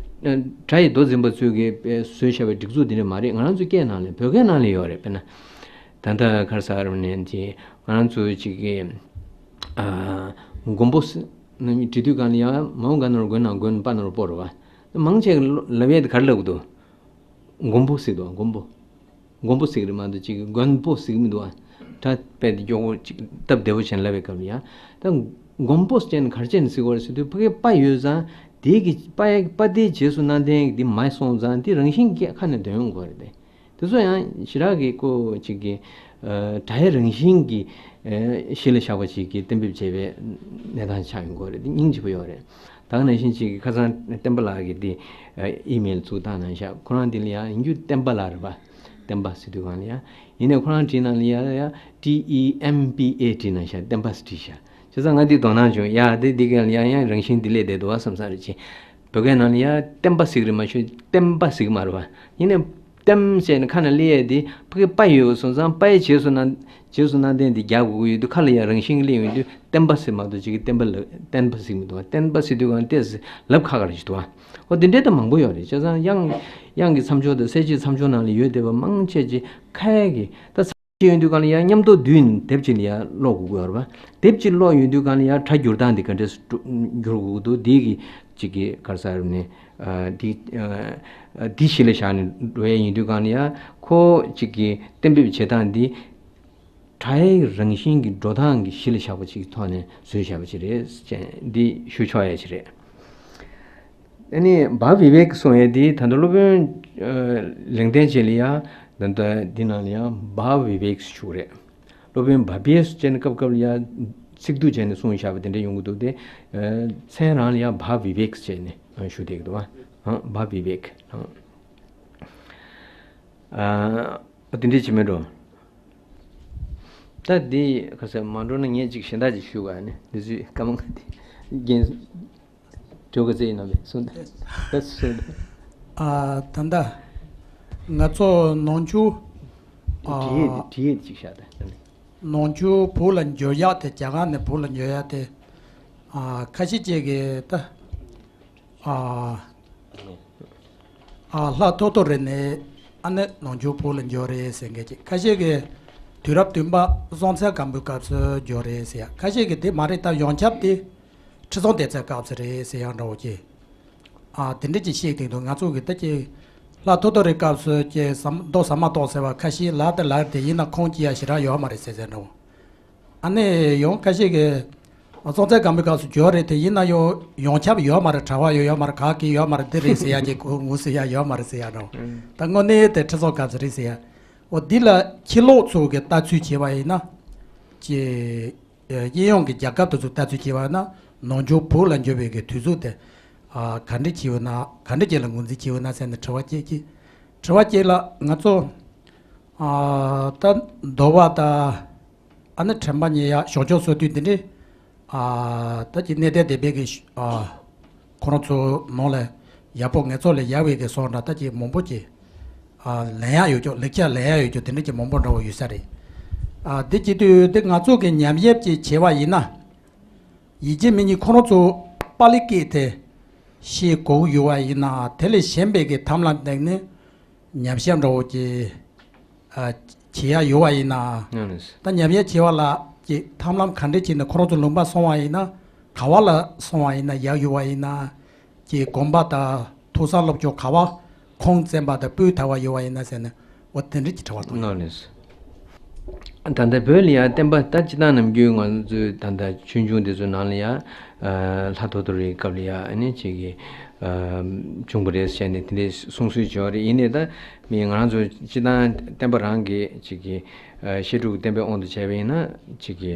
ཨ་སྒྲ་ཡི་མདོ་འཛིན་པ་ཚོས་གི་དཔེ་བཟོས་བཞག་པའི་སྒྲིག་འཛུགས་དེ་འདྲ་མ་རེད། ང་རང་ཚོའི་སྐད་ནང་ལ་བོད་སྐད་ནང་ལ་ཡོད་རེད། དཔེར་ན་ད་ལྟ་ག་རེ་ཟེར་ནས་ཀྱི་ང་རང་ཚོའི་གཅིག་གི་ཨ་མགོན་པོ་ཟེར་ནས་བྲིས་དུས་གང་ལ་ཡང་མ་འོངས་ག་ནོར་མགོན་ནང་མགོན་པ་ནོར་པོ་རེད་བ། མང་ཆེ་གི་ལབ་ཡས་དེ་ག་རེ་ལབ་གི་འདུག་མགོན་པོ་ཟེར་འདུག་མགོན་པོ། མགོན་པོ་ཟེར་གི་རེད་མ་གཏོགས་ཅིག་མགོན་པོ་ཟེར་གི་མི་འདུག་ཨ། ད་དཔེ་དེ་མགྱོགས་པོ་ཅིག་སྟབས་བདེ་བོ་བྱས་ནས་ལབ་པའི་སྐབས་ལ་ཡ། ད་མགོན་པོ་ཟེར་ནས་ག་རེ་བྱས་ནས་ཟེར་གི་རེད་ཟེར་དུས་ཕ་གིའི་པ་ཡོད་ཙང་དེའི་གི་པ་པ་དེའི་རྗེས་སུ་བསྣན་ལྡན་འདི་མ་སོང་ཙང་དེ་རང་བཞིན་གྱིས་ཁ་ནས་འདོན་ཡོང་གི་རེད་དེ། དེ་ཚོ་ཡང་ཞེ་དྲག་གི་ཀོ་ཅིག་གི་ཨ་སྒྲ་ཡི་རང་བཞིན་གྱི་ཨ་གཞི་ལ་བཞག་པ་ཅིག་གི་གཏན་འབེབས་བྱས་པའི་གནས་སྟངས་ཆགས་ཡོང་གི་རེད། དེ་སྙིང་རྗེ་པོ་ཡོད་རེད། ད་ག་ནང་བཞིན་ཅིག་གི་ཁ་སང་བསྟན་པ་ལགས་ཀྱིས་འདི་ཨ་ཨི་མེལ་བཙུགས་བཏང་གནང་ཤག་ཁོ་རང་འདི་ལ་ཡང་ཡིན་རྒྱུ་བསྟན་པ་ལགས་རེད་པ། བསྟན་པ་ཟེར་དུས་གང་ལ་ཡང་ཡིན་ནའི་ཁོ་རང་བྲིས་ནང་ལ་ཡང་ཡང་ཊི་ཨི་ཨེམ་པི་ཨེ་བྲིས་གནང་ཤག་བསྟན་པ་ཟེར་བྲིས་ཤག་བྱས་ཙང་ང་འདི་དོ་སྣང་བྱུང་། ཡ་དེ་འདི་ག་ལ་ཡང་ཡང་རང་བཞིན་འདི་ལས་བསྡད་འདུག་བ་བསམ་ས་རེད་ཅེ། བོད་སྐད་ནང་ལ་ཡང་བསྟན་པ་ཟེར་གི་རེད་མ་ཞུ་བསྟན་པ་ཟེར་གི་མ་རེད་པ། ཡིན་ནའི་བསྟན་ཟེར་ནས་ཁ་ནས་སླེབས་ཡས་དེ་ཕ་གི་པ་ཡོད་སོང་ཙང་པ་ཡི་རྗེས་སུ་ན་རྗེས་སུ་བསྣན་ལྡན་དེ་རྒྱག་དགོས་ཀྱི་ཡོད་དུས་ཁ་ལ་ཡང་རང་བཞིན་གྱིས་སླེབས་ཡོང་དུས་བསྟན་པ་ཟེར་མ་གཏོགས་ཅིག་གི་བསྟན་པ་ལ་བསྟན་པ་ཟེར་གི་མི་འདུག་བ། བསྟན་པ་ཟེར་དུས་གང་ལྟས་ཟེར་ལབ་ཁག་ཁག་རེད་ཅིག་འདུག་བ། འོ་དེ་འདྲའི་ད་མང་པོ་ཡོད་རེད། བྱས་ཙང་དབྱངས་དབྱངས་ཀྱི་མཚམས་སྦྱོར་དང་གསལ་བྱེད་མཚམས་སྦྱོར་ནང་ལ་ཡོད་བསྡད་པ་མང་ཆེ་ཅིག་ཁ་ཡས་ཀྱི་ད་ཅིག་ཡོང་དུས་གང་ལ་ཡང་མཉམ་དུ་བསྡུས་ནས་དེབ་གཅིག་ལ་ཡང་ཀློག་དགོས་ཀྱི་ཡོད་རེད་པ། དེབ་གཅིག་ཀློག་ཡོང་དུས་གང་ལ་ཡང་སྒྲ་སྒྱུར་སྟངས་འདི་ག་འདྲས་སུ་འགྱུར་དགོས་ཀྱི་འདུག་འདི་གི་གཅིག་གི་ག་རེ་ཟེར་ནས་འདི་འདི་གཞི་ལ་བཞག་ནས་འགྲོ་ཡས་ཡིན་དུས་གང་ལ་ཡང་ཁོ་གཅིག་གི་གཏན་འབེབས་བྱེད་སྟངས་འདི་སྒྲ་ཡི་རང་བཞིན་གྱི་འགྲོ་སྟངས་ཀྱི་གཞི་ལ་བཞག་པ་ཅིག་གི་ཐོག་ནས་བཟོས་བཞག་པ་ཅིག་རེད་ཅེས་འདི་ཞུ་ཆོག་ཡ་ཅིག་རེད། ཨ་ནི་བྷ་བི་ཝེག་གསུང་ཡས་དེ་ད་ལྟ་སློབ་དཔོན་ཨ་ལེགས་ལྡན་རྗེ་ལ་ཡ་ད་ལྟ་འདི་ནང་ལ་ཡ་བྷ་བི་ཝེག་ཞུ་རེད། སློབ་དཔོན་བྷ་བི་ཡེ་སུ་ཅེས་ནི་སྐབས་སྐབས་ལ་ཡ་ཚིག་སྡུད་བྱས་ནས་གསུངས་བཞག་པ་དེ་འདྲ་ཡོང་གི་འདུག་སྟེ། ཨ་མཚན་རང་ལ་ཡ་བྷ་བི་ཝེག་ཅེས་ནས་ཞུ་བསྡད་ཀྱི་འདུག་བ། བྷ་བི་ཝེག་ཨ་དེ་འདྲ་བྱེད་མི་འགྲོ། ད་འདི་ཁ་སང་མ་འགྲོ་ན་ངས་ཅིག་གཞན་དག་ཅིག་ཞུ་ག་ནི་འདི་ཚོའི་སྐར་མ་འདི་རྒན། གྲོས་ག་ཚད་ཡིན་ནམ་མེད་གསུངས་ད་གསུངས་ད། ཨ་ད་ལྟ་ང་ཚོ་ནང་ཆོས་ཨ་བྲིས་ཡས་བྲིས་ཡས་ཅིག་བཞག་ད། ནང་ཆོས་བོད་ལ་འགྱུར་ཡག་དེ་རྒྱ་གར་ནས་བོད་ལ་འགྱུར་ཡག་དེ་ཨ་ཁ་ཤས་ཅིག་གིས་ད་ཨ་ཨ་ལྷ་ཐོ་ཐོ་རི་ནས་ཨ་ནི་ནང་ཆོས་བོད་ལ་འགྱུར་རེད་ཟེར་མཁན་ཅིག་ཁ་ཤས་ཀྱིས་དུས་རབས་བདུན་པ་སྲོང་བཙན་སྒམ་པོའི་སྐབས་སུ་འགྱུར་རེད་ཟེར་ཡ། ཁ་ཤས་ཀྱིས་དེ་མ་རེད་ད་ཡོངས་ཁྱབ་དེ། ཁྲི་སྲོང་ལྡེ་བཙན་སྐབས་སུ་རེད་ཟེར་ཡག་འདྲ་བོ་ཅིག་ཨ་དེ་འདྲ་ཅིག་བཤད་ཀྱི་འདུག་ང་ཚོ་གི་ད་ཅིག་ལྷ་ཐོ་ཐོ་རི་སྐབས་སུ་ཅིག་ཟ་མ་མདོ་ཟ་མ་ཏོག་ཟེར་བ་ཁ་ཤས་ལ་དེ་ལ་དེ་ཡིན་ན་ཁུངས་སྐྱེལ་ཡག་ཞེ་དྲག་ཡོད་མ་རེད་ཟེར་ཟེར་འདྲ་བོ། ཨ་ནི་ཡང་ཁ་ཤས་ཀྱིས་སྲོང་བཙན་སྒམ་པོའི་སྐབས་སུ་འགྱུར་རེད་དེ་ཡིན་ན་ཡང་ཡོངས་ཁྱབ་ཡོད་མ་རེད། གྲྭ་པ་ཡོད་ཡོད་མ་རེད། ག་གི་ཡོད་མ་རེད། འདི་རེད་ཟེར་ཡག་ཅིག་ངོས་ཟིན་ཡག་ཡོད་མ་རེད་ཟེར་ཡག་འདྲ་བོ། ད་དངོས་གནས་དེ་ཁྲི་སྲོང་སྐབས་སུ་རེད་ཟེར་ཡག་འོ་འདི་ལ་ཕྱི་ལོགས་ཚོ་གི་ལྟ་ཚུལ་བྱས་པ་ཡིན་ན་ཅིག་གཡས་གཡོན་གྱི་རྒྱལ་ཁབ་དེ་ཚོ་ལྟ་ཚུལ་བྱས་པ་ན་ནང་ཆོས་བོད་ལ་འགྱུར་བའི་གི་དུས་ཚོད་དེ་ཨ་ག་འདྲ་བྱས་ཡོད་ན་ག་འདྲ་ཅིག་ལ་ངོས་འཛིན་བྱས་ཡོད་ན་ཟེར་ནས་དྲི་བ་སྐྱེས་ཀྱི། དྲི་བ་སྐྱེས་ལ་ང་ཚོ་ཨ་ད་མདོ་བ་དང་ཨ་ནི་དྲན་པ་ཉེ་ཡག་ཞོགས་ཇོ་སོ་བདུན་འདི་འདྲའི་ཨ་ད་ཀྱི་གནས་བརྟན་སྡེ་པའི་གི་ཨ་ཁོ་རང་ཚོ་ནང་ལ་ཡག་པོ་ངལ་རྩོལ་ལ་ཡག་པའི་གི་སོང་འདྲ་ད་ཀྱི་མང་པོ་ཀྱི་ ཨ་ལེན་ཡག་ཡོད་ཀྱོག་ལེགས་ཆ་ལེན་ཡག་ཡོད་ཀྱོག་དེ་འདྲ་གྱི་མང་པོ་འདྲ་བོ་ཡོད་ས་རེད། ཨ་དེ་བྱེད་དུས་དེ་ང་ཚོ་གི་ཉམས་ཞིབ་ཅིག་བྱེད་པ་ཡིན་ན། ཡིན་གཅིག་མིན་གཅིག་ཁོ་རང་ཚོ་པཱ་ལི་སྐད་དེ་ཤེས་དགོས་ཡོད་པ་ཡིན་ན། དེ་ལས་གཞན་པའི་གི་ཐབས་ལམ་སྟེང་ནས་ཉམས་ཞིབ་འདྲ་བོ་ཅིག་ཨ་བྱེད་ཡག་ཡོད་པ་ཡིན་ན། ཨང་། ད་ཉམས་ཞིབ་བྱེད་པ་ལ་ཅིག་ཐབས་ལམ་ག་འདྲ་བྱས་ནས་ཁོ་རང་ཚོ་ལུང་པ་སོང་བ་ཡིན་ན། ག་བ་ལ་སོང་བ་ཡིན་ན་ཡག་ཡོད་པ་ཡིན་ན། ཅིག་དགོན་པ་དང་ཐོས་བསམ་སློབ་སྦྱོང་ག་བ་ཁུངས་བཙན་པ་དང་སྤུས་དག་པ་ཡོད་པ་ཡིན་ན་ཟེར་ནས། འོ་དེ་འདྲ་གྱི་དྲི་བ་དང་། ལགས་ལགས། ད་ལྟ་བོད་ལ་ཡང་བསྟན་པ་ད་སྤྱིར་བཏང་ནམ་རྒྱུན་ང་ཚོའི་ད་ལྟ་ཆོས་འབྱུང་དེ་ཚོའི་ནང་ལ་ཡང་། ལྷ་ཐོ་ཐོ་རིའི་སྐབས་ལ་ཡང་ཨ་ནི་ཅིག་གི་བྱུང་བ་རེད་ཟེར་ནས་དེ་འདྲའི་གསུང་སྲོལ་ཅིག་ཡོད་རེད། ཡིན་ནའི་ད་མི་ང་རང་ཚོ་སྤྱིར་བཏང་བསྟན་པ་རང་གི་ཅིག་གི་བཤད་སྒྲུབ་བསྟན་པའི་དབང་དུ་བྱས་པ་ཡིན་ན་ཅིག་གི་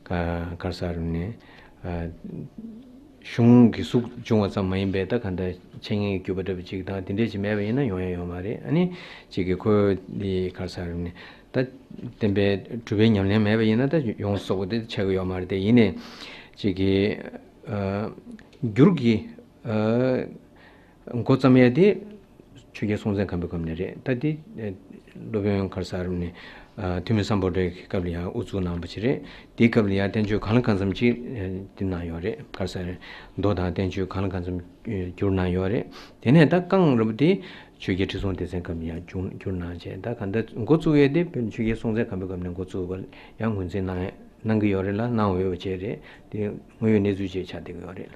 ག་ག་རེ་ཟེར་ནས། གཞུང་གི་གཟུགས་བྱུང་བ་ཙམ་མ་ཡིན་པའི་ད་ག་འདྲ་འཆད་ཉན་གྱི་བརྒྱུད་པ་འདྲ་པོ་ཅིག་དང་དེ་འདྲས་ཅིག་མེད་པ་ཡིན་ན་ཡོང་ཡ་ཡོད་མ་རེད། ཨ་ནི་ཅིག་གི་ཁོ་འདི་ག་རེ་ཟེར་ནས་ད་བསྟན་པའི་གྲུབ་པའི་ཉམས་ལེན་མེད་པ་ཡིན་ན་ད་ཡོང་སོགས་པ་དེ་ཆགས་ཀྱི་ཡོད་མ་རེད། དེ་ཡིན་ནའི་ཅིག་གི་འགྱུར་གྱི་འགོ་བརྩམས་ཡ་དེ་ཆོས་རྒྱལ་སྲོང་བཙན་སྒམ་པོའི་སྐབས་ནས་རེད། ད་དེ་སློབ་དཔོན་ག་རེ་ཟེར་ནས་ཐོན་མི་སམ་བྷོ་ཊའི་སྐབས་ལ་ཡང་དབུ་བཙུགས་གནང་བ་ཅིག་རེད། དེའི་སྐབས་ལ་ཡང་བསྟན་བཅོས་གང་ལ་གང་འཚམ་ཅིག་དེ་གནང་ཡོད་རེད། ག་རེ་ཟེར་མདོ་དང་བསྟན་བཅོས་གང་ལ་གང་འཚམ་བསྒྱུར་གནང་ཡོད་རེད། དེ་ནས་ད་རྐང་རིང་པོ་དེ་ཆོས་རྒྱལ་ཁྲི་སྲོང་ལྡེ་བཙན་སྐབས་ལ་ཡང་བསྒྱུར་བསྒྱུར་གནང་བྱས། ད་ག་འདྲ་འགོ་བཙུགས་ཡས་དེ་བོད་ཆོས་རྒྱལ་སྲོང་བཙན་སྒམ་པོའི་སྐབས་ནས་འགོ་བཙུགས་པ་ཡང་ངོས་འཛིན་གནང་གནང་གི་ཡོད་རེད་ལ། གནང་འོས་པ་བྱས་རེད། དེ་དངོས་ཡོད་གནས་ཚུལ་ཅིག་ཆགས་བསྡད་ཀྱི་ཡོད་རེད།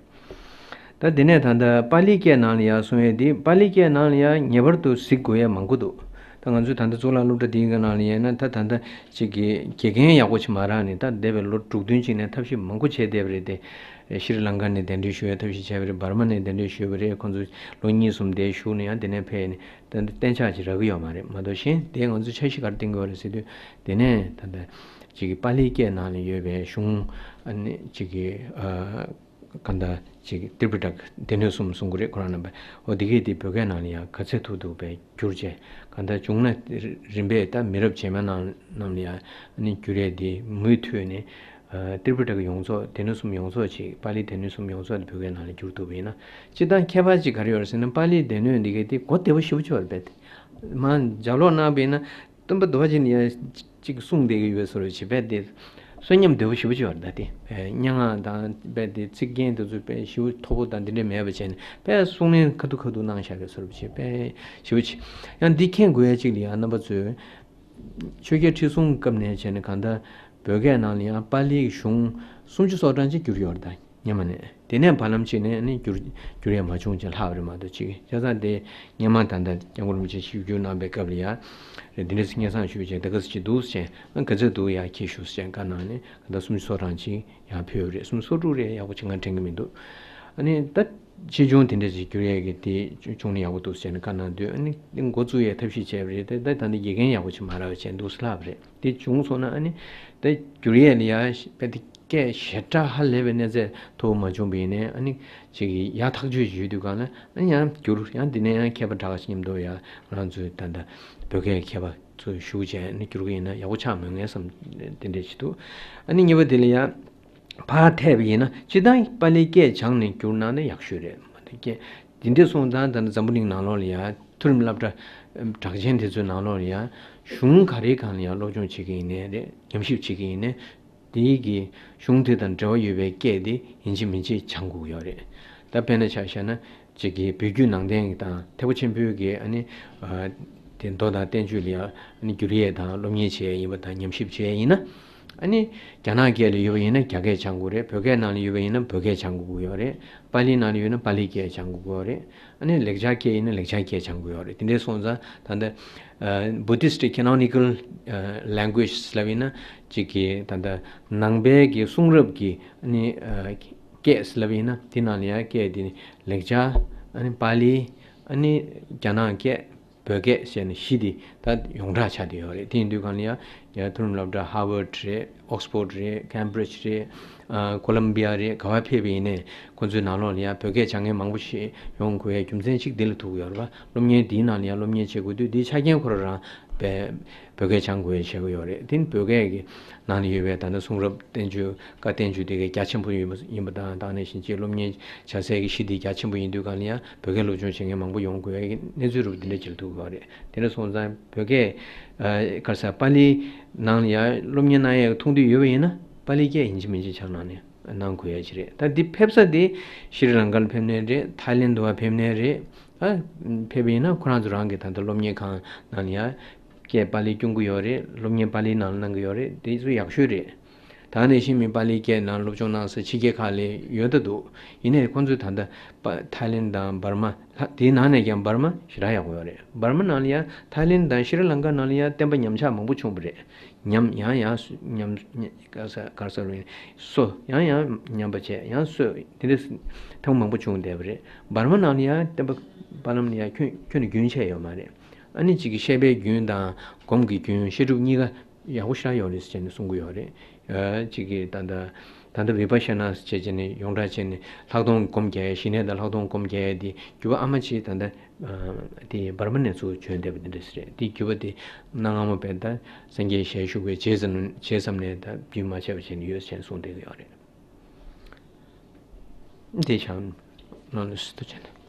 ད་དེ་ནས་ད་ལྟ་པཱ་ལིའི་སྐད་ནང་ལ་ཡང་གསུང་ཡས་དེ། པཱ་ལིའི་སྐད་ནང་ལ་ཡང་ངེས་པར་དུ་གཟིགས་དགོས་ཡས་མང་པོ་འདུག་ད་ང་ཚོས་ད་ལྟ་གཙུག་ལག་སློབ་གྲྭ་འདིའི་ནང་ལ་ཡིན་ན་ད་ད་ལྟ་ཅིག་གི་དགེ་རྒན་ཡག་པོ་ཅིག་མ་རག་ནས། ད་འདས་པའི་ལོ་དྲུག་བདུན་ཅིག་ནས་ཐབས་ཤེས་མང་པོ་བྱས་བསྡད་པ་རེད་དེ། ཤྲི་ལང་ཀ་ནས་གདན་འདྲེན་ཞུ་ཡས་ཐབས་ཤེས་བྱས་པ་རེད། འབར་མ་ནས་གདན་འདྲེན་ཞུས་པ་རེད། ཁོང་ཚོ་ལོ་གཉིས་གསུམ་དེ་བཞུགས་ནས་ཡང་དེ་ནས་ཕེབས་ནས་ད་ལྟ་གཏན་ཆགས་ཅིག་རག་གི་ཡོད་མ་རེད། མ་གཏོགས་གཞན་དེ་ང་ཚོས་འཆར་གཞི་ག་རེ་བཏིང་གི་ཡོད་རེད་ཟེར་དུས། དེ་ནས་ད་ལྟ་ཅིག་གི་པཱ་ལིའི་སྐད་ནང་ལ་ཡོད་པའི་གཞུང་ཨ་ནི་ཅིག་གི་ཨ། གང་ལྟར་ཅིག་ཏྲི་པི་ཊ་ཀ་སྡེ་སྣོད་གསུམ་གསུང་གི་རེད་ཁོ་རང་རྣམ་པས། འོ་དེ་གས་དེ་བོད་སྐད་ནང་ལ་ཡང་ག་ཚད་ཐུབ་ཐུབ་པའི་བསྒྱུར་བྱས། གང་ལྟར་བྱུང་ན་རིམ་པས་ད་མི་རབས་རྗེས་མ་རྣམས་རྣམས་ལ་ཡང་ཨ་ནི་བསྒྱུར་ཡས་དེ་མུ་མཐུད་ནས་ཨ་ཏྲི་པི་ཊ་ཀ་ཡོངས་རྫོགས་སྡེ་སྣོད་གསུམ་ཡོངས་རྫོགས་ཅིག་པཱ་ལིའི་སྡེ་སྣོད་གསུམ་ཡོངས་རྫོགས་དེ་བོད་སྐད་ནང་ལ་བསྒྱུར་ཐུབ་པ་ཡིན་ན། སྤྱིར་བཏང་ཁྱད་པར་ཅིག་ག་རེ་ཡོད་རེད་ཟེར་ན། པཱ་ལིའི་སྡེ་སྣོད་འདི་གས་དེ་གོ་བདེ་པོ་ཞེ་པོ་ཅིག་ཡོད་རེད་པས། མར་ལྗགས་ཀློག་གནང་བ་ཡིན་ན། སྟོན་པ་རྡོ་རྗེ་ནས་ཡང་གཅིག་གསུངས་བསྡད་ཀྱི་ཡོད་བཟོ་འདྲ་ཅིག་དཔེ་དེ་གསོན་ཉམས་བདེ་པོ་ཞེ་པོ་ཅིག་ཡོད་རེད། ད་དེ་སྙན་ངག་དང་དཔེ་དེ་ཚིག་རྒྱན་དེ་ཚོ་དཔེ་ཞེ་པོ་མཐོ་པོ་དང་དེ་འདྲ་མེད་པ་བྱས་ནས། དཔེ་གསུང་ལན་ཁ་ཐུག་ཁ་ཐུག་གནང་བཞག་པའི་བཟོ་འདྲ་ཅིག་དཔེ་ཞེ་པོ་ཅིག་ཡང་འདི་མཁྱེན་དགོས་ཡ་ཅིག་ལ་ཡང་རྣམ་པ་ཚོས་ཆོས་རྒྱལ་ཁྲི་སྲོང་སྐབས་ནས་བྱས་ནས་གང་ལྟར་བོད་སྐད་ནང་ལ་ཡང་པཱ་ལིའི་གཞུང་སུམ་ཅུ་སོ་གྲངས་ཅིག་བསྒྱུར་ཡོད་རེད་ད། སྔོན་མ་ནས། དེ་ནས་བར་ལམ་ཅིག་ནས་ནི་བསྒྱུར་བསྒྱུར་ཡས་མ་བྱུང་ཅིག་ལྷག་པ་རེད་མ་གཏོགས་ཅིག་བྱས་ཙང་དེ་སྔོན་མ་ད་ལྟ་སྐྱབས་མགོན་རིན་པོ་ཆེ་ཞིབ་བསྒྱུར་གནང་པའི་སྐབས་ལ་ཡ། རེད། འདི་འདྲ་སེ་སྙན་སེང་ཞུས་བྱས་དེ་ག་ཚོད་ཅིག་འདུག་ཟེར་བྱས། ཨ་ག་ཚོད་འདུག་ཡ་ཁྱེད་ཞུ་ཟེར་བྱས་བཀའ་གནང་ནས་ད་ལྟ་སུམ་ཅུ་སོ་གྲངས་ཅིག་ཡར་ཕེབས་ཡོད་རེད། སུམ་ཅུ་སོ་དྲུག་རེད། ཡག་པོ་ཅིག་ང་དྲན་གྱི་མི་འདུག་ཨ་ནི་ད་ཆེ་ཆུང་དེ་འདྲ་ཅིག་བསྒྱུར་ཡས་ཀྱི་དེ་བྱུང་ན་ཡག་པོ་འདུག་ཟེར་ནས་བཀའ་གནང་དུས། ཨ་ནི་འགོ་བཙུགས་ཡས་ཐབས་ཤེས་བྱས་པ་རེད་དེ། ད་ད་ལྟ་དགེ་རྒན་ཡག་པོ་ཅིག་མ་རག་བྱས་འདུག་ཟེར་ལབ་པ་རེད། དེ་བྱུང་སོང་ན་ཨ་ནི་ད་བསྒྱུར་ཡས་ལ་ཡ་དཔེ་དེ་སྐད་ཞེ་དྲག་ཧ་ལས་པའི་གནས་ཚད་མཐོ་པོ་མ་བྱུང་བ་ཡིན་ནའི། ཨ་ནི་ཅིག་གིས་ཡར་ཐག་གཅོད་ཞུས་དུས་སྒང་ལ་ཨ་ནི་ཡང་བསྒྱུར། ཡང་འདི་ནས་ཡང་མཁས་པ་དྲག་ཅིག་མཉམ་དུ་ཡ་ང་རང་ཚོའི་ད་ལྟ་བོད་སྐད་མཁས་པ་ཚོ་ཞུགས་བྱས་ནས་བསྒྱུར་གི་ཡིན་ན་ཡག་པོ་ཆགས་མེད་ངེས་བསམ་དེ་འདྲས་ཅིག་འདུག་ཨ་ནི་གཉིས་པ་དེ་ལ་ཡ་ཕར་ཐད་པ་ཡིན་ན་སྤྱིར་བཏང་པཱ་ལིའི་སྐད་སྦྱངས་ནས་བསྒྱུར་གནང་ན་ཡག་ཤོས་རེད། མ་གཏོགས་སྐད་འདི་འདྲས་སོང་ཙང་ད་ནི་འཛམ་བུ་གླིང་ནང་ལོགས་ལ་ཡ་མཐོ་རིམ་སློབ་གྲྭ་གྲགས་ཅན་དེ་ཚོའི་ནང་ལོགས་ལ་ཡ་གཞུང་ག་རེའི་སྒང་ལ་ཡ་སློབ་སྦྱོང་བྱེད་ཀྱི་ཡིན་ནའི་རེད། ཉམས་ཞིབ་བྱེད་ཀྱི་ཡིན་ནའི། དེའི་གི་གཞུང་དེ་དང་འབྲེལ་བ་ཡོད་པའི་སྐད་དེ་ཡིན་གཅིག་མིན་གཅིག་སྦྱང་དགོས་ཡོད་རེད། ད་དཔེར་ན་ཆ་བཞག་ན་ཅིག་གི་བོད་བརྒྱུད་ནང་བསྟན་དང་ཐེག་པ་ཆེན་པོའི་གི་ཨ་ནི་ཨ་དེ་མདོ་དང་བསྟན་བཅོས་ལ་ཡང་ཨ་ནི་བསྒྱུར་ཡས་དང་སློབ་གཉེར་བྱེད་ཡས་ཡིན་པ་དང་ཉམས་ཞིབ་བྱེད་ཡས་ཡིན་ན། ཨ་ནི་རྒྱ་ནག་སྐད་ལ་ཡོད་པ་ཡིན་ན་རྒྱ་སྐད་སྦྱང་དགོས་རེད། བོད་སྐད་ནང་ལ་ཡོད་པ་ཡིན་ན་བོད་སྐད་སྦྱང་དགོས་ཀྱི་ཡོད་རེད། པཱ་ལིའི་ནང་ལ་ཡོད་ན་པཱ་ལིའི་སྐད་སྦྱང་དགོས་ཀྱི་ཡོད་རེད། ཨ་ནི་ལེགས་སྦྱར་སྐད་ཡིན་ན་ལེགས་སྦྱར་སྐད་སྦྱང་དགོས་ཡོད་རེད། དེ་འདྲས་སོང་ཙང་ད་ལྟ་ཨ་Buddhist canonical ཨ་language ལབ་ཡིན་ན་ཅིག་གི་ད་ལྟ་ནང་པའི་གི་གསུང་རབ་ཀྱི་ཨ་ནི་ཨ་སྐད་ལབ་ཡིན་ན་དེ་ནང་ལ་ཡང་སྐད་དེ་ནི་ལེགས་སྦྱར། ཨ་ནི་པཱ་ལི། ཨ་ནི་རྒྱ་ནག་སྐད། བོད་སྐད་ཟེར་ནས་བཞི་དེ་ད་ཡོངས་གྲགས་ཆགས་བསྡད་ཡོད་རེད། དེ་ཡིན་དུས་སྒང་ལ་ཡང་ཡང་མཐོ་རིམ་སློབ་གྲྭ་Harvard རེད། Oxford རེད། Cambridge རེད། ཨ་Columbia རེད། ག་བ་ཕེབས་པ་ཡིན་ནའི་ཁོང་ཚོའི་ནང་ལོགས་ལ་ཡང་བོད་སྐད་སྦྱང་མཁན་མང་པོ་ཞིག་ཡོང་དགོས་ཡའི་རྒྱུ་མཚན་གཅིག་འདི་ལ་ཐུག་ཡོད་རེད་པ། སློབ་གཉེར་འདིའི་ནང་ལ་ཡང་སློབ་གཉེར་བྱེད་དགོས་དུས་འདིའི་ཆ་རྐྱེན་ཁོ་རང་རང་ པའི་བོད་སྐད་སྦྱང་དགོས་བྱེད་ཀྱི་ཡོད་རེད། དེ་ནི་བོད་སྐད་ཀྱི་ནང་ལ་ཡོད་པའི་ད་ལྟ་གསུང་རབ་བསྟན་བཅོས་བཀའ་བསྟན་བཅོས་དེ་གའི་རྒྱ་ཆེན་པོ་ཡིན་པ་ཡིན་པ་དང་། ད་ག་ནང་བཞིན་ཅིག་སློབ་གཉེར་བྱ་སའི་གི་གཞི་དེ་རྒྱ་ཆེན་པོ་ཡིན་དུས་གང་ལ་ཡང་བོད་སྐད་སློབ་སྦྱོང་བྱེད་མཁན་མང་པོ་ཡོང་དགོས་ཀྱི་གནས་ཚུལ་རུ་འདི་འདྲ་ཅིག་ལ་ཐུག་ཡོད་རེད། དེ་འདྲ་སོང་ཙང་བོད་སྐད་ཨ་ག་རེ་ཟེར། པཱ་ལིའི་ནང་ལ་ཡང་སློབ་གཉེར་གནང་ཡས་མཐོང་འདོད་ཡོད་པ་ཡིན་ན་པཱ་ལིའི་སྐད་ཡིན་གཅིག་མིན་གཅིག་སྦྱང་གནང་ནས་གནང་དགོས་ཡ་ཅིག་རེད། ད་འདི་ཕེབས་ས་དེ་ཤྲི་ལང་ཀར་ཕེབས་ནའི་རེད། ཐའི་ལེན་དུ་བ་ཕེབས་ནའི་རེད། ཨ་ཕེབས་པ་ཡིན་ན་ཁོ་རང་ཚོ་རང་གི་ད་ལྟ་སློབ་གཉེར་ཁང་ནང་ལ་ཡ་སྐད་པཱ་ལི་སྐྱོན་གྱི་ཡོད་རེད། སློབ་གཉེར་པཱ་ལིའི་ནང་ལ་གནང་གི་ཡོད་རེད། དེ་ཚོ་ཡག་ཤོས་རེད། ད་ནས་ཤི་མི་པཱ་ལིའི་སྐད་ནང་སློབ་སྦྱོང་གནང་ས་ཕྱི་རྒྱལ་ཁག་ལ་ཡོད་ད་འདུག་ཡིན་ནའི་ཁོང་ཚོས་ད་ལྟ་པ་ཐའི་ལེན་དང་འབར་མ། ལྷ་དེའི་ནང་ནས་ཀྱང་འབར་མ་ཞེ་དྲག་ཡག་པོ་ཡོད་རེད། འབར་མ་ནང་ལ་ཡང་ཐའི་ལེན་དང་ཤྲི་ལང་ཀ་ནང་ལ་ཡང་བསྟན་པ་ཉམས་ཆག་མང་པོ་བྱུང་བ་རེད། ཉམས་ཡང་ཡང་སུ་ཉམས་ག་ས་ག་ས་རུ་ཡིན་སོ་ཡང་ཡང་ཉམས་པ་བྱས་ཡང་སོ་དེ་འདྲ་ཐེངས་མང་པོ་བྱུང་བསྡད་པ་རེད། འབར་མ་ནང་ལ་ཡང་བསྟན་པ་པ་ལམ་ལ་ཡང་ཁྱོན་ཁྱོན་ནས་རྒྱུན་ཆད་ཡོད་མ་རེད། ཨ་ནི་གཅིག་གི་བཤད་པའི་རྒྱུན་དང་སྒོམ་གྱི་རྒྱུན་བཤད་སྒྲུབ་གཉིས་ཀ་ཡག་པོ་ཞེ་དྲག་ཡོད་རེད་ཟེར་ནས་གསུང་གི་ཡོད་རེད། ཨ་གཅིག་གི་ད་ལྟ་ད་ལྟ་བི་པ་ཤ་ན་ཟེར་བྱས་ནས་ཡོངས་གྲགས་བྱས་ནས་ལྷག་མཐོང་སྒོམ་རྒྱག་ཡ། ཞི་གནས་དང་ལྷག་མཐོང་སྒོམ་རྒྱག་ཡ་དེ་རྒྱུད་པ་ཨ་མ་ཆེ་ད་ལྟ་དེ་འབར་མ་ནས་ཚུར་བྱོན་བསྡད་པ་དེ་འདྲ་ཞིག་རེད། དེ་རྒྱུད་པ་དེ་གནའ་སྔ་མོ་བས་ད་སངས་རྒྱས་ཞལ་བཞུགས་པའི་རྗེས་ཙམ་རྗེས་ཙམ་ནས་ད་རྒྱུན་མ་ཆད་པ་བྱས་ནས་ཡོད་ཟེར་ནས་གསུངས་བསྡད་ཀྱི་ཡོད་རེད། དེ་བྱང་ནང་ལ་སུ་ཐུག་བྱས་ནས།